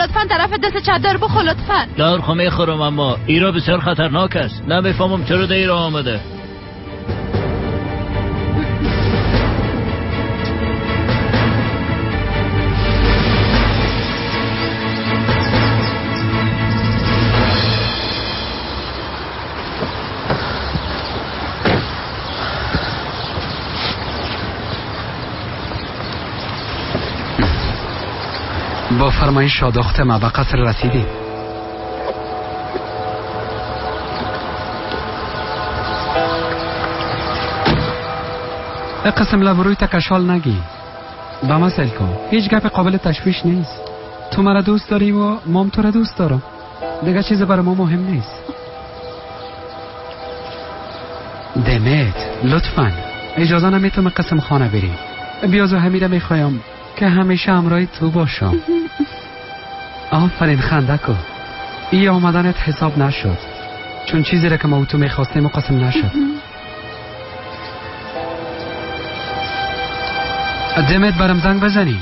لطفا طرف دست چادر بخور لطفا. دار خو میخورم اما ایرا بسیار خطرناک است. نمیفهمم چرا در ایرا آمده. با فرمایش شادخت ما به قصر رسیدیم. قسم لبروی تکشال نگی. با ما سیل کن، هیچ گپ قابل تشویش نیست. تو مرا دوست داری و مام تو را دوست دارم. دیگه چیز برای ما مهم نیست. دمت لطفا اجازه نمیتونم قسم خانه بری. بیازو همیره میخوایم که همیشه همراه تو باشم. آفرین خنده کن. ای آمدنت حساب نشد، چون چیزی را که ما تو میخواستیم و قسم نشد. دمت برم زنگ بزنی.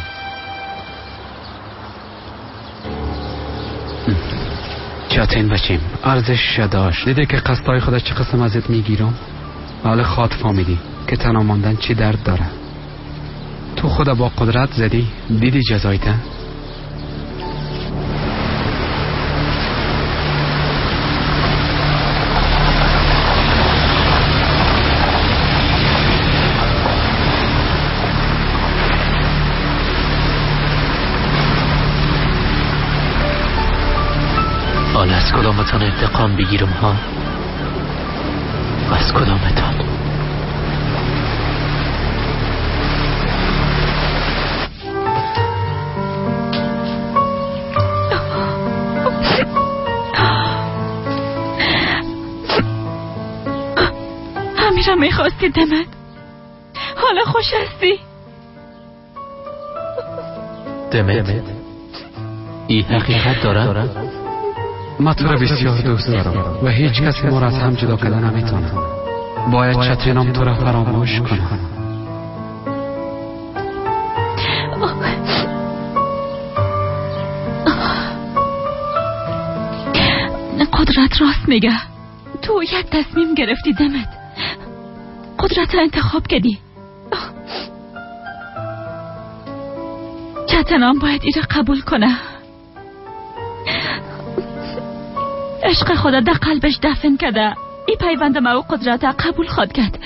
چاتین بچیم ارزش داشت. دیده که قصدهای خدا چه قسم ازت میگیرم. حالا خاط فهمیدی که تنها ماندن چی درد داره. تو خدا با قدرت زدی، دیدی جزایته؟ حالا از کدامتان انتقام بگیرم ها؟ از کدامتان؟ همیشه میخواستی دمت، حالا خوش هستی؟ دمت ای حقیقت دارم؟ ما تو را بسیار دوست دارم و هیچ کسی ما را از هم جدا کردن نمیتونه. باید چترینم تو را فراموش کنم. قدرت راست میگه. تو یک تصمیم گرفتی دمت، قدرت انتخاب کردی. چتنام باید ایره قبول کنه. عشق خدا در قلبش دفن کرده. ای پیوند ما و قدرت قبول خواد کرد.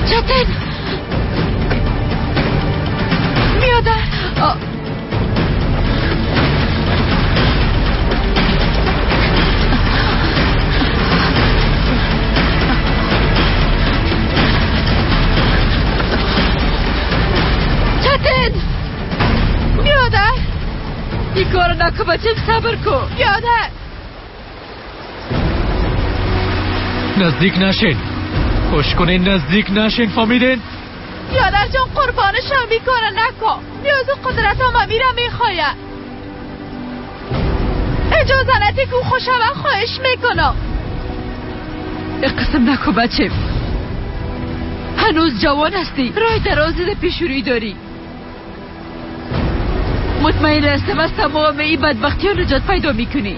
چتن بیادر چتن بیادر این کارو نکن بچم، صبر کن بیادر. نزدیک نشین، خوش کنین، نزدیک نشین، فهمیدین؟ بیادر جان قربانشم، این کارو نکن. نیاز قدرت هم میره میخوایه. اجازه ندی که خوشم، خواهش میکنم. قسم نکن بچه، هنوز جوان هستی، راه درازی در پیش روی داری. مطمئن هستم از تمام این بدبختی ها نجات پیدا میکنی.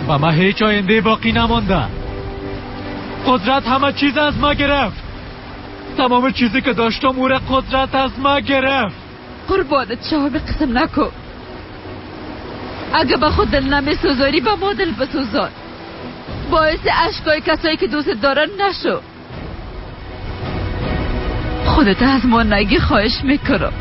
با ما هیچ آینده باقی نمانده. قدرت همه چیز از ما گرفت. تمام چیزی که داشتم او را قدرت از ما گرفت. قربانت شوم، قسم نکن. اگه به خود دل نمیسوزاری به ما دل بسوزان. باعث اشکای کسایی که دوست دارن نشو. خودت از ما نگی، خواهش میکنم.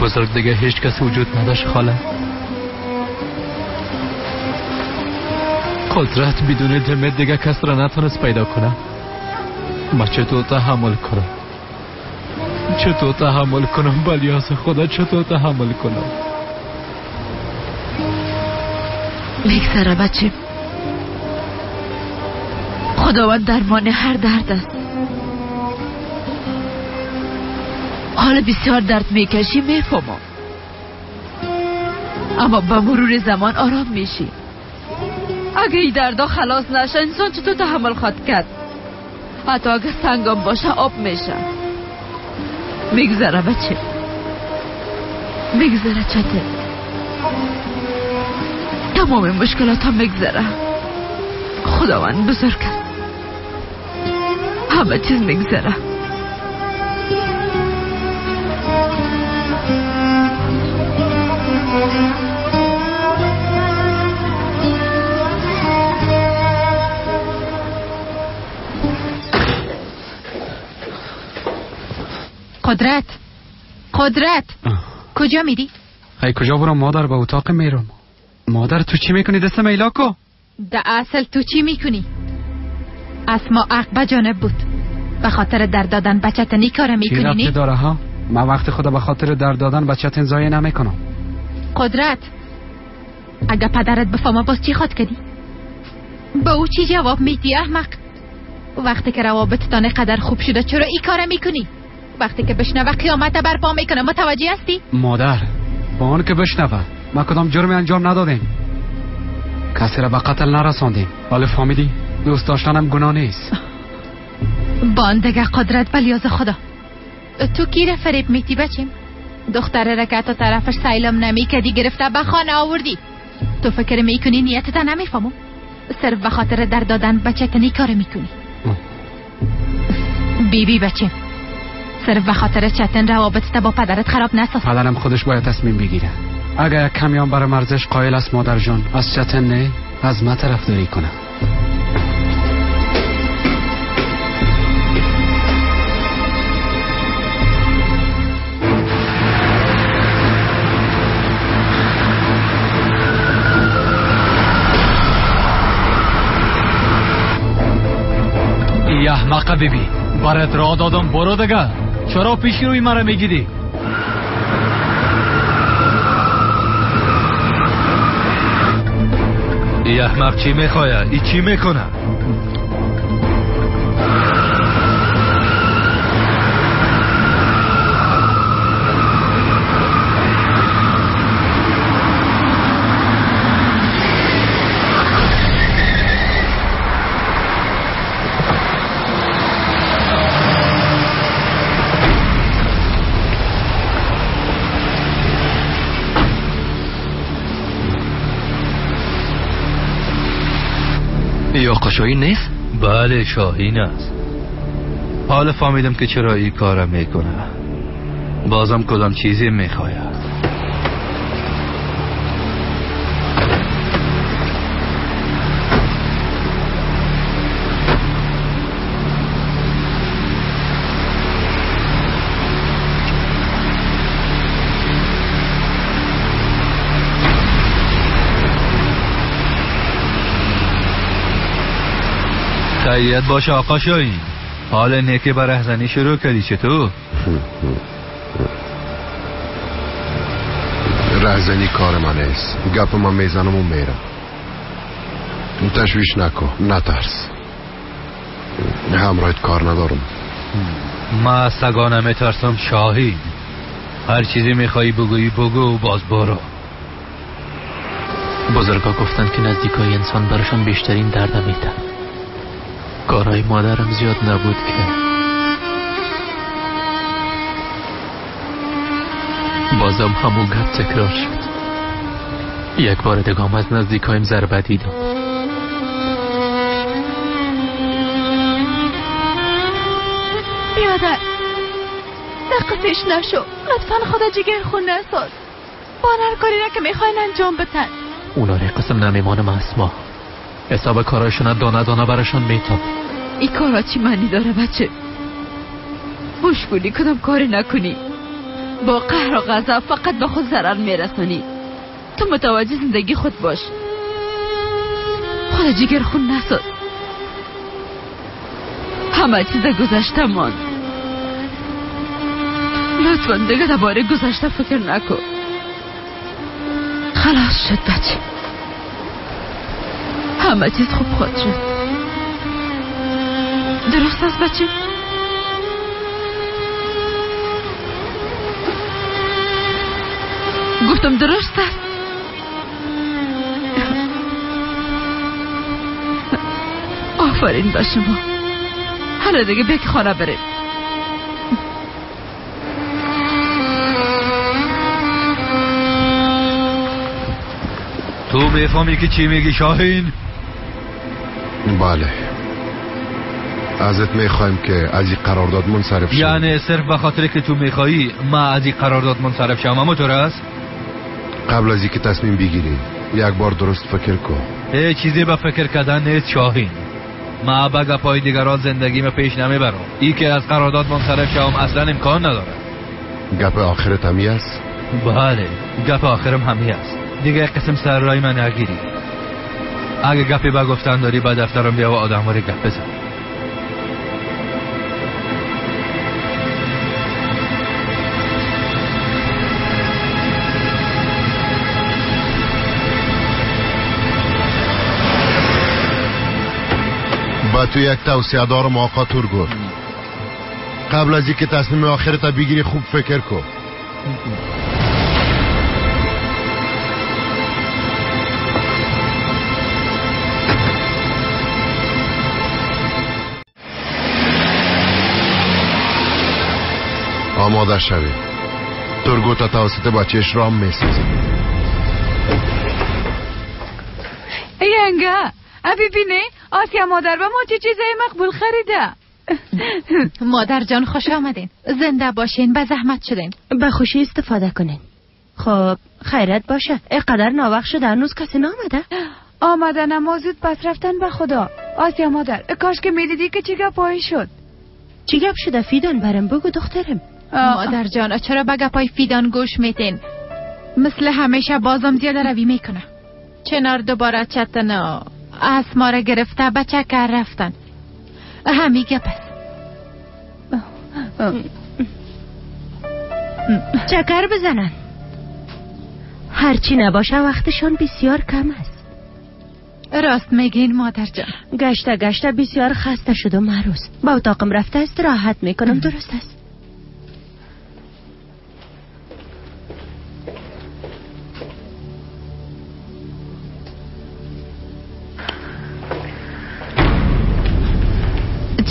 بزرگ دیگه هیچ کس وجود نداشت خاله. قدرت بدون دمت دیگه کس را نتونست پیدا کنه. ما چطور تحمل کنم؟ چطور تحمل کنم؟ بلیاس خدا چطور تحمل کنم؟ میگذره بچه، خداوند درمان هر درد است. حالا بسیار درد میکشی، میفهمم، اما به مرور زمان آرام میشی. اگه این دردا خلاص نشه انسان چطور تحمل خواهد کرد؟ حتی اگه سنگم باشه آب میشه. میگذره بچه، میگذره چته، تمام مشکلات هم میگذره. خداوند بزرگ است، همه چیز میگذره. قدرت، قدرت، کجا میری؟ ای کجا برم مادر؟ به اتاق میرم. مادر تو چی میکنی؟ دست میلاکو؟ ده اصل تو چی میکنی؟ از ما عقب جانب بود. به خاطر در دادن بچت نی کار میکنی؟ چی ربطی داره ها؟ من وقت خدا به خاطر در دادن بچت ضایع نمیکنم. قدرت، اگه پدرت بفهمه باز چی خواد کردی؟ به او چی جواب میدی احمق؟ وقتی که روابطتان قدر خوب شده چرا ای کار میکنی؟ وقتی که بشنوه قیامت برپا میکنه، متوجه هستی؟ مادر با آن که بشنوه ما کدام جرمی انجام ندادیم، کسی را به قتل نرساندیم. حالا فهمیدی؟ دوست داشتنم گناه نیست. باندگه قدرت بلیاز خدا، تو کی را فریب میتی بچیم؟ دختره را که تا طرفش سیلم نمیکردی گرفته به خانه آوردی. تو فکر میکنی نیتت نمیفهمم؟ صرف به خاطر در دادن بچه نی کار میکنی. بی بی بچه، صرف به خاطر چتن روابطت با پدرت خراب نساز. پدرم خودش باید تصمیم بگیره. اگر یک کمیان برای مرزش قایل است مادر جان، از چتن نه، از ما طرفداری کنه. ای احمق بیبی، برات راه دادم برو دیگه، چرا پیش روی مرا میگیری؟ ای احمق چی میخواید؟ ای چی میکنه؟ ای آقا شاهین نیست؟ بله شاهین است. حالا فهمیدم که چرا این کارم میکنه. بازم کدام چیزی میخواید. خیریت باشه آقا شاهین. حال نیکی به رهزنی شروع کردی چطور؟ رهزنی کار من نیست. گپ من میزنم و میرم. تشویش نکن، نترس. همراهت کار ندارم. ما از سگا نمیترسم شاهین. هر چیزی میخوایی بگویی بگو و باز برو. بزرگا گفتند که نزدیکای انسان براشون بیشترین درد میده. کارهای مادرم زیاد نبود که بازم همون گپ تکرار شد. یک بار دیگه از نزدیکایم ضربه دیدم. بیادر دقتش نشو، لطفا خدا جگر خون نساز. با هر کاری را که میخواین انجام بتن. اونا را قسم نمیمانم اسما. حساب کاراشون دانه دانه براشون میتاب. این کارا چی معنی داره بچه؟ مشغولی کدام کاری نکنی، با قهر و غضب فقط به خود ضرر میرسانی. تو متوجه زندگی خود باش. خدا جگر خون نساز. همه چیز گذشته ماند. لطفا دیگه درباره گذشته فکر نکن. خلاص شد بچه، همه چیز خوب خواهد شد. درست است بچه؟ گفتم درست است. آفرین به شما. حالا دیگه بیا که خانه بریم. تو میفهمی که چی میگی شاهین؟ بله، ازت میخوایم که از این قرارداد منصرف شم. یعنی صرف به خاطر که تو میخوایی ما از این قرارداد منصرف شم؟ اما تو راست؟ قبل از اینکه تصمیم بگیری یک بار درست فکر کن. هیچ چیزی به فکر کردن نیست شاهین. ما به گپای دیگران زندگی پیش نمیبرم. ای که از قرارداد منصرف شم اصلا امکان نداره. گپ آخرت همی است؟ بله، گپ آخرم همی است. دیگه قسم سر رای من نگیری. اگه گپی با گفتن داری با دفترم بیا و آدمواری گپ بزن. با تو یک توصیه دارم آقا تورگوت. قبل از اینکه تصمیم آخرت بگیری خوب فکر کن. آماده شوید. تورگوت توسط بچهش رام میسازه. ینگه ابی بینه آسیا مادر به ما چه چیزای مقبول خریده. مادر جان خوش آمدین. زنده باشین، به زحمت شدین. به خوشی استفاده کنین. خب خیرت باشه. اینقدر ناوقت شده هنوز کسی نامده؟ آمدن اما زود پس رفتن به خدا. آسیا مادر کاش که میدیدی که چی گپایی شد. چی گپ شده فیدان؟ برم بگو دخترم. مادر جان چرا به گپای فیدان گوش میتین؟ مثل همیشه بازم زیاده روی میکنه. چنار دوباره چتن اسما را گرفته به چکر رفتن. همی گپ است. چکر بزنن. هرچی نباشه وقتشان بسیار کم است. راست میگین مادر جان. گشته گشته بسیار خسته شدم معروس. با اتاقم رفته استراحت میکنم. درست است.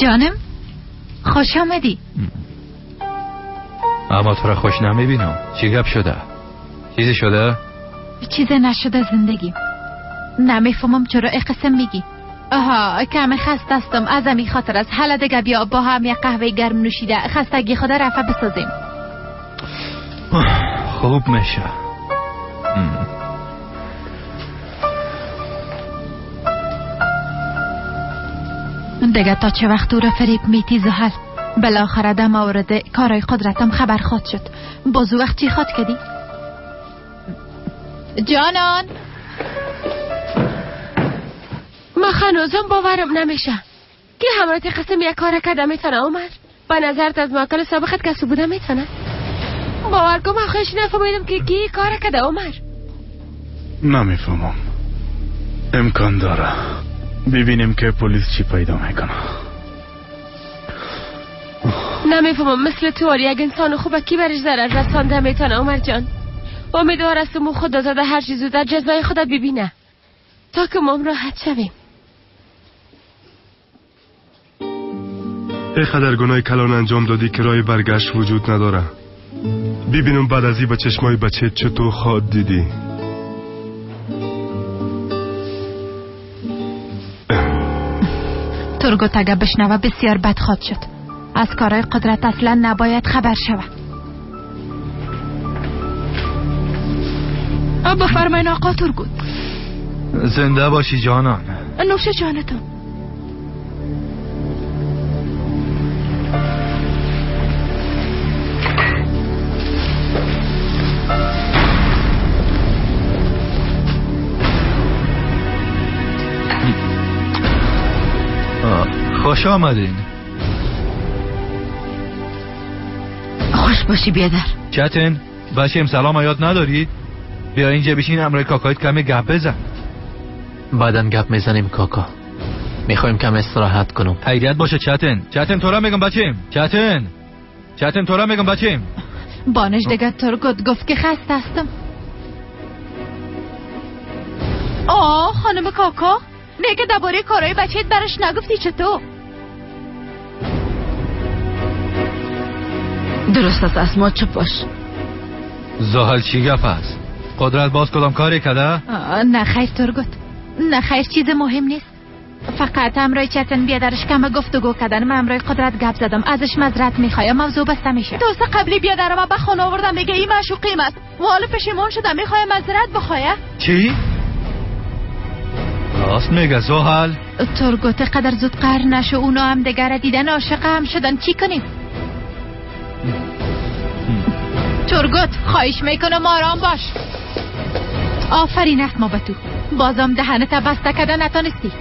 جانم خوش آمدی. اما تو را خوش نمیبینم. چی گپ شده؟ چیزی شده؟ چیزی نشده زندگی. نمیفهمم چرا ای قسم میگی. آها کم خسته هستم از امی خاطر است. حالا دیگه بیا با هم یک قهوه گرم نوشیده خستگی خود رفع بسازیم. خوب میشه. دیگه تا چه وقت او را فریب میتی زحل؟ بالاخره در مورد کارای قدرتم خبر خواد شد. باز وقت چی خواد کدی؟ جانان ما هنوزم باورم نمیشه که همراه قسم یک کار کرده میتونه. عمر به نظرت از ماکل سابقت کسی بوده میتونه؟ باور کن من خوش نفهمیدم که کی کار کرده. عمر نمیفهمم. امکان داره. ببینیم که پلیس چی پیدا میکنه. نمیفهمم مثل تو یک انسان خوب کی برش ضرر رسانده میتونه. عمر جان امیدوار هستم خدا زاده هر چیز زودتر جزای خدا ببینه تا که ما راحت شویم. اینقدر گناه کلان انجام دادی که راه برگشت وجود نداره. ببینم بعد از این به چشمای بچه چطور خواد دیدی. تورگوت اگه بشنوه بسیار بد خواد شد. از کارهای قدرت اصلا نباید خبر شوه. بفرمایین آقا تورگوت. زنده باشی جانان. نوش جانتون. خوش آمدین. خوش باشی بیادر. چتن بچیم سلام یاد نداری؟ بیا اینجا بشین امرای کاکایت کمی گپ بزن. بعدم گپ میزنیم کاکا. میخوایم کم استراحت کنم. حیرت باشه چتن. چتن تو را میگم بچیم. چتن چتن تو را میگم بچیم. بانش دیگه تورگوت گفت که خسته هستم. آه خانم کاکا نه که درباره کارهای بچهت براش نگفتی چطور؟ درست است اسما چپ باش. زحل چی گپ است؟ قدرت باز کدام کاری کده؟ نه خیر تورگوت، نه خیر چیز مهم نیست. فقط امرای چتن بیادرش کم گفتگو کردن. من امرای قدرت گپ زدم، ازش معذرت میخوایم، موضوع بسته میشه. دوست قبلی بیادرم به خانه آوردم میگه این معشوقیم است و حالا پشیمان شدم میخوایم معذرت بخوایه. چی؟ راست میگه زحل. تورگوت قدر زود قهر نشو، اونا هم دیگر دیدن عاشق هم شدن. چی کنیم؟ تورگوت خواهش میکنم آرام باش. آفرین اسما به تو، بازم دهنت بسته کردن نتانستی.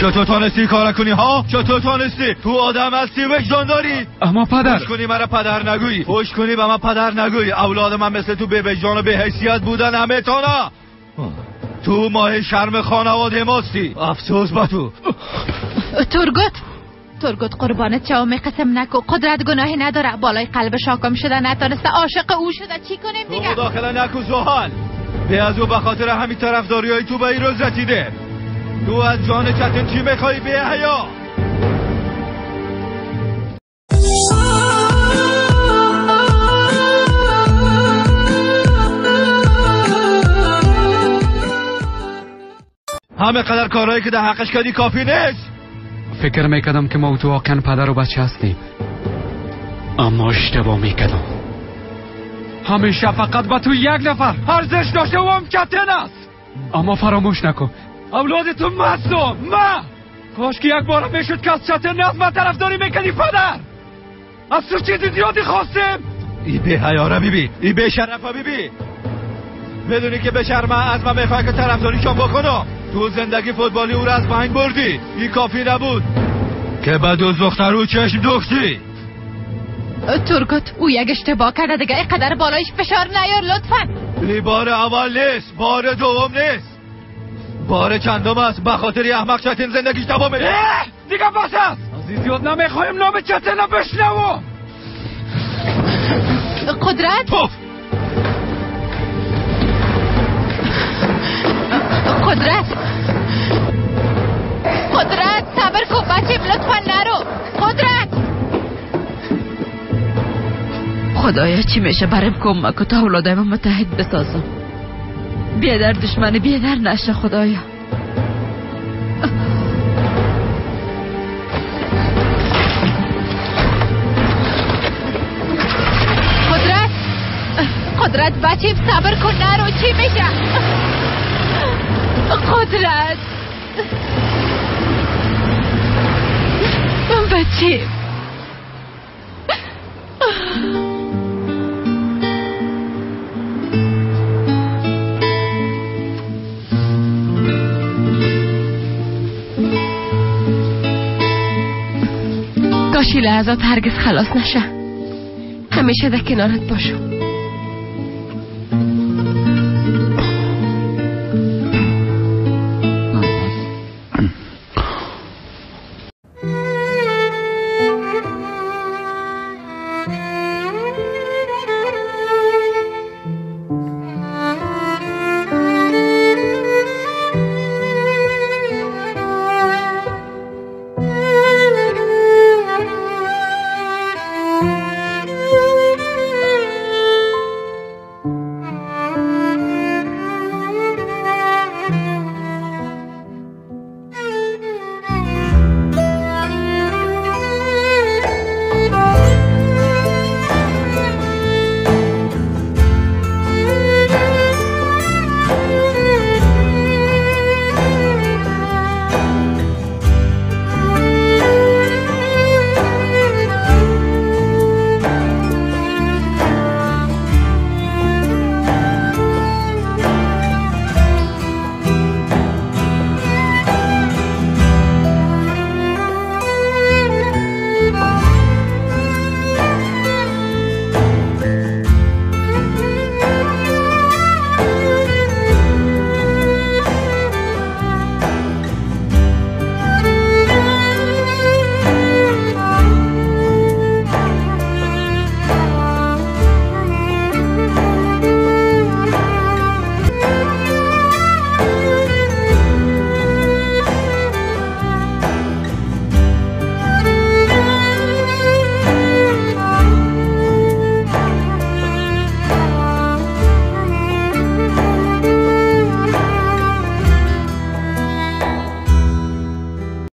چطور تانستی کار کنی ها؟ چطور تانستی؟ تو آدم هستی وجدان داری؟ اما پدر خوش کنی مرا پدر نگویی، خوش کنی به من پدر نگویی. اولاد من مثل تو بی وجدان و بی حیثیت بودن همه تانا. تو ماه شرم خانواده ماستی. افسوس با تو. تورگوت تورگوت قربانت چاو قسم نکو. قدرت گناهی نداره، بالای قلب شاکم شده نتانسته عاشق او شده. چی کنیم دیگه؟ تو مداخله نکو زحل. به از او به خاطر همین طرفداری های تو به این روز رسیده. تو از جان چتن چی میخوایی بی حیا؟ همه قدر کارهایی که در حقش کردی کافی نیست. فکر میکردم که ما تو واقعا پدر و بچه هستیم، اما اشتباه میکردم. همیشه فقط با تو یک نفر ارزش داشته و هم چتن است. اما فراموش نکن اولاد تو مستم. ما کاش که یک بار میشد که از چتن نظم طرفداری میکردی پدر. از تو چیزی زیادی خواستیم. ای بی حیا را بیبی، ای بی شرف بیبی. بدونی که به شرم از من میخوای که طرفداریشان بکنم. تو زندگی فوتبالی او را از بین بردی. این کافی نبود. که به دوست دختر او چشم دوختی. تورگوت او یک اشتباه کرده دیگه، اینقدر بالایش فشار نیار لطفا. ای بار اول نیست، بار دوم نیست، بار چندم است. به خاطر احمق چتین زندگیش تمام میشه. دیگه بس است. از زیاد نمیخوایم نام چتین رو بشنوم. قدرت، پف. قدرت، قدرت صبر کن بچه، لطفا نرو. قدرت، خدایا چی میشه برم کمک کن تا اولادایم متحد بسازم. بیادر دشمن بیادر نشه خدایا. قدرت، قدرت بچه صبر کن نرو، چی میشه؟ قدرت بچه، کاش این لحظات هرگز خلاص نشه، همیشه در کنارت باشم.